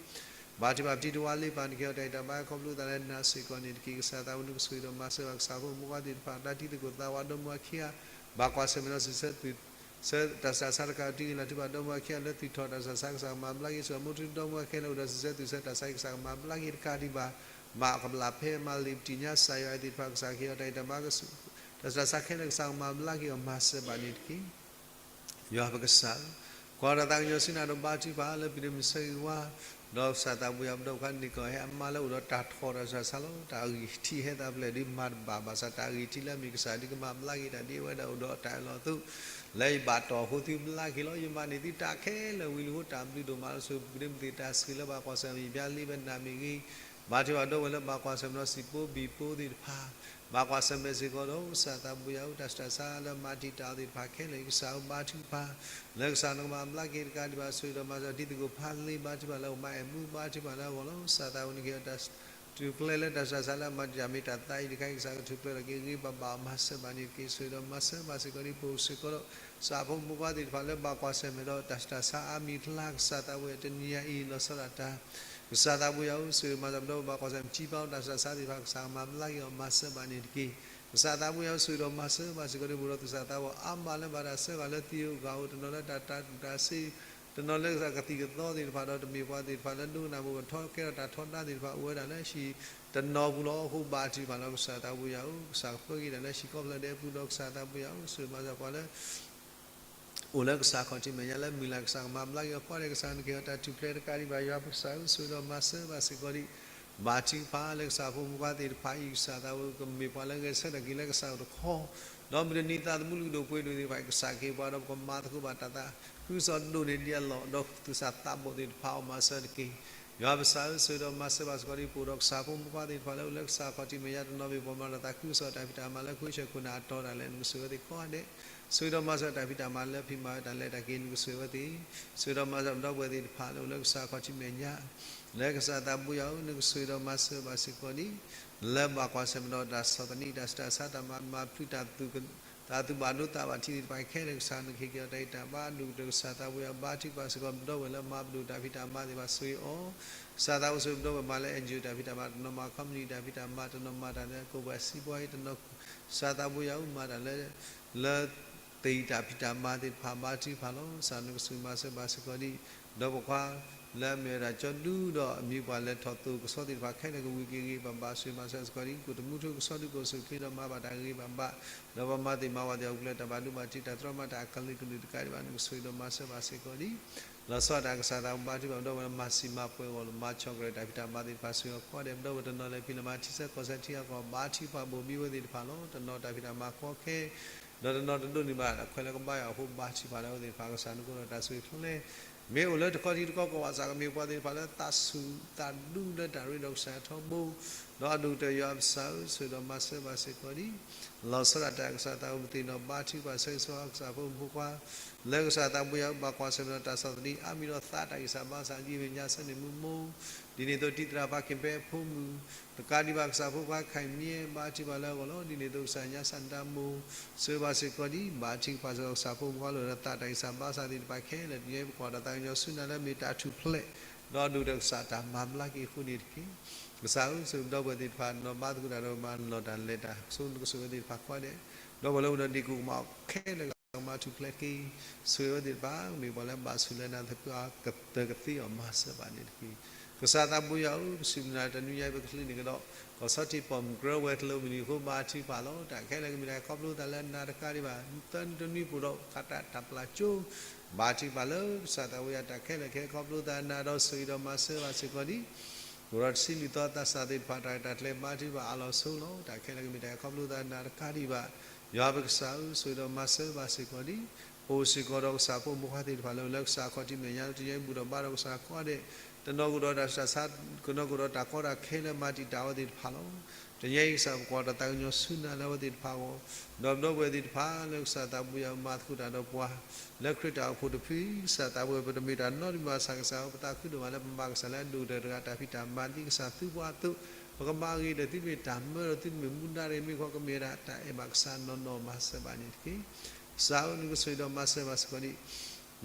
ဘါထုကဖၣ်ပတံၤတဝါလ့ပၢ်န့ၣ်က့ၤအီၤတၢ်အံၤတၢ်ဘါခီဖျိသးလၢနၤစ့ၢ်ကီးန့ၣ်တက့ၢ်. ကစၢ်သးဝဲနုာ်ကဆိၣ်ဂ့ၤဒီးမၤစၢၤဘၣ် ကစၢ်ဖိမုၣ်ဖိခွါသ့ၣ်တဖၣ် တၢ်တံၤသကိးသးဝးဒီမါဝၤခံဂၤ ဘၣ်ကွၢ်ဆၢၣ်မဲာ်ဒီးစံးဆၢသွံၣ် ဆၢတၢ်ဆူးတၢ်ဆါတကး တံၤဂ့ၤလၤထုကဖၣ်ဒီမါဝၤခံဂၤလၢသွံၣ်ထီၣ်တၢ်ဆူးတၢ်ဆါ ကစၢ်ကမၤဘျါက့ၤ ဆိၣ်ဂ့ၤမိၢ်ထူဒီမါဝၤခံဂၤလၢအိၣ်ဒီးစံးဆၢသွံၣ်ဆၢတၢ်ဆါ ကစၢ်ကမၤဘျါက့ၤတကးဒံးဘၣ် မၤအကဘျၣ်ဖဲမၤလ့ၤပတံၤညါစၢ်ယွၤအံၤသ့ၣ်တဖၣ် ကစၢ်က့ၤအီၤတၢ်အံၤတၢ်ဘါ တၢ်ဆူးတၢ်ဆါခဲလၢာ် ကစၢ်ကမၤဘျါက့ၤအီၤမၤစၢၤဘၣ်န့ၣ်တက့ၢ်. ယွၤပကစၢ်ဧၢ, ကွၢ်တၢ်သးကညီၤဆူနၤဒီးဘါထုကဖၣ်လၢပံၤဒိၣ်မုၣ်ဆၢဂ့ၤဝါ, ဒီးကစၢ်သးဘိယွၤပဒီပုၢ်ဝဲၢ်ခွါန့ၣ်က့ၤအီၤ ဟဲအမါလၢအိၣ်ဒီးတၢ်ထီၣ်တၢ်ဆူးတၢ်ဆါလီၤ. တၢ်အဂံၢ်ထံးဟဲသးဖျဲၣ်ဒ်မၤတဘၣ်ဘၣ်ဆၣ် တၢ်အဂံၢ်ထံးလၢအမ့ၢ်ကစၢ်ဒ်ကမၤဘျါက့ၤတၢ်ဒ်အဝဲဒၣ်အိၣ်ဒီးတၢ်အၢၣ်လီၤအသိး လၢယဘၣ်တီၢ်အဃိသုဘျါက့ၤလီၤ. ယမၤန့ၢ်သုတၢ်ခဲလၢာ်ဝံၤလံအဃိ တၢ်ဘျုးဒိၣ်မးလီၤ. ဆိၣ်ဂ့ၤပူၤဒ့မုၣ်သ့ၣ်တၢ်ဆှုၣ်လၢဘၣ်ကွၢ်ဆၢၣ်မဲာ် ယပျၢ်လံဖဲနမ့ၢ်ဂ့ၤ, ဘါထုကဖၣ်ဒီပုၢ်ဝဲၢ်လၢဘၣ်ကွၢ်ဆၢၣ်မဲာ်ဒီးစံၣ်ပိဘံၣ်ပိသ့ၣ်တဖၣ် ဘၣ်ကွၢ်ဆၢၣ်မဲာ်စ့ၢ်ကီးဒီး ကစၢ်သးဘိယွၤဧၢ တၢ်ဆူးတၢ်ဆါလၢမၤတံာ်တာ်အီၤသ့ၣ်တဖၣ်ခဲလၢာ် ကစၢ်ဧၢ ဘါထုကဖၣ် လၢကစၢ်နကမၤဘျါက့ၤတကးဒံးဘၣ် ဆိၣ်ဂ့ၤဒီးမၤစၢၤတံၤသကိးဖးလ့ ဘါထုကဖၣ်လၢအိၣ်မၤအဲၣ်မူ ဘါထုကဖၣ်လၢအဂီၢ်လီၤ. ကစၢ်သးဝဲန့ၣ်က့ၤအီၤတၢ်ထူၣ်ဖျဲးလၢတၢ်ဆူးတၢ်ဆါလၢအမၤတံာ်တာ်မ့ၢ်တၢ်သးအံၤတခါအံၤ ကစၢ်ကထူၣ်ဖျဲးထီၣ်က့ၤဂ့ၤဂ့ၤဘၣ်ဘၣ်အီၤ မၤစၢၤဘၣ်န့ၣ်တက့ၢ်. ဆိၣ်ဂ့ၤဒီးမၤစၢၤဘၣ်စ့ၢ်ကီးဒ်ပအိၣ်စ့ၢ်ကီးဒီး ကစၢ်ဖိမုၣ်ဖိခွါသ့ၣ်တဖၣ်လၢဘၣ်ကွၢ်ဆၢၣ်မဲာ်ဒီးတၢ်ဆူးတၢ်ဆါအါမံၤအကျါ ကစၢ်သးဝဲတနံၤအံၤလီၤဆီဒၣ်တၢ် ကစၢ်သးဘိယွၤဧၢ ဆိၣ်ဂ့ၤမၤစၢၤပဒီပုၢ်ဝဲၢ်ဘၣ်ကွၢ်ဆၢၣ်မဲာ် ကံပၢ်အိၣ်တၢ်ဆူးတၢ်ဆါသ့ၣ်တဖၣ် ကစၢ်ကမၤဘျါက့ၤအီၤ မၤစၢၤဘၣ်န့ၣ်တက့ၢ်. ကစၢ်သးဘိယွၤဧၢ ဆိၣ်ဂ့ၤဒီးမၤစၢၤဘၣ်စ့ၢ်ကီးဒ်ပအိၣ်ဒီးသူၣ်စၢ်သးဘီၣ်အါမးလၢဘၣ်တၢ်ဆၢဂၤလၢသံဂၤအိၣ် တနီၤလၢတၢ်တၢ်ကူၣ်တၢ်ဆ့ တနီၤလၢကစၢ်ကသံၣ်ကသီသ့ၣ်တဖၣ်ဒီးတမ့ၢ်ပှၤသ့ၣ်တဖၣ်လၢဒိကနၣ်မိၣ်ကထီကဲထီၣ်တၢ်ထီဒါသ့ၣ်တဖၣ်အိၣ်ဝဲဒၣ်လၢဟံၣ် တနီၤပူၤလီၤ. အဃိဘါထုကဖၣ်လီၤ ကစၢ်သးပူၤယွၤဧၢ, ကစၢ်ကပၢက့ၤတၢ်လၢဟံၣ်ကိးဖျၢၣ်ဒဲးပူၤဒီး ကစၢ်သးပူၤယွၤဧၢ, ဆိၣ်ဂ့ၤမၤစၢၤပှၤလၢ အိၣ်လၢကစၢ်ခီၣ်ထံးမဲာ်ညါလၢမုၢ်လၢ် ကစၢ်ကမၤဘျါက့ၤအီၤကိးဂၤဒဲး, ကစၢ်နကဟ့ၣ်အီၤတၢ်ထူၣ်ဖျဲးတကးဒံးဘၣ် ယွၤပကစၢ်ဧၢ, ဆိၣ်ဂ့ၤဒီးမၤစၢၤဘၣ်စ့ၢ်ကီးဒံး. ဘါထုကဖၣ်လၢကစၢ်ဖိမုၣ်ခွါသ့ၣ်တဖၣ်အံၤ ကစၢ်သးပူၤ ကမ့ၢ်ပှၤလၢဂဲၤဆၢထၢၣ်က့ၤလၢကစၢ်အိၣ်တခီ, ဒီးမုၢ်တနံၤသးသမူလုၢ်ဒိၣ်ပှ့ၤဒိၣ်သ့ၣ်တဖၣ် ကစၢ်ကဟ့ၣ်ပှၤဒီး ပကမၤသကိးဘၣ်တၢ်သးခုကစီၣ်ဒိၣ်န့ၢ်ဒံးအလီၢ်, ဒီးကစၢ်သးဘီၣ်သ့ၣ်တဖၣ်အီၤမၤစၢၤတက့ၢ်. ယွၤပကစၢ်ဧၢ, ဆိၣ်ဂ့ၤဒီးမၤစၢၤဘၣ်စ့ၢ်ကီးဒံး ပအိၣ်ဒီးကစၢ်ဖိမုၣ်ခွါသ့ၣ်တဖၣ်လၢအိၣ်လၢကစၢ်ခီၣ်ထံးမဲာ်ညါ တနီၤမ့ၢ်ပှၤမၤဒီးတၢ်သးခုကစီၣ်တၢ်ဖံးတၢ်မၤလၢခိၣ်ဆၢခိၣ်နၢ်အတီၤဒၣ်လဲာ် နကဆိၣ်ဂ့ၤဝဲသ့ၣ်ကိးဂၤဒဲး, ဆိၣ်ဂ့ၤဒီးမၤစၢၤတၢ်ဖံးတၢ်မၤလၢဖံးမၤဝဲတၢ်လဲၤတၢ်က့ၤ နကဆိၣ်ဂ့ၤဝဲသ့ၣ်, ဆိၣ်ဂ့ၤဒီးမၤစၢၤပဒီပုၢ်ဝဲၢ်သ့ၣ်တဖၣ်လၢအိၣ်လၢကစၢ်ခီၣ်ထံးမဲာ်ညါ လၢကစၢ်သးပူၤယွၤဧၢ, နကဆိၣ်ဂ့ၤဒီးမၤစၢၤဘၣ်စ့ၢ်ကီးဒံး လၢဘၣ်ကွၢ်ဆၢၣ်မဲာ်ဒီးတၢ်ဆီၣ်သနံး တၢ်ဆူးတၢ်ဆါ တၢ်မၤမၤဖျုးတၢ်သူၣ်က တၢ်သူၣ်ဘၣ်ဒိသးဘၣ်ထံးသ့ၣ်တဖၣ်ခဲလၢာ် ကစၢ်နကဟ့ၣ်က့ၤအီၤတၢ်ဂံၢ်တၢ်ဘါ ဒိၣ်ကတၢၢ် ကစၢ်သးပူၤယွၤ ဘါထုကဖၣ်စ့ၢ်ကီး ပဒီပုၢ်ဝဲၢ်လၢမၤပဒိၣ်တၢ်ဖံးတၢ်မၤသ့ၣ်တဖၣ်ဆိၣ်ဂ့ၤအီၤ, ကစၢ်သးပူၤဆိၣ်ဂ့ၤပဒီပုၢ်ဝဲၢ်မၤလၢ NGO တၢ်ဖံးတၢ်မၤ တနီၤမၤ company တၢ်ဖံးတၢ်မၤ တနီၤမၤတၢ်လၢ ကီၢ်ပှၤစံးပှၤအံၤ တနီၤ ကစၢ်သးပူၤယွၤဧၢ မၤတၢ်လၢ လၢ သ့ၣ်တၢ်ဖံးတၢ်မၤသ့ၣ်တဖၣ် ဘါထုကဖၣ်လီၤ. ကစၢ်နကဆိၣ်ဂ့ၤမၤစၢၤဘၣ်စ့ၢ်ကီးဒံး ဒီးပိာ်ခွါ လၢအမ့ၢ်ဝဲဒၣ်ကၠီဒူဒီးအမံၤပှၢ်လဲၤထီၣ်သိၣ်ကဆှီသ့ၣ်တဖၣ်ခဲလၢာ် ကဝံၤက့ၤဂ့ၤဂ့ၤဘၣ်ဘၣ် ဆိၣ်ဂ့ၤမၤစၢၤစ့ၢ်ကီးဒံး ကိၣ်တမူထူကဆှီဒူကိၣ်ဆူၣ်ချ့ဒီးမၤဘၣ်တၢ်ဂ့ၤဂ့ၤဘၣ်ဘၣ် ဒီးပှၤမၤသ့ၣ်မၤဝၤသ့ၣ်အကျဲ တၢ်ဘၣ်ဒိဘၣ်ထံး တၢ်တြီမၤတၢ်အကလုာ်ကလုာ်တကးဒံးဘၣ် နကဆိၣ်ဂ့ၤဒီးမၤစၢၤဘၣ်စ့ၢ်ကီးဒံး လီၤဆီဒၣ်တၢ် ကစၢ်သးပူၤ ဘါထုကဖၣ်ပဒီပုၢ်ဝဲၢ်လၢမၤစံၣ်မၤပှဲၤအဂီၢ်လီၤ. မၤဆီၣ်ကရၢၢ်တၢ်ဖံးတၢ်မၤသ့ၣ်တဖၣ် ဆိၣ်ဂ့ၤအီၤကိးဂၤဒဲး ပဒီပုၢ်ဝဲၢ်တနီၤလဲၤဖံးလဲၤမၤ ထံဆၢကီၢ်ဆၢထံဂၤကီၢ် ဘါထုကဖၣ်ဘိၣ်ဘံဝဲသ့ၣ်တဖၣ်လီၤ. တနီၤတၢ်ဖံးတၢ်မၤကီခဲ ဒီးတနီၤတဒိးန့ၢ်ဘၣ်တၢ်ခွဲးလၢကဘါယွၤအဃိ ဘါထုကဖၣ်လၢအဝဲသ့ၣ်တဖၣ် ကစၢ်နကအိၣ်ဒီးတၢ်ဆိၣ်ဂ့ၤချ့ မ့ၢ်အိၣ်လၢတခီထံတခီကီၢ်ဘၣ်ဆၣ် ကမ့ၢ်ပှၤသ့ၣ်တဖၣ်လၢသးဆူၣ်သးဒူလၢတၢ်ရ့ဒီးကစၢ်ထီဘိ ဒီးအဒိၣ်ကတၢၢ်ယွၤပကစၢ်ဧၢ ဆိၣ်ဂ့ၤဒီးမၤစၢၤဘၣ်စ့ၢ်ကီးဒံး လီၤဆီဒၣ်တၢ် ကစၢ်သးပူၤ ပသ့ၣ်နီၣ်ဘါထုကဖၣ်ဆၢဂ့ၤဆၢဝါကစၢ်ဖိမုၣ်ဖိခွါ လၢကစၢ်သးပူၤယွၤဧၢ ဘၣ်ကွၢ်ဆၢၣ်မဲာ်ဒီးတၢ်ဆီၣ်သနံး အါမံၤဒီးသးတၢ်ဂံၢ်စၢ်ဘါစၢ် ဒ်အမဲာ်ညါဆၢန့ၣ်မူမိၢ် ဒ်န့ၣ်အသိးတံၤသရၣ်ဖးက့ၤဖဲအဖိမုၣ် တကးဒံးဘၣ် ကစၢ်ဖိခွါခဲအံၤမ့ၢ်ဘါထုကဖၣ်လၢအဂီၢ်လီၤ. ဒ်န့ၣ်အသိးကစၢ်ညါစၢ်နတၢ်မိၢ် ဆိၣ်ဂ့ၤဘၣ်စ့ၢ်ကီးဒံး ဘါထုကဖၣ်စ့ၢ်ကီး ကစၢ်ဖိမုၣ်ဖိခွါလၢအိၣ်ဒီးသးတၢ်ဂံၢ်စၢ်ဘါစၢ်သ့ၣ်တဖၣ်ခဲလၢာ် တနံၤအံၤပကွၢ်ဒီးသးကညီၤဆူနၤလၢအမ့ၢ်တၢ်ထူၣ်ဖျဲး ဒီးအဒိၣ်ကတၢၢ်ကစၢ်တၢ်မၤဘျါက့ၤအဃိန့ၣ်တက့ၢ်. ကစၢ်ဧၢ ဆိၣ်ဂ့ၤပဒီပုၢ်ဝဲၢ်သ့ၣ်တဖၣ် နီၢ်ဘါသကိးတၢ်ဒီးမၤနီၢ်တၢ်လဲၤတၢ်ဆိ နကဆိၣ်ဂ့ၤဝဲသ့ၣ်တဖၣ်ကိးဂၤဒဲး ဒီးပှၤလၢအိၣ်ဒီးဒ့ၣ်ကိၣ်ကမၣ်အီၤခဲလၢာ် ကစၢ်ကမၤထူၣ်ဖျဲးက့ၤ ဆိၣ်ဂ့ၤဝဲသ့ၣ်တဖၣ် မ့ၢ်ပှၤလၢဘၣ်ဆိၣ်လၢနၤသပှၢ်ကတၢၢ်ကသ့အီၤမၤစၢၤဘၣ်န့ၣ်တက့ၢ်. ကစၢ်သးပူၤယွၤဧၢ ပစံးဘျုးနၤ တနွံညါအံၤ ပကချုးန့ၢ်ကဒီး ကီၢ်ဆီထံးပိာ်မုၣ်ကရၢဝဲၤကျိၤမုၢ်နံၤအဃိ ဘါထုကဖၣ်လီၤ. တၢ်ခဲလၢာ်ကမ့ၢ်တၢ်ခီဖျိသးလၢနၤတကးဒံးဘၣ် သၢနံၤတနွံပူၤဒီး ကးတၢ်တၢ်ပျၢ်ကၠိ ဘါထုကဖၣ်လၢကစၢ်သးပူၤယွၤ တၢ်ခဲလၢာ်ခဲခီဖျိသးနၤဒီး ဆိၣ်ဂ့ၤဒီးမၤစၢၤဘၣ်စ့ၢ်ကီးဒံး အိၣ်ဒီးတဆံလွံၢ်သီသးစၢ်သ့ၣ်တဖၣ် တၢ်ရဲၣ်တၢ်ကျဲၤဘါထုကဖၣ်အါလီၤဆိလီၤ. တၢ်ခဲလၢာ်ကမ့ၢ်တၢ်ခီဖျိသးနၤတကးဒံးဘၣ် ယွၤပကစၢ်ဧၢ ဆိၣ်ဂ့ၤဒီးမၤစၢၤဘၣ်စ့ၢ်ကီးဒံး ပအိၣ်စ့ၢ်ကီးဒီးကစၢ်ဖိမုၣ်ဖိခွါသ့ၣ်တဖၣ်လၢ လၢကစၢ်ခီၣ်ထံးမဲာ်ညါ တနံၤအံၤဘူၣ်ထီၣ်ဘါထီၣ်ကစၢ်ကိးဂၤဒဲး တနီၤကအိၣ်ဒီးတၢ်ဆူးတၢ်ဆါ ကနီၤကအိၣ်ဒီးတၢ်ကီတၢ်ခဲလၢမၤတံာ်တာ်အဝဲသ့ၣ်တဖၣ်လီၤ. တနံၤအံၤကစၢ်ပကွၢ်ဒီးသးကညီၤဆူနၤလၢအဝဲသ့ၣ်တဖၣ်အဂီၢ် ဒီးပဒီပုၢ်ဝဲၢ်သ့ၣ်တဖၣ်လၢကစၢ်သးပူၤယွၤမၤသကိးတၢ်ဒီးပှၤ လၢခရံာ်တၢ်အိၣ်ဖှိၣ်တဖု ကစၢ်သးပူၤ ပတမ့ၢ်တၢ်နီတမံၤဘၣ်ဆၣ် ကစၢ်ဧၢ ပသးခုဒိၣ်မးလၢပမၤကစၢ်လၢအဒိၣ်ကတၢၢ်တဂၤ တၢ်ဖံးတၢ်မၤဒ်ကစၢ်သုပှၤအသိး ပကမၤအဂ့ၤဒီးသုတမ့ၢ်တၢ်မၢဒီးသုတမ့ၢ်မူဒါတဂ့ၤ မ့ၢ်ခီကမ့ၢ်ဝဲဒၣ်တၢ်အဲၣ်ဘၣ်ကစၢ်နီၢ်နီၢ်မၤစၢၤဘၣ်န့ၣ်တက့ၢ်. ကစၢ်ဧၢ နကဆိၣ်ဂ့ၤဒီးမၤစၢၤဘၣ်စ့ၢ်ကီးဒံး လီ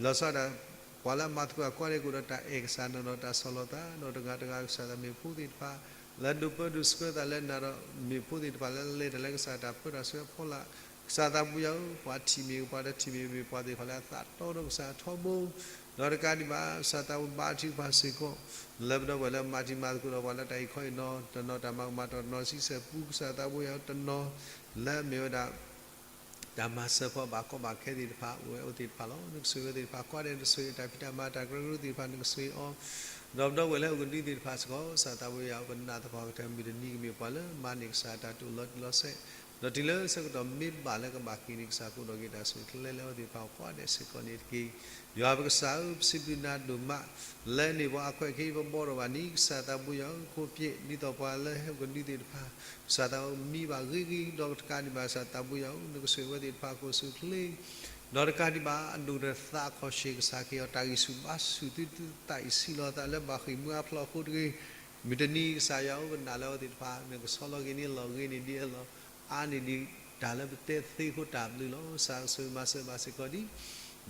ၤဆီဒၣ် ပှၤလၢအမၤသကိးအကိးဂၤဒဲးကအိၣ်ဒီးတၢ်အဲၣ်ကစၢ်နီၢ်နီၢ် တၢ်ဆီၣ်လီၤသး ဒီးတဂၤတဂၤကစၢ်သးမ့ၢ်ဖိသ့ၣ်တဖၣ် လၢအဒိးပၢဒိးဆှၢသးလၢနၤဒီး မ့ၢ်ဖိသ့ၣ်တဖၣ်လၢလဲၤတၢ်လၢကစၢ်တၢ်ပၢတၢ်ဆှၢအဖီလာ် ကစၢ်သးပူၤယွၤဧၢ ပှၤထံၣ်မ့ၢ်ဂ့ၤ ပှၤတထံၣ်မ့ၢ်ဂ့ၤ မ့ၢ်ပှၤသ့ၣ်တဖၣ်လၢအသးတီဒီးကစၢ်ထီဘိ ဒီးတကးဒံးဘၣ် ကစၢ်သးပူၤဘါထုကဖၣ်စ့ၢ်ကီး လၢပဒီပုၢ်ဝဲၢ်လၢမၤတံၤမၤသကိးဒီးပှၤလၢတၢ်အံၤခီအံၤနီၤ တနီၤတၢ်မၤကမၣ်တနီၤ တနီၤဆံဆဲၣ်ပူ ကစၢ်သးပူၤယွၤဧၢ တနီၤ လၢအမ့ၢ်ဝဲဒၣ် တၢ်မၤစၢၤဖီဘၣ်ကီဘၣ်ခဲသ့ၣ်တဖၣ် အိၣ်ဝဲအိၣ်သ့ၣ်တဖၣ်လီၤ. နကဆိၣ်ဂ့ၤဝဲသ့ၣ်တဖၣ် ကိးဂၤဒဲး နဆိၣ်ဂ့ၤတၢ်ဖံးတၢ်မၤ တၢ်ကရၢကရိသ့ၣ်တဖၣ် နကဆိၣ်ဂ့ၤအီၤ ဒီးပဒီပုၢ်ဝဲၢ်လၢအအိၣ်ကဒုသ့ၣ်တဖၣ်စ့ၢ်ကီး ကစၢ်သးပူၤယွၤဧၢ ပနာ်သပှၢ်ကတၢၢ်မုၢ်တနံၤကမ့ၢ်ပှၤလၢမၤန့ၢ်ကစၢ်တၢ်တိာ်လီၤတံၢ်လီၤဆဲး ဒီးတုၤလၢဆၢကတီၢ်မ့ၢ်ဘၣ်လၢကဘၣ်က့ၤန့ၣ် ကစၢ်ကအိၣ်ဒီးက့ၤတၢ်ဆိၣ်ဂ့ၤချ့လၢအဝဲသ့ၣ်တဖၣ်အဂီၢ်ကိးဂၤဒဲးစ့ၢ်ကီးန့ၣ်တက့ၢ်. ယွၤပကစၢ်ဧၢ ပစံးဘျုးနၤဒိၣ်မး လၢန့ၢ်ပှၤအခွဲးအယာ်ပဘီထီၣ်ဘၣ်န့ၣ် ကစၢ်သးပူၤယွၤဧၢ ခိၣ်ဖျဲး ဒ်သိးပှၤလၢဟဲအိၣ်ကဒုသ့ၣ်တဖၣ် ကစၢ်သးပူၤမံဘၣ်ဂ့ၤဂ့ၤ ဒီးတကးဒံးဘၣ် ကစၢ်သးပူၤယွၤဧၢ နကဆိၣ်ဂ့ၤဝဲသ့ၣ်တဖၣ် ကိၣ်ဆူၣ်ချ့ ဒီးတကးဒံးဘၣ် အဒိၣ်ကတၢၢ်သးခီၣ်ဆံး ကစၢ်ကဟ့ၣ်အီၤတၢ်ဂံၢ်ဆူၣ်ဘါဆူၣ် သုသးအံၤဆံးလီၤသးလၢဘၣ်ဃ့ၢ်မှံဟးဖျိးအဃိတဂ့ၤ, မုၢ်တနံၤကစၢ်ယွၤဧၢ ပနာ်လၢအဝဲသ့ၣ်တဖၣ် နကဆီလီၤက့ၤန့ၢ်အလီၢ် ဂ့ၤန့ၢ်ဒ်အလီၢ် အါန့ၢ်ဒံးတၢ်လၢပတဲသ့အဃိတၢ်ဘျုးလီၤ. ကစၢ်ဆိၣ်ဂ့ၤမၤစၢၤဘၣ်စ့ၢ်ကီးဒံး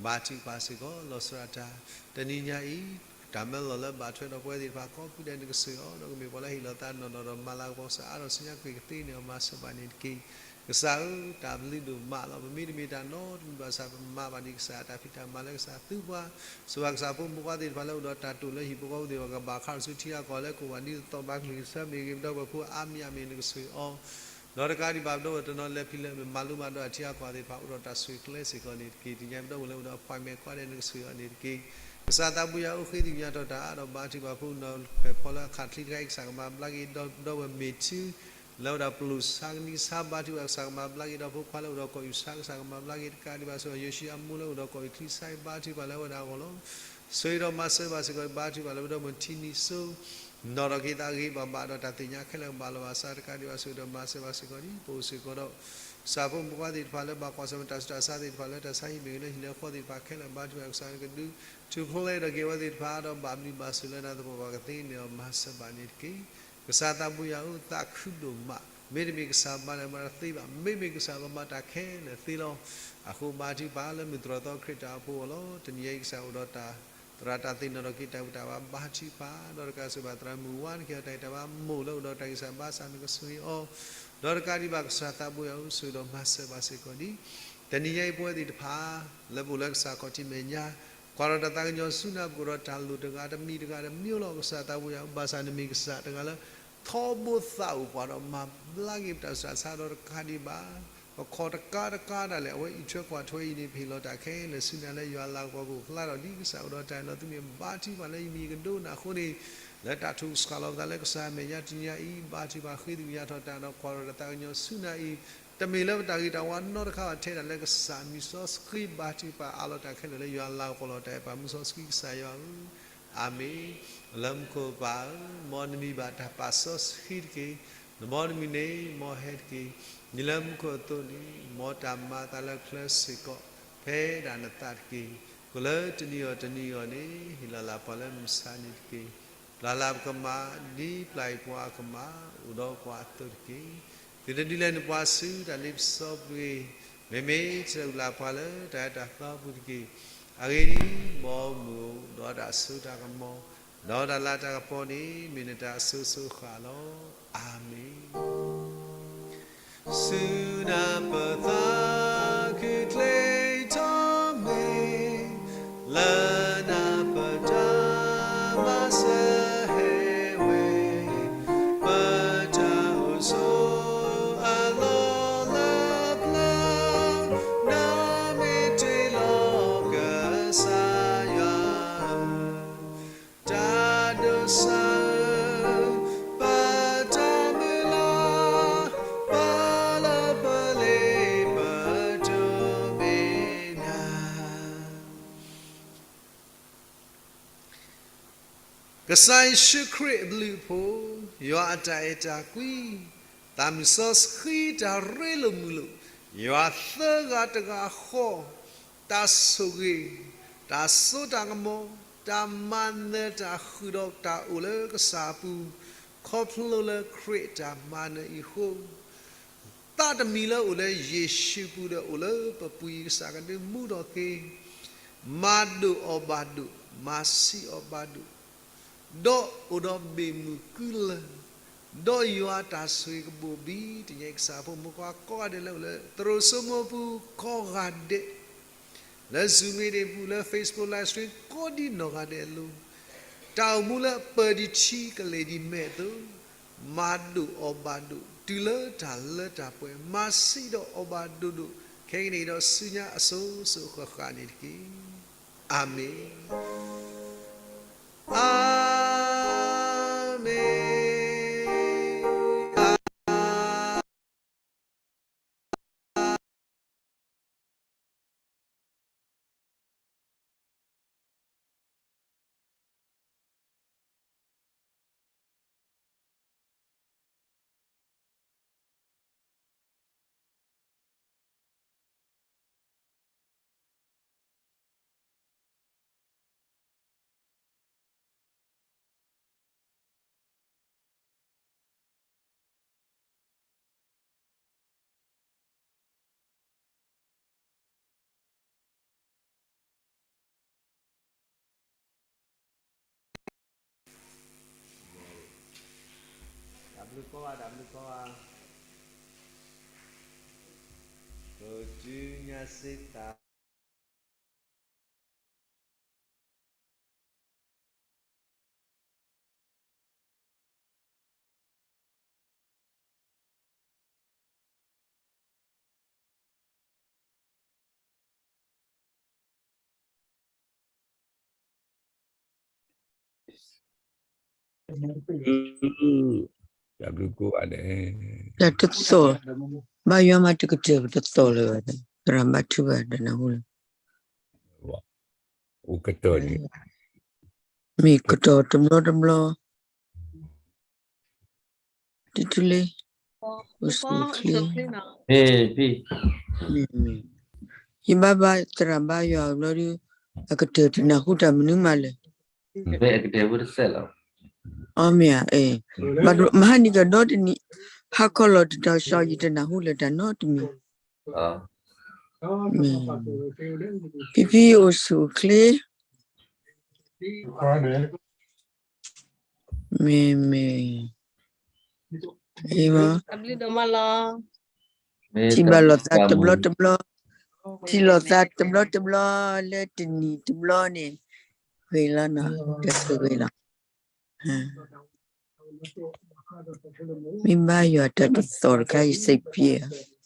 ဘါထုကဖၣ်စ့ၢ်ကီး လီၤဆီဒၣ်တၢ် တနံၤညါအံၤ တၢ်မၢလီၤလၢဘၣ်ထွဲဒီးပဝဲသ့ၣ်တဖၣ်ကိးဖုဒဲး နကဆိၣ်ဂ့ၤအီၤ, ဒီးကမ့ၢ်ပှၤလၢဟ့ၣ်လီၤသးနီၢ်နီၢ်ဒီးမၤလၤကပီၤကစၢ် အါထီၣ်ဆူညါ က့ၤကသ့န့ၢ်အီၤ မၤစၢၤဘၣ်န့ၣ်တက့ၢ်. ကစၢ်ဧၢ, တၢ်ဘျုးဒိၣ်မးလီၤ. ပမ့တမ့ၢ်တၢ်နီတမံၤဘၣ်ဆၣ် ပမၤဘၣ်ဒံးကစၢ်အတၢ်ဖံးတၢ်မၤလၢကစၢ်သုပှၤ, စၢၤဘၣ်ကစၢ်ဖိမုၣ်ဖိခွါသ့ၣ်တဖၣ်လၢအိၣ်ဒီးတၢ်တိာ်လၢဟံၣ်ဖိဃီဖိသ့ၣ်တဖၣ် ကဘၣ်ခးထီၣ်ဆူထံအကီၢ်လၢကိးဘၣ်ဒ်သိးသိး ဘါထုကဖၣ်ကစၢ် မ့ၢ်ဂ့ၤပဒီပုၢ်ဝဲၢ်ဖိအါမံၤအါမံၤ နကဆိၣ်ဂ့ၤအီၤ ဒီးတကးဒံးဘၣ် ပဒီပုၢ်ဝဲၢ်တနီၤလဲၤဖဲလဲၣ် မ့ၢ်မၤလိမၤဒိးအထံအကီၢ်သ့ၣ်တဖၣ် အိၣ်ဒီးတၢ်ဆိၣ်ဂ့ၤကျဲစ့ၢ်ကီးန့ၣ်တက့ၢ်. တနံၤညါပဒီပုၢ်ဝဲၢ်လၢအိၣ်ဒီး appointment ကိးဂၤဒဲး နကဆိၣ်ဂ့ၤအီၤန့ၣ်တက့ၢ်. ကစၢ်သးဘိယွၤအိၣ်ဃ့သ့ၣ်ညါထီၣ်တၢ်အါဒီးဘါထုကဖၣ်ဖိနီၢ်ခွဲးဖီလၢအခးချံတခါအံၤ ကစၢ်ကမၤဘျါက့ၤ ဒီးပဒီပုၢ်ဝဲၢ်မ့ၢ်ထူ လၢဝဲဒၣ်ပလိၣ်ဆါကနံၤဆါ ဘါထုကဖၣ်ကစၢ်ကမၤဘျါက့ၤ ဒီးဖိခွါလၢအိၣ်ဒီးကီၢ်ယူၢ်ဆါ ကစၢ်ကမၤဘျါက့ၤ တကးဒံးဘၣ် ဆိၣ်ဂ့ၤယိၤၡံအမူလၢအိၣ်ဒီးကီၢ်ယူၢ်ချံဆါအံၤ ဘါထုကဖၣ်လၢဝဲဒၣ်အဂီၢ်လီၤ. ဆိၣ်ဂ့ၤဒီးမၤစၢၤဘၣ်စ့ၢ်ကီး ဘါထုကဖၣ်လၢပဒီပုၢ်ဝဲၢ်ထံနံၤစိ နီၣ်ထီၣ်က့ၤသးဂ့ၤဘၣ်ဘၣ် ဒီးတၢ်သ့ၣ်ညါခဲလၢာ်ကဘၣ်လီၤဘၣ်ဆၣ် တကးဒံးဘၣ် ဆိၣ်ဂ့ၤဒီးမၤစၢၤဘၣ်စ့ၢ်ကီး ဒ်ပအိၣ်စ့ၢ်ကီးဒီး ကစၢ်ဖိမုၣ်ဖိခွါသ့ၣ်တဖၣ်လၢဘၣ်ကွၢ်ဆၢၣ်မဲာ်တၢ်ဆူးတၢ်ဆါသ့ၣ်တဖၣ်လၢတၢ်ဆါဟံၣ်မ့ၢ်ဂ့ၤလၢဟံၣ်လၢဃီသ့ၣ်တဖၣ်ခဲလၢာ် ဘါထုကဖၣ်ကစၢ် နကဒုးထူၣ်ဖျဲးဒီးက့ၤဝဲသ့ၣ်တဖၣ်ဒီး ဘၣ်ဘျုးဘၣ်ဆိၣ်လၢနၤသပှၢ်ပှၢ် ကသ့န့ၢ်အီၤ မၤစၢၤဘၣ်န့ၣ်တက့ၢ်. ကစၢ်သးဘိယွၤဧၢ သးခုဒိၣ်မး, မ့တမ့ၢ်ကစၢ်ဘါလၢမၤတသ့ဘၣ်, မ့မ့ၢ်ကစၢ်ပမၤတၢ်ခဲလၢာ်သ့လီၤ. အဃိဘါထုကဖၣ်လၢမုၢ်တြီၢ်သီခရံာ်တၢ်အိၣ်ဖှိၣ်အဂီၢ်လီၤ. တနံၤအံၤကစၢ်အိၣ်ဒီးတၢ် သရၣ်တၢ်သ့ၣ်နီၣ်ထီၣ်က့ၤတၢ်ဘူၣ်တၢ်ဘါ ဘါထုကဖၣ် ဒီးတကးစၢၤဘၣ်သရၣ်မုၣ်ဝါနက့ၤအီၤ တၢ်ဂံၢ်စၢ်ဘါစၢ် နကဆိၣ်ဂ့ၤအီၤ, ဒီးတကးဒံးဘၣ် ကစၢ်သးဘိယွၤဧၢ ဆိၣ်ဂ့ၤဒီးမၤစၢၤဘၣ်စ့ၢ်ကီးဒ် တနံၤညါအံၤပဝဲသ့ၣ်တဖၣ် လၢပအိၣ်လၢကစၢ်ခီၣ်ထံးမဲာ်ညါ ကွၢ်ထီၣ်တၢ်သးကညီၤဆူနၤ ပကအိၣ်ဒီးတၢ်လိၣ်တဂၤတမံၤတဂၤတမံၤလီၤ. ကစၢ်သးဘိယွၤဧၢ ဘၣ်ဆၣ်နမ့ၢ်ကစၢ်တဂၤလၢ ထီဘိသးအိၣ်ပှၤဒီးမၤဘျါက့ၤပတၢ်ဆူးတၢ်ဆါ ဒီးတကးဒံးဘၣ် ပခီၣ်တကးတကးဒၣ်လဲာ် အဝဲအံးထွဲကွၢ်ထွဲအံၤန့ၣ် ပဟ့ၣ်လီၤတၢ်ခဲလၢာ်ဆူနၤလၢယွၤလၤကပီၤကအိၣ်ဖျါထီၣ်ဒ်ကစၢ်အိၣ်ဒီးတၢ်အၢၣ်လီၤ သုမ့ၢ်ဘါထုကဖၣ်လၢယမံၤကဒိကနၣ်အဃိန့ၣ် လၢတၢ်ထုးစှၤလီၤပသးလၢကစၢ်အမဲာ်ညါတနံၤညါအံၤ ဘါထုကဖၣ်ဃ့သကွံာ်ညါထီၣ်တၢ်ဒီးကွၢ်ထီၣ်တၢ်သးကညီၤဆူနၤအံၤ တမ့ၢ်လၢပတၢ်ဂ့ၤတၢ်ဝါနီတခါဘၣ် ထဲဒၣ်လၢကစၢ်မံၤစီဆှံဘါထုကဖၣ်အးလီၤတၢ်ခဲလၢာ်လၢယွၤလၤကပီၤလီၤတၢ်အဲၣ်ပာ်မုၢ်စီဆှံကစၢ်ယွၤဧၢ အၤမ့ၣ်. လၢမူခိၣ်ပၢ်ဧၢ, မ်နမံၤဘၣ်တၢ်ပာ်စီဆှံတက့ၢ်. နဘီနမုၢ်န့ၣ် မ်ဟဲတက့ၢ်. ဒ်လၢမူခိၣ်အသိးန့ၣ် မ်တၢ်မၤအသးလၢကျဲစ့ၢ်ကီး ဖဲဒၣ်နသးတက့ၢ်. ကိၣ်လၢတနံၤအံၤတနံၤအံၤန့ၣ် ဟ့ၣ်လီၤလၢပှၤလၢမုၢ်ဆါနံၤတက့ၢ်. ပျၢ်လၢပကမၤ ဒ်ပျၢ်အံၤပှၤအကမၤ အိၣ်ဒီးပှၤအသိးတက့ၢ်. သုတဒုးလဲၤနုာ်ပှၤဆူတၢ်လ့ပစီပူၤတဂ့ၤ. မ့မ့ၢ်တၢ်အုၣ်လၢပှၤလၢတၢ်အၢတၢ်သီပူၤတက့ၢ်. အဂ့ၢ်ဒ်အံၤ, မ်မုၢ်အိၣ်ဒီးတၢ်စိတၢ်ကမီၤ, ဒီးတၢ်လၤတၢ်ကပီၤန့ၣ် မ့ၢ်နတၢ်အစိၤစိၤဃၣ်လီၤ. အၤမ့ၣ်. ဆူနၤပသးခုချ့ထီၣ်မ့ၢ်, လၢနၤပတၢ်မၤစၢၤဟဲဝဲ, ပတၢ်အိၣ်ဆိးအလီၢ်လၢပျၢၤ, နမ့ၢ်တ့လီၤကစၢ်ယွၤဧၢ တၢ်ဒိးစၢ်ဧၢ, ပတၢ်မုၢ်လၢ်, ပလၢပလ့ပဒိၣ်မ့ၢ်နၤ. ကစၢ်ယ့ၣ်ၡူးခရံာ်အဘျုးအဖှိၣ်, ယွၤအတၢ်အဲၣ်တၢ်ကွံ, သးမုၢ်စီဆှံတၢ်ရ့လိာ်မုာ်လိာ်, ယွၤသၢဂၤတဂၤဃီ, တၢ်ဆိၣ်ဂ့ၤ, တၢ်စိတၢ်ကမီၤ, တၢ်မၤနၢၤတၢ်ဃုာ်ဒီးတၢ်အိၣ်လၢကစၢ်အပူၤ, ခီဖျိလၢခရံာ်အတၢ်မၤနၢၤအံၤအဃိ သးတမံၤလၢအိၣ်လၢယ့ၣ်ၡူးပူၤဒီးအိၣ်လၢပပှံၤ ကစၢ်ကဒုးမူထီၣ်က့ၤ, မၤဒိၣ်အီၤဘၣ်ဒိၣ်, မၤဆံးအီၤဘၣ်ဒိၣ်, ဒီးအိၣ်ဒီးဘ့ၣ်မုၢ်ကုလၢၢ်, ဒီးယွၤအတၢ်ဆိၣ်ဂ့ၤကဘိၣ်ဘံ တနံၤအံၤ ကစၢ်ဖိမုၣ်ဖိခွါကိးဂၤဒဲးလၢအိၣ်လၢသရိာ်စိမိၤပူၤကိးဂၤဒဲး လၢ Zoom မ့ၢ်ဒၣ်ပူၤ လၢ Facebook Live Stream ကိးဒံနီၢ်ဂၤဒဲးအလိၤ, တၢ်အိၣ်မူလၢအပၢၢ်ဒံးထံကလဲၤဒံးမဲာ်အသိး, မၤဒိၣ်အီၤဘၣ်ဒိၣ် တုၤလၢတၢ်လၢတၢ်ပှဲၤ, မၤဆံးဒီးအီၤဘၣ်ဒိၣ်ဒိၣ် ခဲကနံၣ်အံၤဒီးဆူညါအစိၤစိၤဃၣ်ဃၣ်န့ၣ်တက့ၢ်. အၤမ့ၣ်, အၤမ့ၣ်. ဘျုးကိးဂၤဒဲး, ဘျုးကိးဂၤ, ပတုၤညါစ့တၢ် တၢ်ဘျုးကိးဂၤဒဲး, တၢ်တသီၣ်, ဘါယွၤမးတကတၢၢ်ပတသီၣ်လၢၤဘၣ်, သရၣ်ဘါထုဘၣ်တနၢ်ဟူလၢၤ, အိၣ်ကတၢၢ်န့ၣ်, မ့ၢ်ကတီၢ်တဘျီတဘျီ တထူလ့, အိၣ်ဆူၣ်အိၣ်ချ့, ယဘါဘါသရၣ်ဘါယွၤအဘျီဒီး, အကတၢၢ်တနၢ်ဟူတၢ်မနုၤမးလၢၤ, အီမ့ၢ်ဧါ, မဟါနံၤကဒီတနံၤ, ဟါခီလီၤတတီၤဆှီယတနၢ်ဟူလၢၤတၢ်နီတမံၤ, မ့ၢ်, ဖံဖံအိၣ်ဆူၣ်အိၣ်ချ့ မ့မ့ၢ်, အ့, ထံၣ်ဘၣ်လိာ်သးတဘျီတဘျီ, ထံၣ်လိာ်သးတဘျီတဘျီ, လၢတနံၤတဘျီန့ၣ်, ဂ့ၤလီၤနီၤ, တဂ့ၤလီၤ, မ့ၢ်ဘါယွၤတၢ်တသီၣ်တခါအံၤစံးပှဲၤဧါ